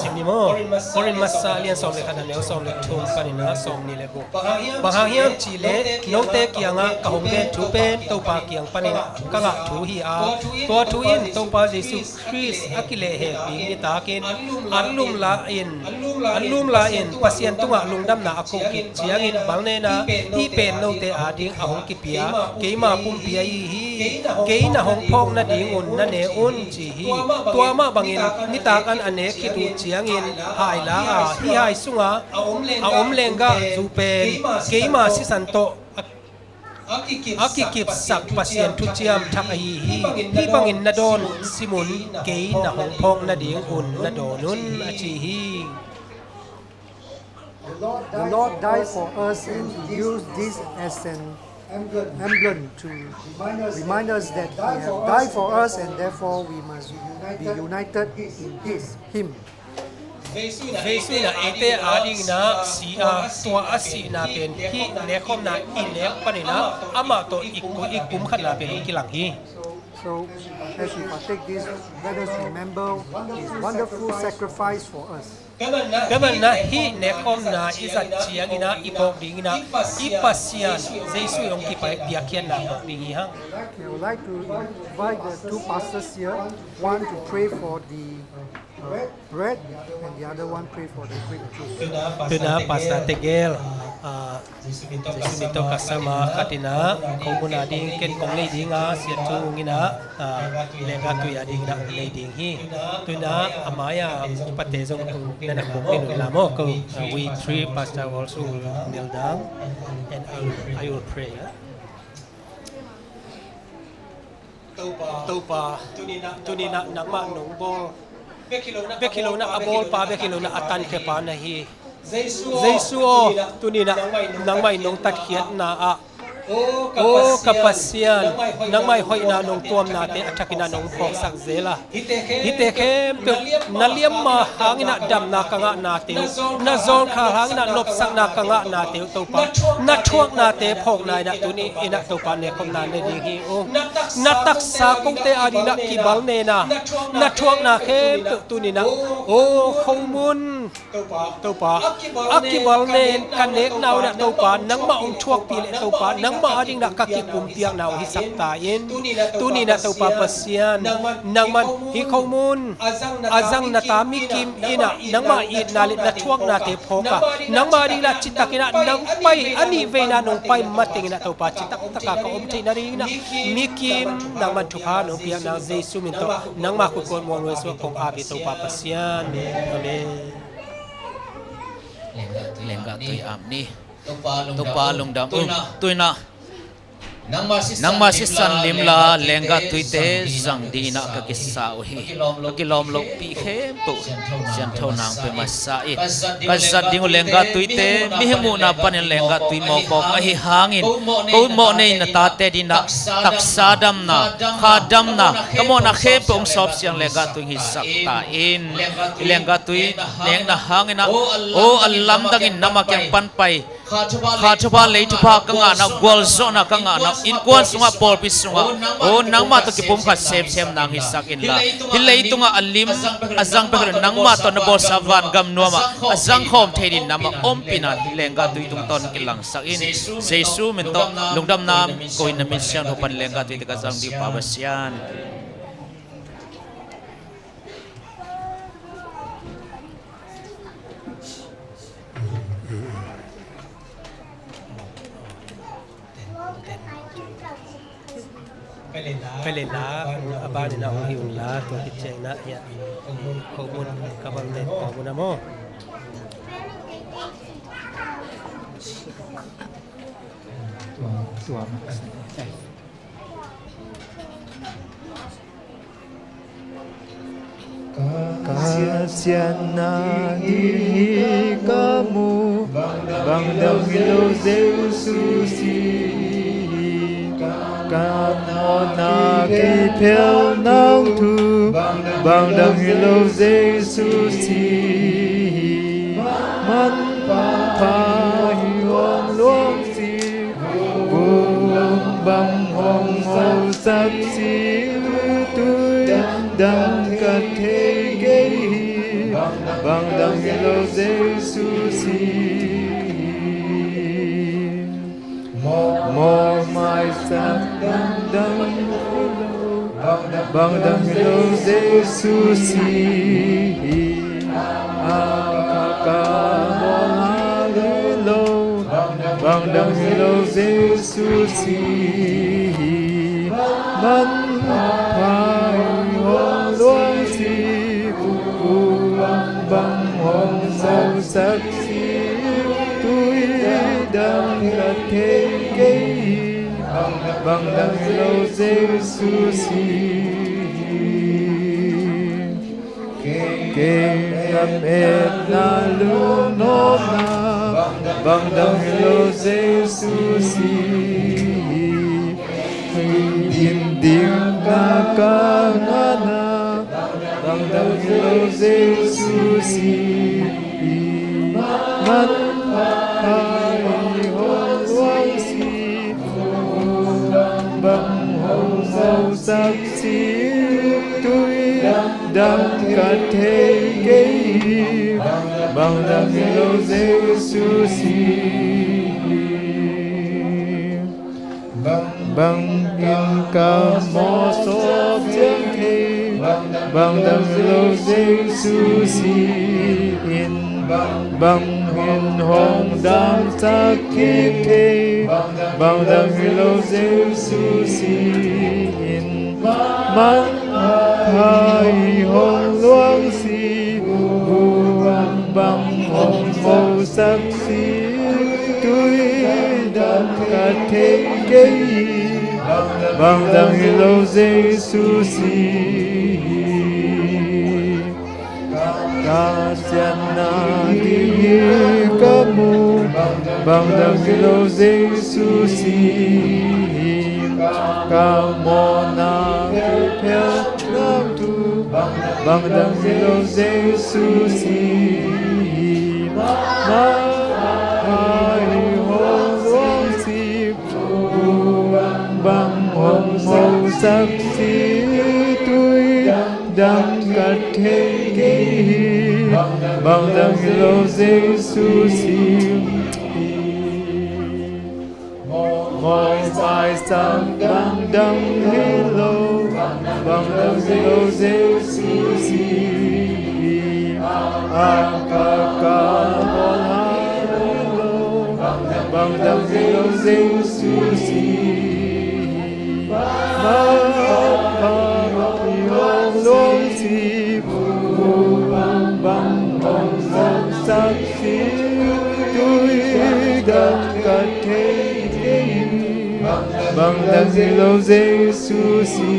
Sim ni maw? Korin masa lian sawm le khat, a neu sawm le thum panin ah sawmnih le guk. Bang hang hiam cih leh note kiangah ka hong gen thu pen Topa kiang panin ka ngah thu hi a, tua thu in Topa Jesu Khrist a kilehhek ding nitakin an lum la-in, an lum la-in Pasian tungah lungdamna a ko khit ciangin bang nen ah hih pen note ading a hong kipia, keima pumpi ahi hi. Kei na hong phawk nadingun na ne un, ci hi. Tua mah bangin nitak an a ne khit uh ciangin hai la a, hih hai sungah a om lenggah zu pen keima sisan tawh a kikipsak Pasian thuciam thak ahi hi. Hih bangin na dawn sim un, kei na hong phawk nadingun na dawn un, a ci hi. The Lord died for us and He used this as an emblem to remind us that He has died for us and therefore we must be united in His, Him. Jesu in ah eite adingin ah si a, tua a sihna pen hih nekhawmna i nek panin ah amah tawh i ku-, i kum khatna pen hong kilang hi. So, as we partake this, let us remember His wonderful sacrifice for us. Tua manin ah hih nekhawmna i zat ciangin ah i phawk dingin ah i Pasian Jesu i hong kipai piakkhiatna phawk ding hi hang. Okay, I would like to invite the two pastors here, one to pray for the, uh, bread and the other one pray for the grape juice. Tu-in ah Pastor Tegel, ah, Jesu min tawh ka sam a, khat in ah khomun a ding ken kong nei ding a, siat thu ung in ah, ah, lenggah tui a ding in ah nei ding hi. Tu-in ah a mai-a upate zong na na kong in un la maw. Ko, ah, we three pastor also will kneel down and I will, I will pray, ah. Topa, tuni-in ah nangmah nong bawl bek hi lo in ah, a bawlpa bek hi lo in ah, a tankhiapa na hi. Jesu aw, tuni-in ah nangmah in nong tatkhiatna ah, aw ka Pasian, nangmah in hoihna nong tuamnate a thakin ah nong phawksak zel a, hihte khempeuh na liamma hangin ah damna ka ngahnate uh, na zawngkhal hangin ah nopsakna ka ngahnate uh Topa, na thuaknate phawkna in ah tuni-in ah Topa nekhawmna ne ding hi ung. Na taksa kote adingin ah kibalna, na thuakna khempeuh tuni-in ah, aw khomun, Topa, a kibalna ka nekna un ah Topa, nangmah hong thuakpih leh Topa, nangmah adingin ah ka kipumpiakna uh hisak ta in. Tuni in ah Topa Pasian, nangman hih khomun a zang na ta mikim in ah nangmah itna le na thuaknate phawk a, nangmah adingin ah citakin ah nang pai, a nih veina nong pai matengin ah Topa, citak taka ka om theih nadingin ah mikim nangman thupha nong piak nang Jesu min tawh, nangma khut kuan muang nuai suak kong ap hi Topa Pasian. Amen. Lenggah tui ap ni. Topa lungdam. Uh, tui in ah nangma sisan lim la lenggah tuite zang dingin ah ka kisa uh hi. Ka kilawm lohpih khempeuh siangtho nang pe masa in. Ka zat ding uh lenggah tuite, mihing muhna panin lenggah tui mawkmawk ahih hangin, ka utmawh nei na tate adingin ah taksa damna, kha damna, ka mawhna khempeuh hong sawpsiang lenggah tui hisak ta in. Hih lenggah tui nekna hangin ah, aw, a lamdangin nangma kiang pan pai, kha thupha lei thupha ka ngahna uh, gualzawhna ka ngahna uh, innkuan sungah, pawlpi sungah, aw, nangmah tawh kipumkhat semsem nang hisak inla, hih leitungah a lim a zang pek lo, nangmah tawh na bawlsa vangam nuamah a zangkhawm thei dingin nangmah ompihna hih lenggah tui tungtawn kilangsak in. Jesu min tawh lungdamna ko in, na min siangtho pan lenggah tuite ka zang ding Pa Pasian. Pai le la, a ban in a hong hi ung la, tua khit ciangin ah hiah khomun ka bang den khomun a maw? Tua, tua. Ka siatna ding hi ka mu, bang dang hi lo Jesu si hi. Ka mawhna kiphial nang thu, bang dang hi lo Jesu si hi. Manpha hi hong luang si, vung bang hong hosak si, tui dang ka thei kei hi, bang dang hi lo Jesu si hi. Mawh maisak dang dang hi lo, bang dang hi lo Jesu si hi. A ka mawhna hi lo, bang dang hi lo Jesu si hi. Manpha hi hong luang si, vung bang hong hosak si, tui dang ka thei kei hi, bang dang hi lo Jesu si hi. Kei lam etna lungnopna, bang dang hi lo Jesu si hi. Dimdimna ka ngahna, bang dang hi lo Jesu si hi. Manpha hi hong luang si, vung bang hong hosak si, tui dang ka thei kei hi, bang dang hi lo Jesu si hi. Bang in ka mawh sawp ciang thei, bang dang hi lo Jesu si in. Bang in hong damsak kik thei, bang dang hi lo Jesu si in. Manpha hi hong luang si, vung bang hong hosak si, tui dang ka thei kei hi, bang dang hi lo Jesu si hi. Ka siatna ding hi ka mu, bang dang hi lo Jesu si hi. Ka mawhna kiphial nang thu, bang dang hi lo Jesu si hi. Manpha hi hong luang si, vung bang hong hosak si, tui dang ka thei kei hi, bang dang hi lo Jesu si hi. Bang dang hi lo, bang dang hi lo Jesu si hi. A ka ka bawl hi lo, bang dang hi lo Jesu si hi. Bang dang hi lo Jesu si hi. Bang bang bang bang sak si tui dang ka thei thei. Bang dang hi lo Jesu si.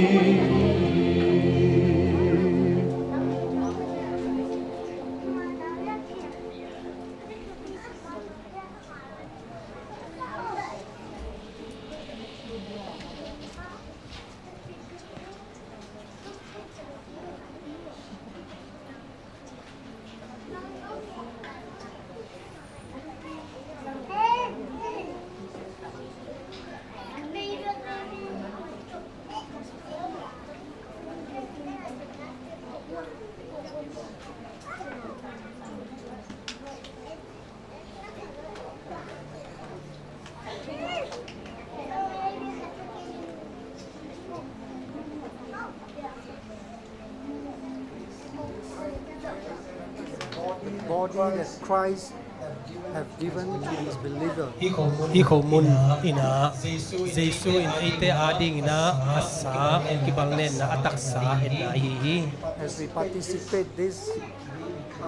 The body that Christ have given to his believer. Hih khomun in ah Jesu in eite adingin ah a sa, hong kibalnenna, a taksa etna ahi hi. As we participate this,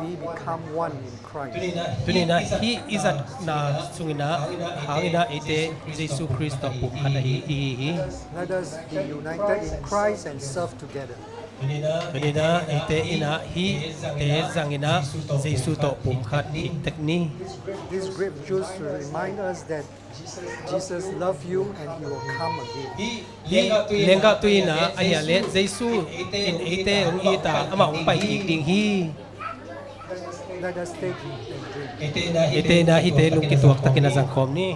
we become one in Christ. Tuni-in ah hih i zatna sungin ah, hangin ah eite Jesu Khrist tawh pumkhat ahi, i hi hi. Let us be united in Christ and serve together. Tuni-in ah eite in ah hihte zangin ah Jesu tawh pumkhat hi tek ni. This grape juice remind us that Jesus love you and he will come again. Hih lenggah tui in ah, ahih leh Jesu in eite hong it a, amah hong pai kik ding hi. Let us take and drink. Eite in ah hihte lungkituak takin a zangkhawm ni.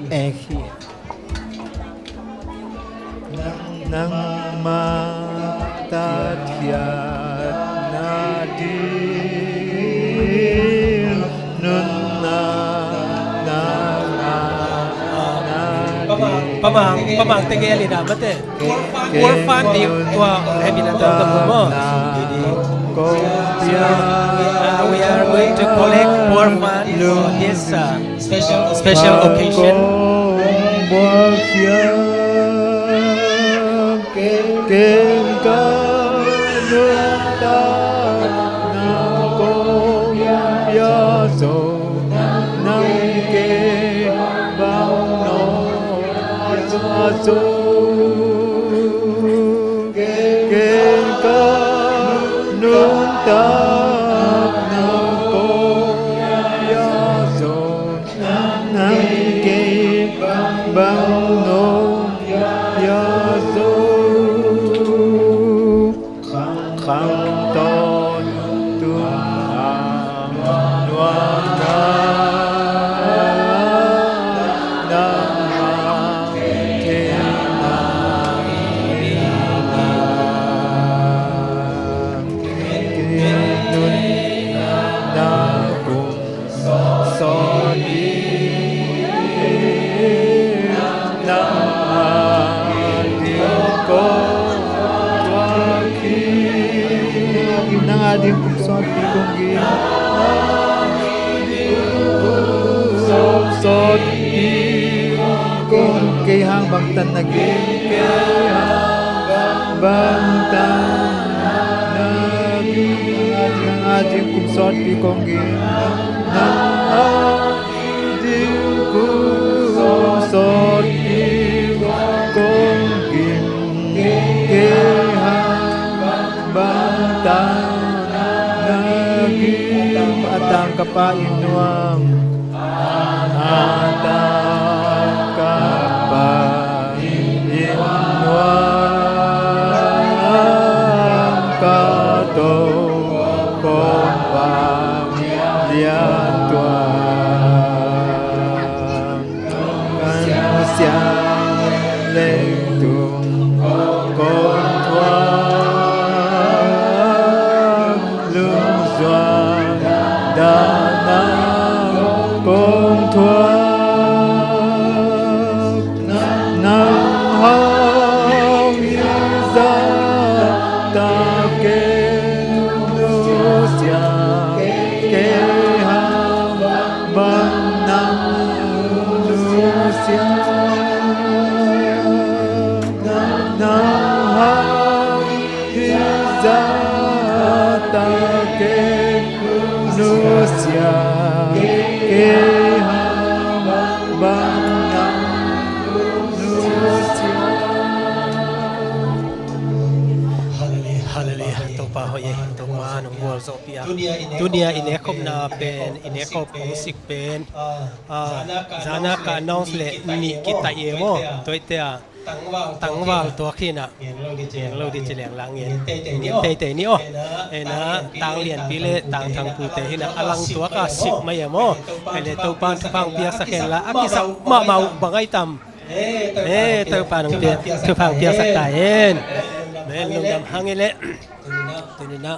Ekhi. Nangmah tathiat nading nunna nangmah nading. Pamang, pamang tengel ina mate. Poor fund ding tua hemi na tawh ka mu maw. So, uh, we are going to collect poor fund for this, uh, special occasion. Ken ka nuntakna kong pia zo, nang kei bang nong pia zo. Khang tawntung a nuamna, nangmah theihna, nunna kum sawt ding, nang ading kong tuak hi. Nang ading kum sawt ding kong gen, nang ading kum sawt ding kong Kei hang bangtan na gim, kei hang bangtan na gim, a ding, a ding kum sawtpi kong gim, na a ding kum sawtpi kong gim, kei hang bangtan na gim, a tang ka Pa in nuam. A tang ka Pa in nuam, ka Topa lian tuam, kan siang leitung kong thuak, lungzuan dahna kong thuak. Nang hong hi zahtak kei, nusia kei hang bang nang nusia. Nang hong hi zahtak kei, nusia kei hang bang nang nusia. Hallelujah, hallelujah. Topa hoih e, Topa nong gualzawhpih a. Tunia i nekkhopna pen, i nekhop hong sik pen, ah, zana ka announce leh nih kitaih e maw, tuaite a. Tangval tuak hi na. Ngen lo di ci leng la ngen, ngen teitei ni aw. Ena, tang lianpi le tang thangpute hi na, a lang tuak a sik mai e maw. Hei le Topan thupha hong piaksak hen la, a kisap mahmah uh bang ai tam. He, Topan hong pia, thupha hong piaksak ta hen. Men lungdam hang hi le. Tuni na.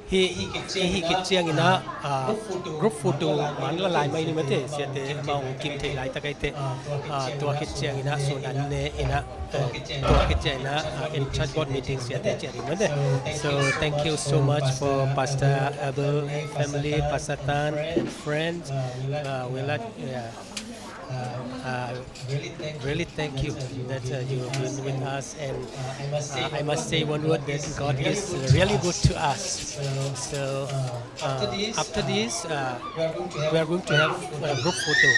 Hih, hih khit ciangin ah, ah, group photo man la lai mai ni mate, siate amau kim thei laitak aite, ah, tua khit ciangin ah sun an ne in ah, eh, tua khit ciangin ah, ah, in church board meeting siate ciah ding mate. So thank you so much for Pastor Abel family, Pastor Tan and friends. Uh, we like, yeah. Uh, really thank you that, uh, you have been with us, and, uh, I must say one word that God is really good to us. So, uh, after this, uh, we are going to have a group photo,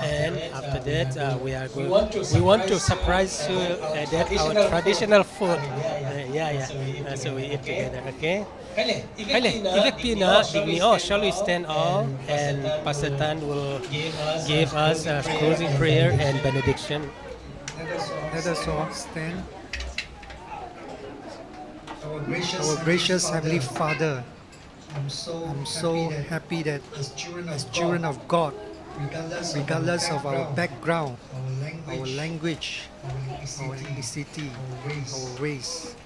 and after that, uh, we are going, we want to surprise you, uh, that our traditional food. Uh, yeah, yeah. Uh, so we eat together, okay? Hai le, i vekpi in ah dik ni aw. Shall we stand all and Pastor Tan will give us a closing prayer and benediction. Let us all stand. Our gracious Heavenly Father, I'm so happy that as children of God, regardless of our background, our language, our ethnicity, our race,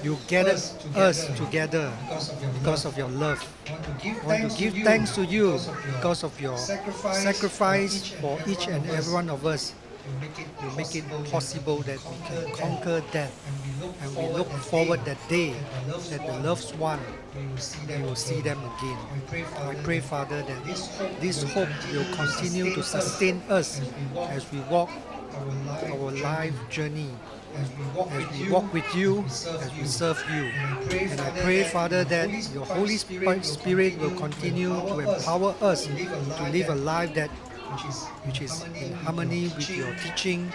you gathered us together because of your love. I want to give thanks to you because of your sacrifice for each and every one of us. You make it possible that we can conquer death, and we look forward that day that the loved one, we will see them again. I pray, Father, that this hope will continue to sustain us as we walk our life journey, as we walk with you, as we serve you. And I pray, Father, that your Holy Spirit will continue to empower us to live a life that which is in harmony with your teaching,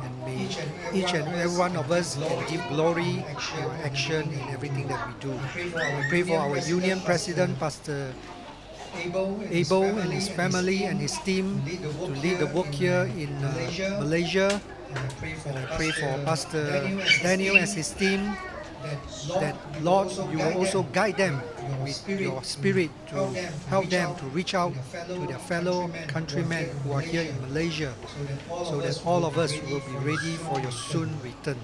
and may each and every one of us can give glory to your action in everything that we do. I pray for our union president, Pastor Abel and his family and his team to lead the work here in, uh, Malaysia. And I pray for Pastor Daniel and his team that, Lord, you will also guide them with your spirit to help them to reach out to their fellow countrymen who are here in Malaysia, so that all of us will be ready for your soon return.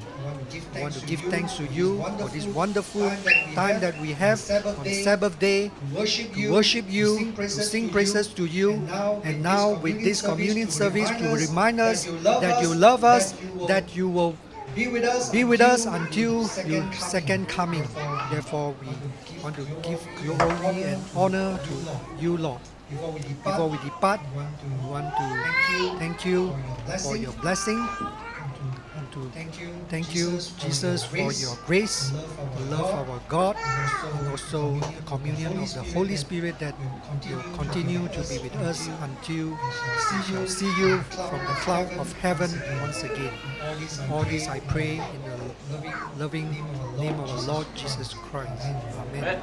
I want to give thanks to you for this wonderful time that we have on Sabbath day to worship you, to sing praises to you. And now, with this communion service, to remind us that you love us, that you will be with us until your second coming. Therefore, we want to give glory and honor to you, Lord. Before we depart, we want to thank you for your blessing and to thank you, Jesus, for your grace, the love of our God, and also the communion of the Holy Spirit that will continue to be with us until we shall see you from the cloud of heaven once again. All this I pray in the loving name of our Lord Jesus Christ. Amen.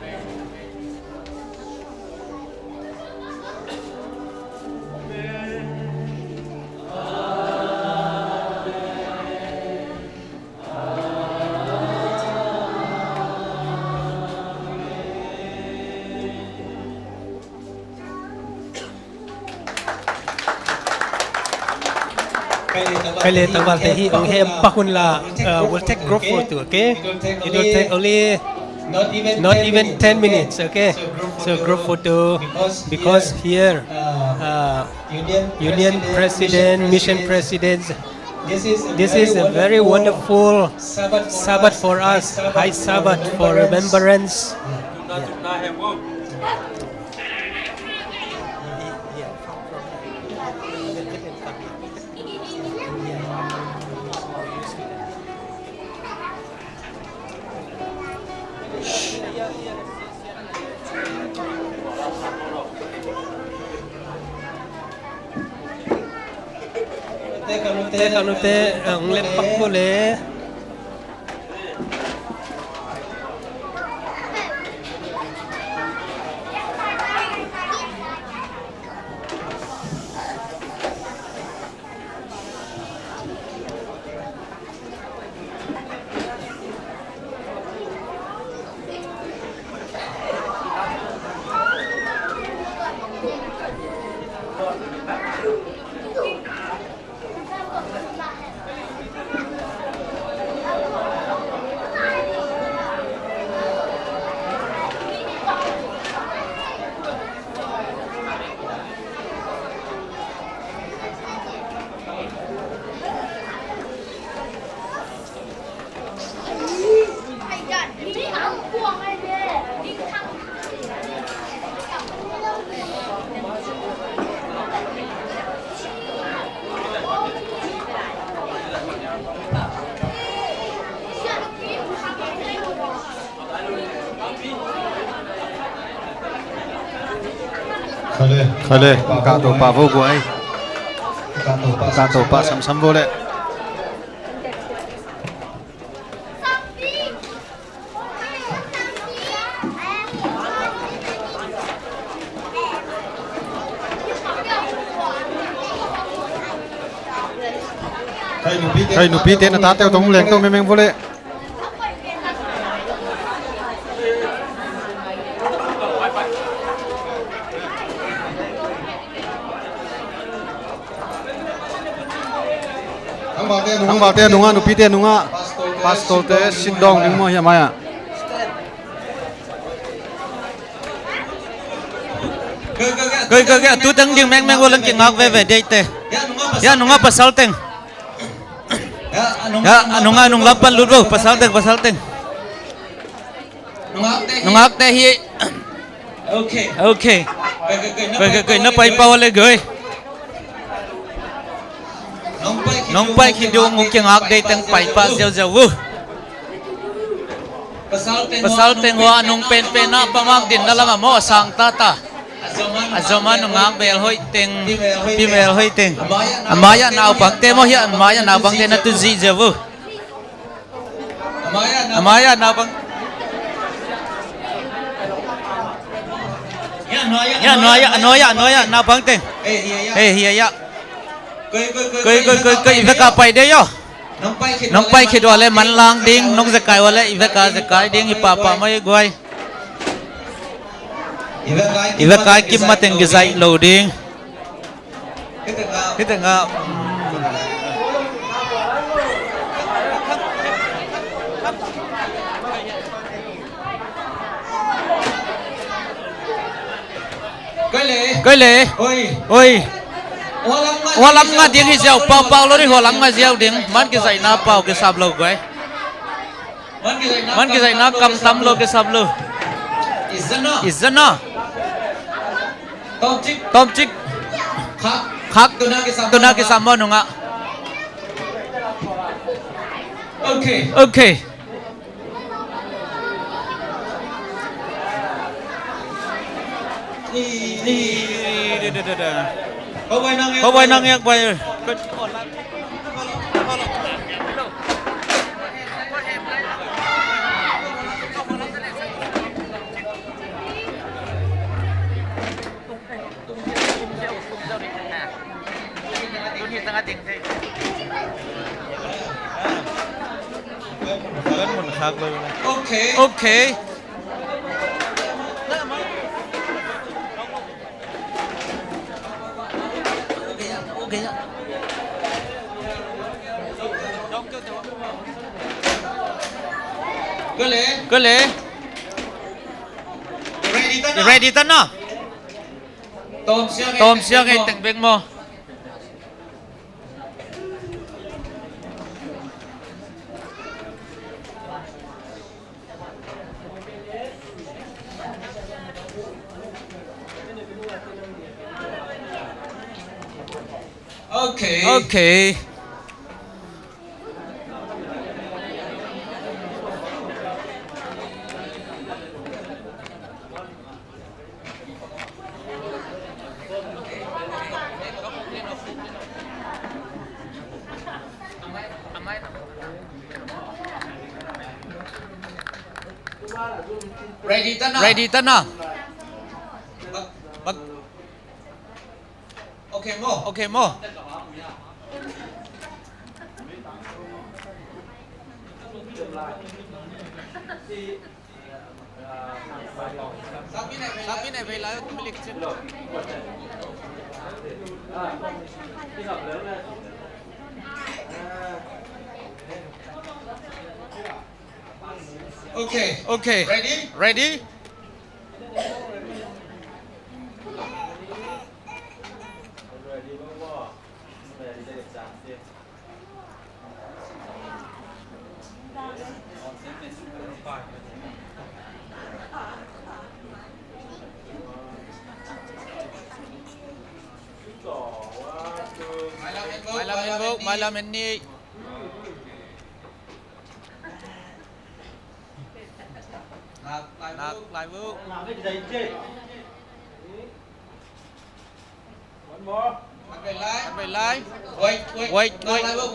Kei le tangvalte hi ong hem pak un la, uh, we'll take group photo, okay? It will take only not even ten minutes, okay? So group photo, because here, uh, union president, mission president, this is a very wonderful Sabbath for us, high Sabbath for remembrance. Te ka nu te, ka nu te, ang lem pak ko le. Khale, khale, ka to pa vo guai. Ka to pa samsam vo le. Kai nupi te na tate tong leng to meng meng vo le. Tangvalte a nungah, nupite a nungah, pastor te sit down ding maw, hiah mai-ah. Kei, kei, kei, tu teng ding mengmeng ua, lang kingak veve deite. Hiah nungah pasal teng. Hiah a nungah, a nungah nung lam pan lut vo, pasal teng, pasal teng. Nungakte hi. Ok. Kei, kei, kei, na pai pah le gei. Nong pai khit ding ung, kingak dei teng pai pah ziauziau uh. Pasal teng hua a nung penpen ah pa mangdin na lam a maw a sang tata. A zom a nungak bel hoih teng, pi bel hoih teng. A mai-ah naupangte maw hiah, a mai-ah naupangte na tun zihziau uh. A mai-ah naupang. Hiah a nuai-ah, a nuai-ah, a nuai-ah naupang teng. Hei, hiah, hiah. Kei, kei, kei, kei, i vek a pai dei aw. Nong pai khit ua le manlang ding, nong zekai ua le i vek a zekai ding hi pahpah mai guai. I vek a kim mateng kizaih lo ding. Hih tengah. Kei le. Oi. Hua lam ngah ding hi ziau, pau pau lo ding, hua lam ngah ziau ding. Man kizaihna pau kisap lo guai. Man kizaihna kam tam lo kisam lo. Izan na. Tom cik. Khak. Tuna kisam. Tuna kisam mo nungah. Okay. Okay. Ko bai nang yak bai. Okay. Okay. Kole. Kole. Ready ta na. Ready ta na. Tawm siang ei teng bek maw. Okay. Okay. Ready ta na. Ready ta na. Mag- Okay maw. Okay maw. Okay. Okay. Ready? Ready? Mailam en buk, mailam en nih. Nak lai buk. Nak lai buk. Wait, wait.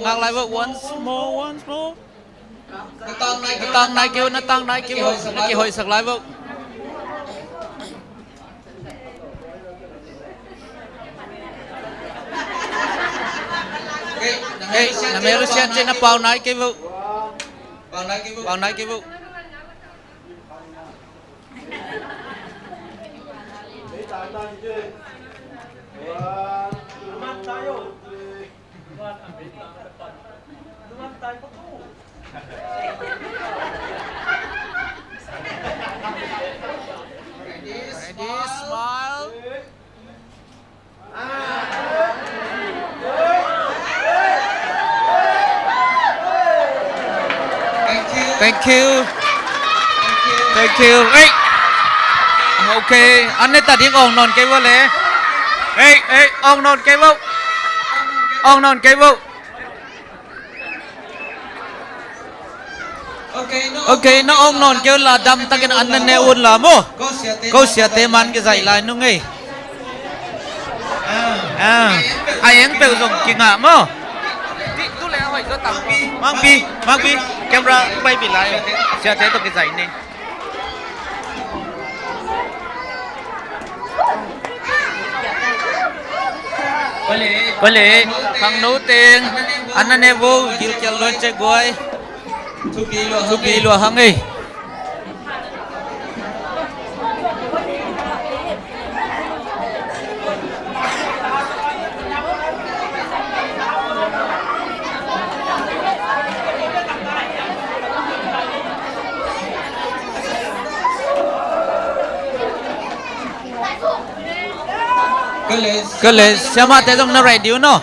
Nak lai buk. Once more, once more. Na tang nai kei uh, na tang nai kei uh. Na kihoihsak lai buk. Hei, na mel uh sian cih na pau nai kei uh. Pau nai kei uh. Ready, smile. Thank you. Thank you. Hey. Okay. An ne ta ding ong nawn kei vo le. Hey, hey, ong nawn kei vo. Ong nawn kei vo. Okay, na ong nawn kei un la, damtakin an na ne un la maw. Ko siate man kizaih lai nung ei. A eng peuh zong kingah maw. Mangpi, mangpi, camera pai pi lai. Siate tawh kizaih ni. Kole, khangno teng, an na ne vo, gilkial luan cek guai. Thupi lua hang ei. Kole, siamahte zong na ready uh no.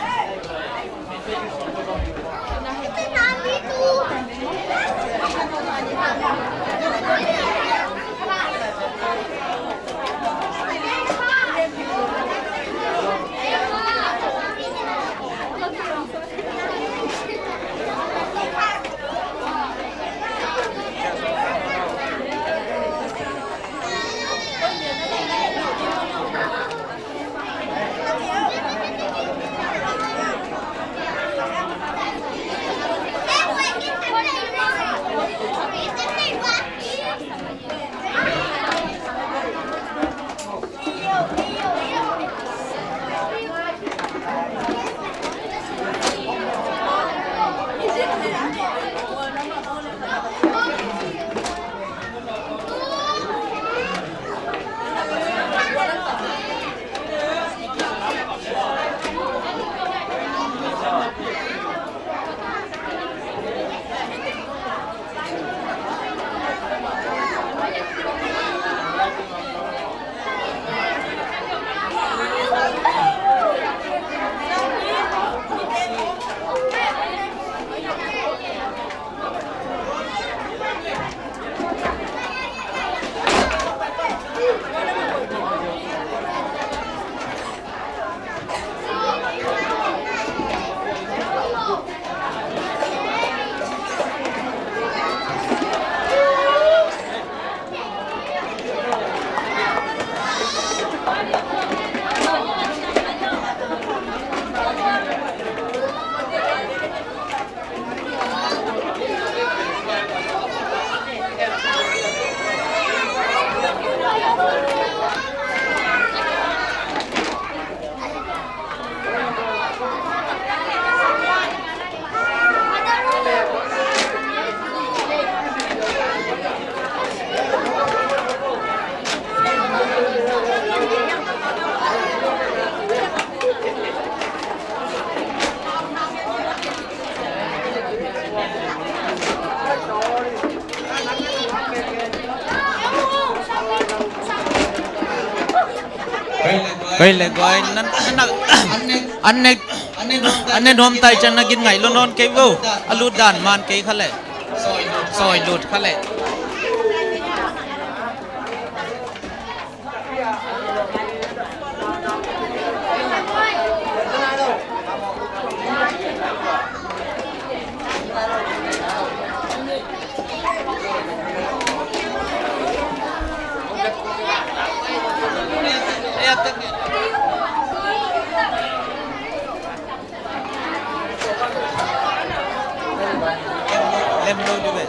Koi le guai nan, nan, an ne, an ne nuam tai ciang na gin ngaih lo nawn kei vo. A lut dan man kei kha le. Sawi lut kha le. Lem lo di ve.